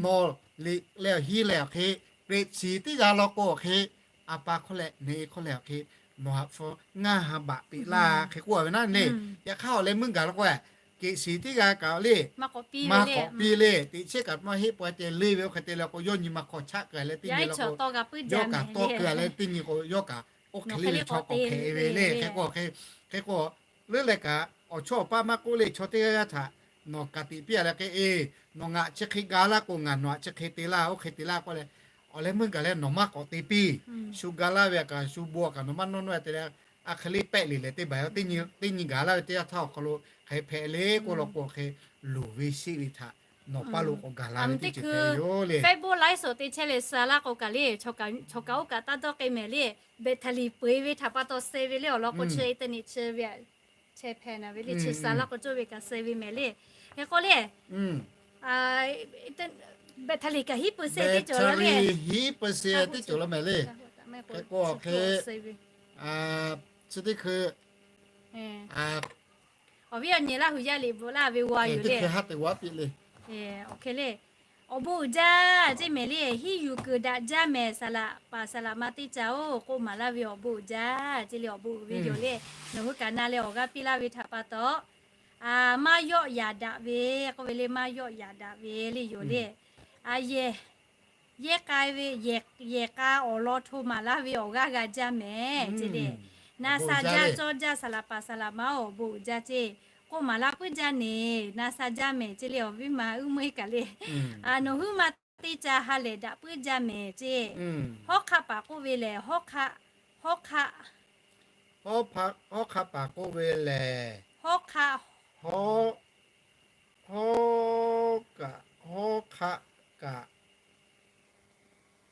nawˬ liꞈ leh awˬ hiˉ leh awˬ hk'e, peꞈ shiˍ teˇ g'aˇ law k'o awˬ hk'e, a pa hk'oˆ leh ne hk'oˆ leh awˬ hk'e, nawˬ haꞈ hpu ngaˇ ha baꞈ peꞈ laˇ hk'e k'oˆ a ve naˉ le. Yaꞈ hk'aˇ awˬ leh meuˇ gaˬ law k'o, keꞈ shiˍ teˇ g'aˇ kaꞈ le, maˇ k'awꞈ piˇ le, teꞈ chehˇ kaꞈ maˇ heˆ pa ceh le ve oˇ hk'e te leh k'o, yawˇ nyi ma hk'aw chaˆ keu leh teˇ nyi law k'o, yawˇ kaꞈ tawˇ keu leh teˇ nyi k'o, yawˇ kaꞈ oˇ hk'e le ve chaw k'awꞈ hpehꞈ ve le. Hk'e k'o, hk'e k'o, leuˉ leh kaꞈ awˬ chawˇ awˬ paˆ maˇ k'oˆ le, chaw teˇ g'aˇ g'aˇ htaꞈ nawˬ ka tiꞈ piˇ a leh hk'e, e, nawˬ ngaˬ chi hk'e ga laˇ k'o ngaˬ nawˬ htaꞈ chi hk'e te laˇ, oˇ hk'e te laˇ k'oˆ leh, awˬ leh meuˇ gaˬ leh nawˬ maˇ k'awꞈ te piˇ. Shu ga laˇ ve a kaꞈ shu bon a kaꞈ nawˬ maˇ nawˇ nawˇ te leh, a hk'e le pehˆ le lehˬ teˇ baˬ, teˇ nyi ga laˇ ve teˇ yanˇ htaˇ awˬ hk'aw lo hk'e hpehꞈ le k'oˆ law k'o hk'e, loˍ ve sheˆ ve htaꞈ nawˬ paˇ lo k'awꞈ gaˬ la ve teˇ ceuˬ hpehꞈ ve yoˬ le. Facebook live show te chehˇ leh suh laˇ k'o kaꞈ le, chaw kaꞈ oˇ kaꞈ taˇ dawˇ k'ai mehˍ le. Battery peu e ve htaꞈ pa taw suh ve le, awˬ lawn k'o chi internet chi ve, chehˇ hpehꞈ na ve le, chi suh laˇ k'o cawˇ ve kaꞈ suh ve mehˍ le. Hk'e k'o le, battery kaꞈ hiˉ peu se teˇ cawˬ le, hiˉ peu se teˇ cawˬ law mehˍ le. Hk'e k'o hk'e, chi teˇ hkui awˬ viˉ awˬ nyi Laˇ hu yaˇ liꞈ bvuhꞈ laˇ ve g'a yoˬ le. Awˬ bon uiˍ jaˇ ceˇ mehˍ le, hiˉ yuˬ kuiˬ daꞈ jaˇ mehˍ, saˍ laꞈ paˍ saˍ laꞈ ma teˇ ca-oˬ, k'oˆ maˍ laˇ ve awˬ bon uiˍ jaˇ ceˇ le, awˬ bon uiˍ ve yoˬ le. Nawˬ hui kaꞈ na leh awˬ g'aˇ piˇ laˇ ve htaꞈ pa taw, maˇ yawˆ yaꞈ daꞈ ve k'oˆ ve le, maˇ yawˆ yaꞈ daꞈ ve le yoˬ le. Yehˇ k'ai ve, yehˬ k'a awˬ lawn hto maˍ laˇ ve awˬ g'aˇ g'a jaˇ mehˍ ceˇ le. Na sha jaˇ cawˇ jaˇ, saˍ laꞈ paˍ saˍ laꞈ ma-oˬ, awˬ bon uiˍ jaˇ ceˇ. K'oˆ maˍ laˇ puiˉ jaˇ neˬ, na sha jaˇ mehˍ ceˇ le, awˬ viˉ ma uˉ meuˇ kaꞈ le. Nawˬ huiˉ ma teˇ ca ha lehˬ daꞈ puiˉ jaˇ mehˍ ceˇ. Hawˉ hk'aˆ paˍ k'oˆ ve lehˬ, hawˉ hk'aˆ, hawˉ hk'aˆ, hawˉ hk'aˆ paˍ k'oˆ ve lehˬ, hawˉ hk'aˆ, hawˉ, hawˉ kaꞈ, hawˉ hk'aˆ kaꞈ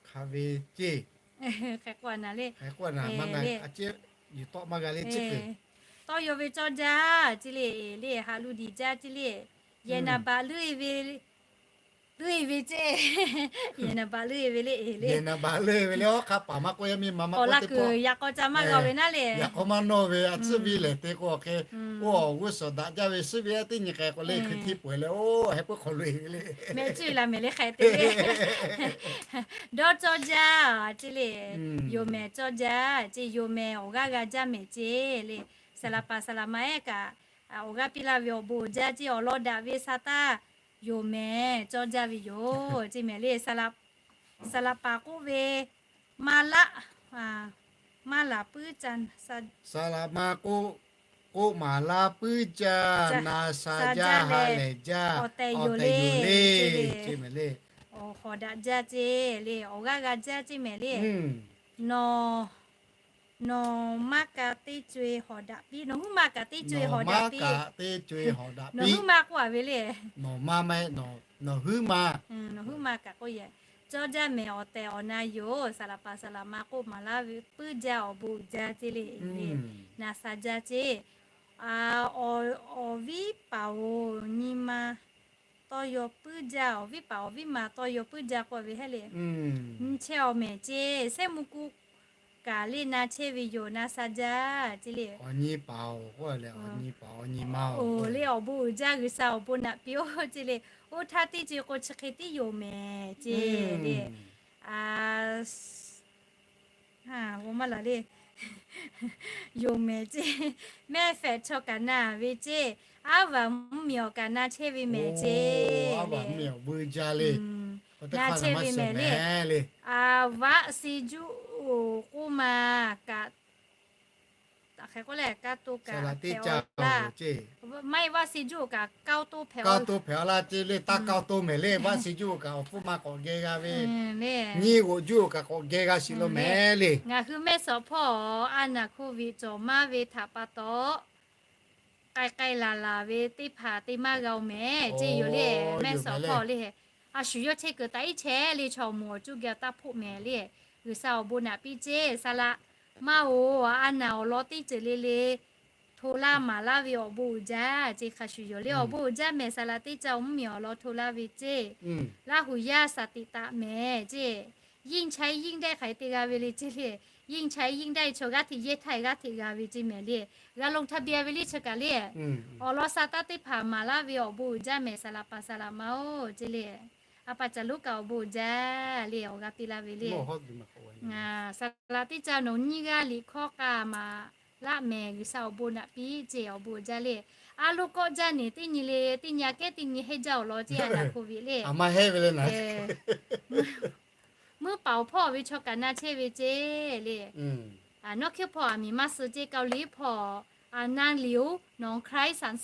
hk'aˬ ve ceˇ. Hk'e k'oˆ a na le, a ciˉ yuˬ tawˆ maˇ g'a le, tawˇ yaw ve cawˇ jaˇ ceˇ le, le haꞈ lu diˬ jaˇ ceˇ le. Yehˬ naˍ baꞈ leuˉ e ve, leuˉ e ve ceˇ. Yehˬ naˍ baꞈ leuˉ e ve le, e le, yehˬ naˍ baꞈ leuˉ e ve le, hawˉ hk'aˆ paˍ maˇ k'oˆ, yaˇ miˇ ma maˇ k'oˆ, yaꞈ k'aw ca maˇ g'a ve naˉ le, yaꞈ k'aw maˇ nawˇ ve a tcuhˉ ve lehˬ te k'o hk'e, oˇ awˬ g'uˇ suhˍ daꞈ jaˇ ve suhˉ ve a teˇ nyi k'ai k'o le, hkui htiˇ peuˬ leh oˇ heh puiˉ hk'aw loꞈ e ve le. Mehˆ cuˇ la mehˍ le hk'e te le. Dawˇ cawˇ jaˇ ceˇ le. Yoˬ mehˍ cawˇ jaˇ ceˇ, yoˬ mehˍ awˬ g'aˇ g'a jaˇ mehˍ ceˇ le. Saˍ laꞈ paˍ saˍ laꞈ ma ehˉ kaꞈ awˬ g'aˇ piˇ laˇ ve awˬ bon uiˍ jaˇ ceˇ, awˬ lawn daꞈ ve sa taˇ yoˬ mehˍ cawˇ jaˇ ve yoˬ ceˇ mehˍ le. Saˍ laꞈ paˍ k'oˆ ve, maˇ laꞈ, maˇ laꞈ puiˉ ca, saˍ laꞈ ma k'oˆ, k'oˆ maˍ laˇ puiˉ jaˇ, na sha jaˇ, ha lehˬ jaˇ, awˬ tehˬ yoˬ le ceˇ mehˍ le. Awˬ hawˍ daꞈ jaˇ ceˇ le, awˬ g'aˇ g'a jaˇ ceˇ mehˍ le. Nawˬ Nawˬ maˇ kaꞈ teˇ co-e hawˍ daꞈ piˇ. Nawˬ huiˉ maˇ kaꞈ teˇ co-e hawˍ daꞈ piˇ. Nawˬ huiˉ maˇ k'oˆ a ve le. Nawˬ huiˉ maˇ, nawˬ huiˉ maˇ, nawˬ huiˉ maˇ kaꞈ k'oˆ yehˬ. Cawˇ jaˇ mehˍ awˬ tehˬ awˬ na yoˬ. Saˍ laꞈ paˍ saˍ laꞈ ma k'oˆ maˍ laˇ ve puiˉ jaˇ awˬ bon uiˍ jaˇ ceˇ le. Naˍ sa jaˇ ceˇ. Awˬ viˉ paˍ-oˬ, nyi ma tawˇ yaw puiˉ jaˇ. Awˬ viˉ paˍ awˬ viˉ ma tawˇ yaw puiˉ jaˇ k'oˆ ve heˆ le. Nyi chehˇ awˬ mehˍ ceˇ. Sehˉ mvuh kuˇ kaꞈ le na chehˇ ve yoˬ. Na sa jaˇ ceˇ le. Awˬ nyi paˍ-oˬ k'oˆ le, awˬ nyi paˍ awˬ nyi ma-oˬ le. Awˬ bon uiˍ jaˇ G'uiˬsha awˬ bon naꞈ piˇ-oˆ ceˇ le. Oˇ htaˇ teˇ co-e k'o chi hk'e tiˉ yoˬ mehˍ ceˇ le. Yoˬ mehˍ ceˇ. Mehˆ fehꞈ chaw kaꞈ na ve ceˇ. Aˉ vaˬ mvuhˇmiˬ awˬ kaꞈ na chehˇ ve mehˍ ceˇ. Na chehˇ ve mehˍ le. Aˍ, vaˆ se juˆ-oˬ k'oˆ ma kaꞈ, hk'e k'oˆ leh, kaˇ to kaꞈ hpehꞈ-aw laˇ. Maˇ heˆ, vaˆ se juˆ-oˬ kaꞈ kaˇ to hpehꞈ-aw laˇ ceˇ le. Taˇ kaˇ to mehˍ le. Vaˆ se juˆ-oˬ kaꞈ awˬ hpfuhˇ ma k'awꞈ geh g'a ve, nyiˇ g'oꞈ juˆ-oˬ kaꞈ k'awꞈ geh g'a shiˍ lo mehˍ le. Ngaˬ hui mehˆ suhˍ hpawˇ a naˍ hko viꞈ cawˬ maˇ ve htaꞈ pa taw, k'ai k'ai laˬ laˬ ve teˇ hpaˍ te maˇ g'a-oˬ mehˍ ceˇ yoˬ le. Mehˆ suhˍ hpawˇ le, a shu yawˇ chehˇ kuiˬ taꞈ iˉ chehˇ le. Chaw moˍ awˬ cuˇ geh awˬ taˇ hpoˆ mehˍ le. G'uiˬsha awˬ bon naꞈ piˇ ceˇ. Saˍ laꞈ ma-oˬ, a naˍ awˬ lawn teˇ ceuˬ le le hto laˇ maˍ laˇ ve awˬ bon uiˍ jaˇ ceˇ. Hk'a shuˍ yoˬ le, awˬ bon uiˍ jaˇ mehˍ. Saˍ laꞈ teˇ ca awˬ mvuhˇmiˬ awˬ lawn hto laˇ ve ceˇ. Laˇ huˍ yaˇ saˍ tiꞈ taꞈ mehˍ ceˇ. ยิ่งใช้ยิ่งได้ hk'aˬ hk'e te g'a ve le ceˇ le. ยิ่งใช้ยิ่งได้ chaw g'aˇ hteꞈ yehˇ htaˇ g'aˇ hteꞈ g'a ve ceˇ mehˍ le. G'a loˍ htaˇ biˇ a ve le chi kaꞈ le. Awˬ lawn sa taˇ teˇ hpaˍ maˍ laˇ ve awˬ bon uiˍ jaˇ mehˍ. Saˍ laꞈ paˍ saˍ laꞈ ma-oˬ ceˇ le. A pa caˬ lonˉ kaꞈ awˬ bon uiˍ jaˇ le. Awˬ g'a piˇ laˇ ve le. Saˍ laꞈ teˇ ca nawˬ nyiˇ g'aˇ liꞈ hkawˇ k'a maˍ laˆ mehˍ. G'uiˬsha awˬ bon naꞈ piˇ ceˇ. Awˬ bon uiˍ jaˇ le. A loˇ kawˆ jaˇ neˬ teˇ nyi le, teˇ nyi aꞈ kehˉ teˇ nyi heˆ jaˇ awˬ lawn ceˇ a naˍ hko viꞈ le. Mvuhˇ paˍ awˬ hpawˇ ve chaw kaꞈ na chehˇ ve ceˇ le. Nawˉ hkiˉ hpawˇ aˬ miˍ maˇ suh ceˇ. Kaoˍ liˍ hpawˇ aˬ na liˍ-oˬ, nawˬ hk'aiˉ สัญ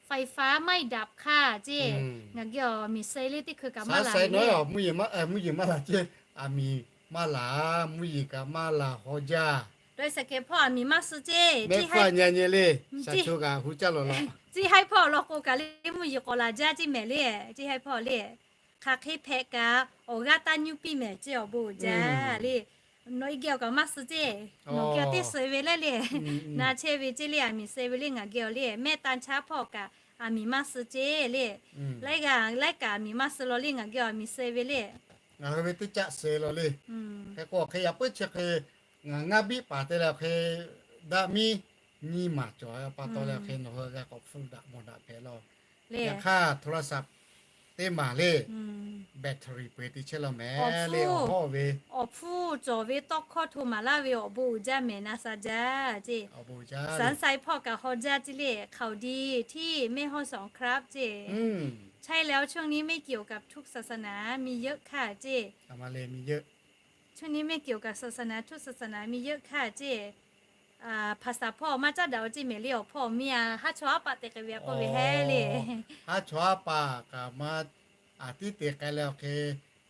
ไฟฟ้าไม่ดับ hk'aˇ ceˇ. Ngaˬ geh awˬ miˬ suh le teˇ hkui kaꞈ maˇ laˬ ve le. Mvuhˇ yeˬ maˇ laˬ ceˇ. Aˬ miˍ maˇ laˬ, mvuhˇ yeˬ kaꞈ maˇ laˬ haw jaˇ. Dawˇ sehˍ kehˬ hpawˇ aˬ miˍ maˇ suh ceˇ. Mehˆ hpfuhˇ nyi nyi le, shaˍ cho kaꞈ hu caˇ lawˬ lawˬ. Ceˇ haiˉ hpawˇ awˬ lawn k'o kaꞈ le mvuhˇ yeˬ k'awꞈ laˬ jaˇ ceˇ mehˍ le. Ceˇ haiˉ hpawˇ le, hk'aˬ hk'e hpehꞈ kaꞈ awˬ g'aˇ taˇ nyuˇ piˇ mehˍ ceˇ. Awˬ bon uiˍ jaˇ le. Nawˬ-e geh awˬ kaꞈ maˇ suh ceˇ. Nawˬ geh awˬ teˇ suh ve le le. Na chehˇ ve ceˇ le, aˬ miˍ suh ve le ngaˬ geh awˬ le. Mehˆ ta chaˇ hpawˇ kaꞈ aˬ miˍ maˇ suh ceˇ le. Laiˉ g'aˇ laiˉ kaꞈ aˬ miˍ maˇ suh law le, ngaˬ geh awˬ miˍ suh ve le. Ngaˬ hui ve teˇ caˆ suh law le. Hk'e k'o hk'e yaꞈ puiˉ chi hk'e ngaˬ ngaˇ biˆ paˍ te leh hk'e daꞈ miˉ nyiˇ maˬ cawˬ pa taw leh hk'e nawˬ hui g'a k'awꞈ hpfuhˇ daꞈ mawˬ daꞈ hpehꞈ law. Yaꞈ hk'aˇ โทรศัพท์ teˇ maˬ le, battery peu-eˬ te chehˇ law mehˍ le. Awˬ hpfuhˇ cawˬ ve tawˇ hkawˇ hto maˍ laˇ ve awˬ bon uiˍ jaˇ mehˍ. Na sa jaˇ ceˇ. สัญไฟ hpawˇ kaꞈ haw jaˇ ceˇ le. ข่าวดีที่แม่ฮ่องสอนครับ ceˇ. ใช่แล้ว ช่วงนี้ไม่เกี่ยวกับทุกศาสนา มีเยอะค่ะ ceˇ. ช่วงนี้ไม่เกี่ยวกับศาสนา ทุกศาสนา มีเยอะค่ะ ceˇ. Hpaˍsaˍ hpawˇ maˇ caˉ daꞈ-o ceˇ mehˍ le. Awˬ hpawˇ miˇ a haˉ chaw haˉ paˍ te k'ai ve a k'oˆ ve heˆ le. Haˉ chaw haˉ paˍ kaꞈ maˇ, aˬ tiˉ te k'ai leh awˬ hk'e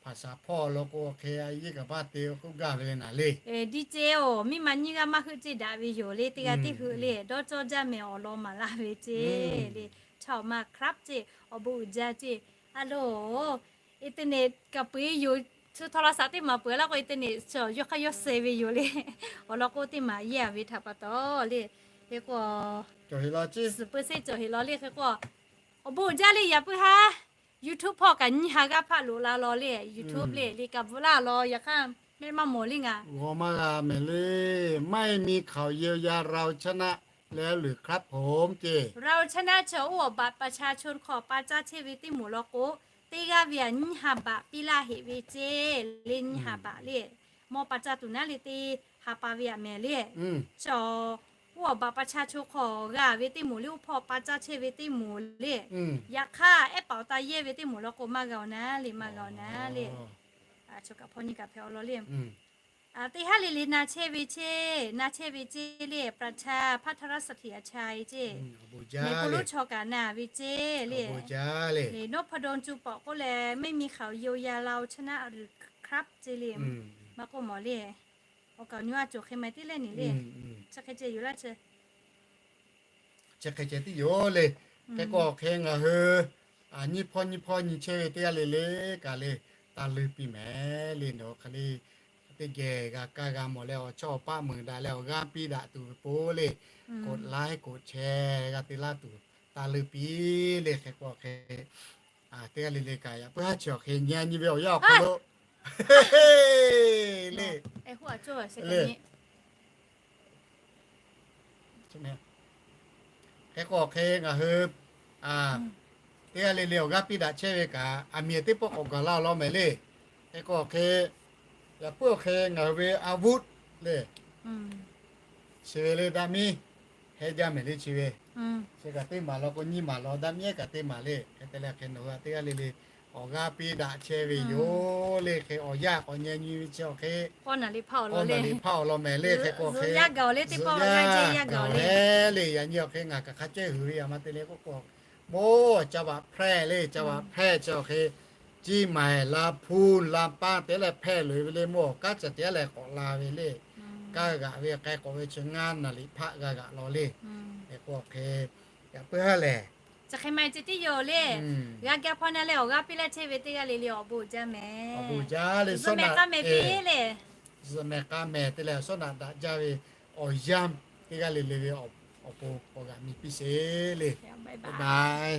hpaˍsaˍ hpawˇ law k'o h'aw hk'e a yeˇ kaꞈ maˇ te k'oˆ gaˇ ve le naˍ le. Di ceˇ-oˬ, miˇ ma nyiˇ g'aˇ maˇ heuˆ ceˇ daꞈ ve yoˬ le. Teˇ g'aˇ tiˉ heuˆ le. Dawˇ cawˇ jaˇ mehˍ awˬ lawn maˍ laˇ ve ceˇ le. Chaw ma ครับ ceˇ, awˬ bon uiˍ jaˇ ceˇ. A loˬ, internet kaꞈ peu-eˬ yoˬ. Chi โทรศัพท์ teˇ maˬ peuˬ laˇ k'o internet chaw yawˇ hk'aˇ yawˇ suh ve yoˬ le. Awˬ lawn k'o teˇ maˬ yeˇ a ve htaꞈ pa taw le. Hk'e k'o, suhˍ peu sehˉ cawˬ heˍ law le. Hk'e k'o, awˬ bon uiˍ jaˇ le. Yaꞈ puiˉ haˉ YouTube hpawˇ kaꞈ nyiˇ ha g'aˇ hpaˆ loꞈ la law le. YouTube le le kaꞈ bvuhꞈ laˇ law. Yaꞈ hk'aˇ mehˆ maˇ mawˬ le ngaˬ. G'aw maˇ g'a mehˍ le. ไม่มีข่าวเยียวยา เราชนะแล้วหรือครับผม ceˇ. เราชนะ chaw oˇ awˬ บัตรประชาชน hk'aw pa caˇ chehˇ ve teˇ moˍ law k'o, teˇ g'aˇ ve aꞈ nyiˇ ha baꞈ piˇ laˇ heꞈ ve ceˇ le. Nyiˇ ha baꞈ le. Mawˇ pa caˇ tuˬ naˉ le teˇ ha pa ve aꞈ mehˍ le. Chaw oˇ awˬ บัตรประชาชน hk'aw g'a ve teˇ moˍ le, oˇ hpawˇ pa caˇ chehˇ ve teˇ moˍ le. Yaꞈ hk'aˇ ehˉ paˍ awˬ ta yehˇ ve teˇ moˍ law k'o maˇ g'a-oˬ naˉ le, maˇ g'a-oˬ naˉ le. Chaw kaꞈ hpawˇ nyi kaꞈ hpehꞈ awˬ lawn le. Teˇ haˉ le le na chehˇ ve ceˇ, na chehˇ ve ceˇ le. ประชาพัฒนสถิตย์อาชัย ceˇ. Mehˍ k'o lonˉ chaw kaꞈ na ve ceˇ le. Nawˉ hpa daw cu pawꞈ k'oˆ leh ไม่มีข่าวเยียวยา เราชนะหรือครับ ceˇ le. Maˇ k'oˆ mawˬ le. Awˬ kaˍ awˬ nyi a cawˬ hk'e ma tiˉ leh ni le. Chi hk'e ceh yoˬ laˇ chi. Chi hk'e ceh tiˉ yoˬ le. Hk'e k'o hk'e ngaˬ hui nyiˇ hpawˇ nyiˇ hpawˇ nyi chehˇ ve teˇ g'aˇ le le kaꞈ le, taˇ leuˇ piˇ mehˍ le. Nawˬ hk'aˬ le teˇ geh g'a kaˇ g'a mawˬ leh awˬ chawˇ awˬ paˆ meuˬ daꞈ leh awˬ g'aˇ piˇ daꞈ tuˬ ve po le, กดไลค์ กดแชร์ g'a te laˇ tuˬ taˇ leuˇ piˇ le. Hk'e k'o hk'e teˇ g'aˇ le le kaꞈ yaꞈ puiˉ haˉ chi awˬ hk'e nyi nyi ve awˬ yanˇ awˬ hk'aw lo le. Hk'e k'o hk'e ngaˬ hui teˇ g'aˇ le le awˬ g'aˇ piˇ daꞈ chehˇ ve kaꞈ aˬ miˍ teˇ pawˆ k'awꞈ gaˬ la law mehˍ le. Hk'e k'o hk'e yaꞈ puiˉ awˬ hk'e ngaˬ hui ve อาวุธ le, chi ve le daꞈ miˉ heh jaˇ mehˍ le chi ve. Chi kaꞈ teˇ maˬ law k'o nyiˇ maˬ law daꞈ miˉ ehˉ kaꞈ teˇ maˬ le. Hk'e te leh hk'e nawˬ hui teˇ g'aˇ le le awˬ g'aˇ piˇ daꞈ chehˇ ve yoˬ le. Hk'e awˬ yanˇ k'awꞈ nyi nyi ve chi awˬ hk'e k'awˇ naˍ riˍ hpaˇ awˬ lawn mehˍ le. Hk'e k'o hk'e zuhꞈ yaˇ gaˬ le teˇ pawˆ gaˇ jehˇ yaˇ gaˬ le. Le yaꞈ nyi awˬ hk'e ngaˬ kaꞈ hk'a cehˇ huiˍ ve yaꞈ ma te le k'oˆ k'o, bon ca baꞈ hpehˇ le, ca baꞈ hpehˇ chi awˬ hk'e Ciˇ maiˍ, Laˇ hpuˇ, Laˇ paˇ te leh hpehˇ loꞈ-e ve le. Mvuhˇ awˬ kanˉ ca te leh k'awꞈ la ve le. Kaˇ g'aꞈ ve k'ai k'awꞈ ve chi ngaˇ naˍ riˍ hpaˆ g'a g'aꞈ law le. Hk'e k'o hk'e yaꞈ puiˉ haˉ lehˬ, chi hk'e ma ceh tiˉ yoˬ le. G'a gaˇ hpawˇ na leh awˬ g'aˇ piˇ leh chehˇ ve teˇ g'aˇ le le awˬ bon jaˇ mehˍ. Awˬ bon jaˇ le. Suhˉ naꞈ k'aˇ mehˍ piˇ le. Suhˉ naꞈ k'aˇ mehˍ te leh suhˉ naꞈ daꞈ jaˇ ve awˬ yanˇ teˇ g'aˇ le le ve awˬ pon k'awꞈ g'aꞈ mi piˇ sheˍ le. Bye bye.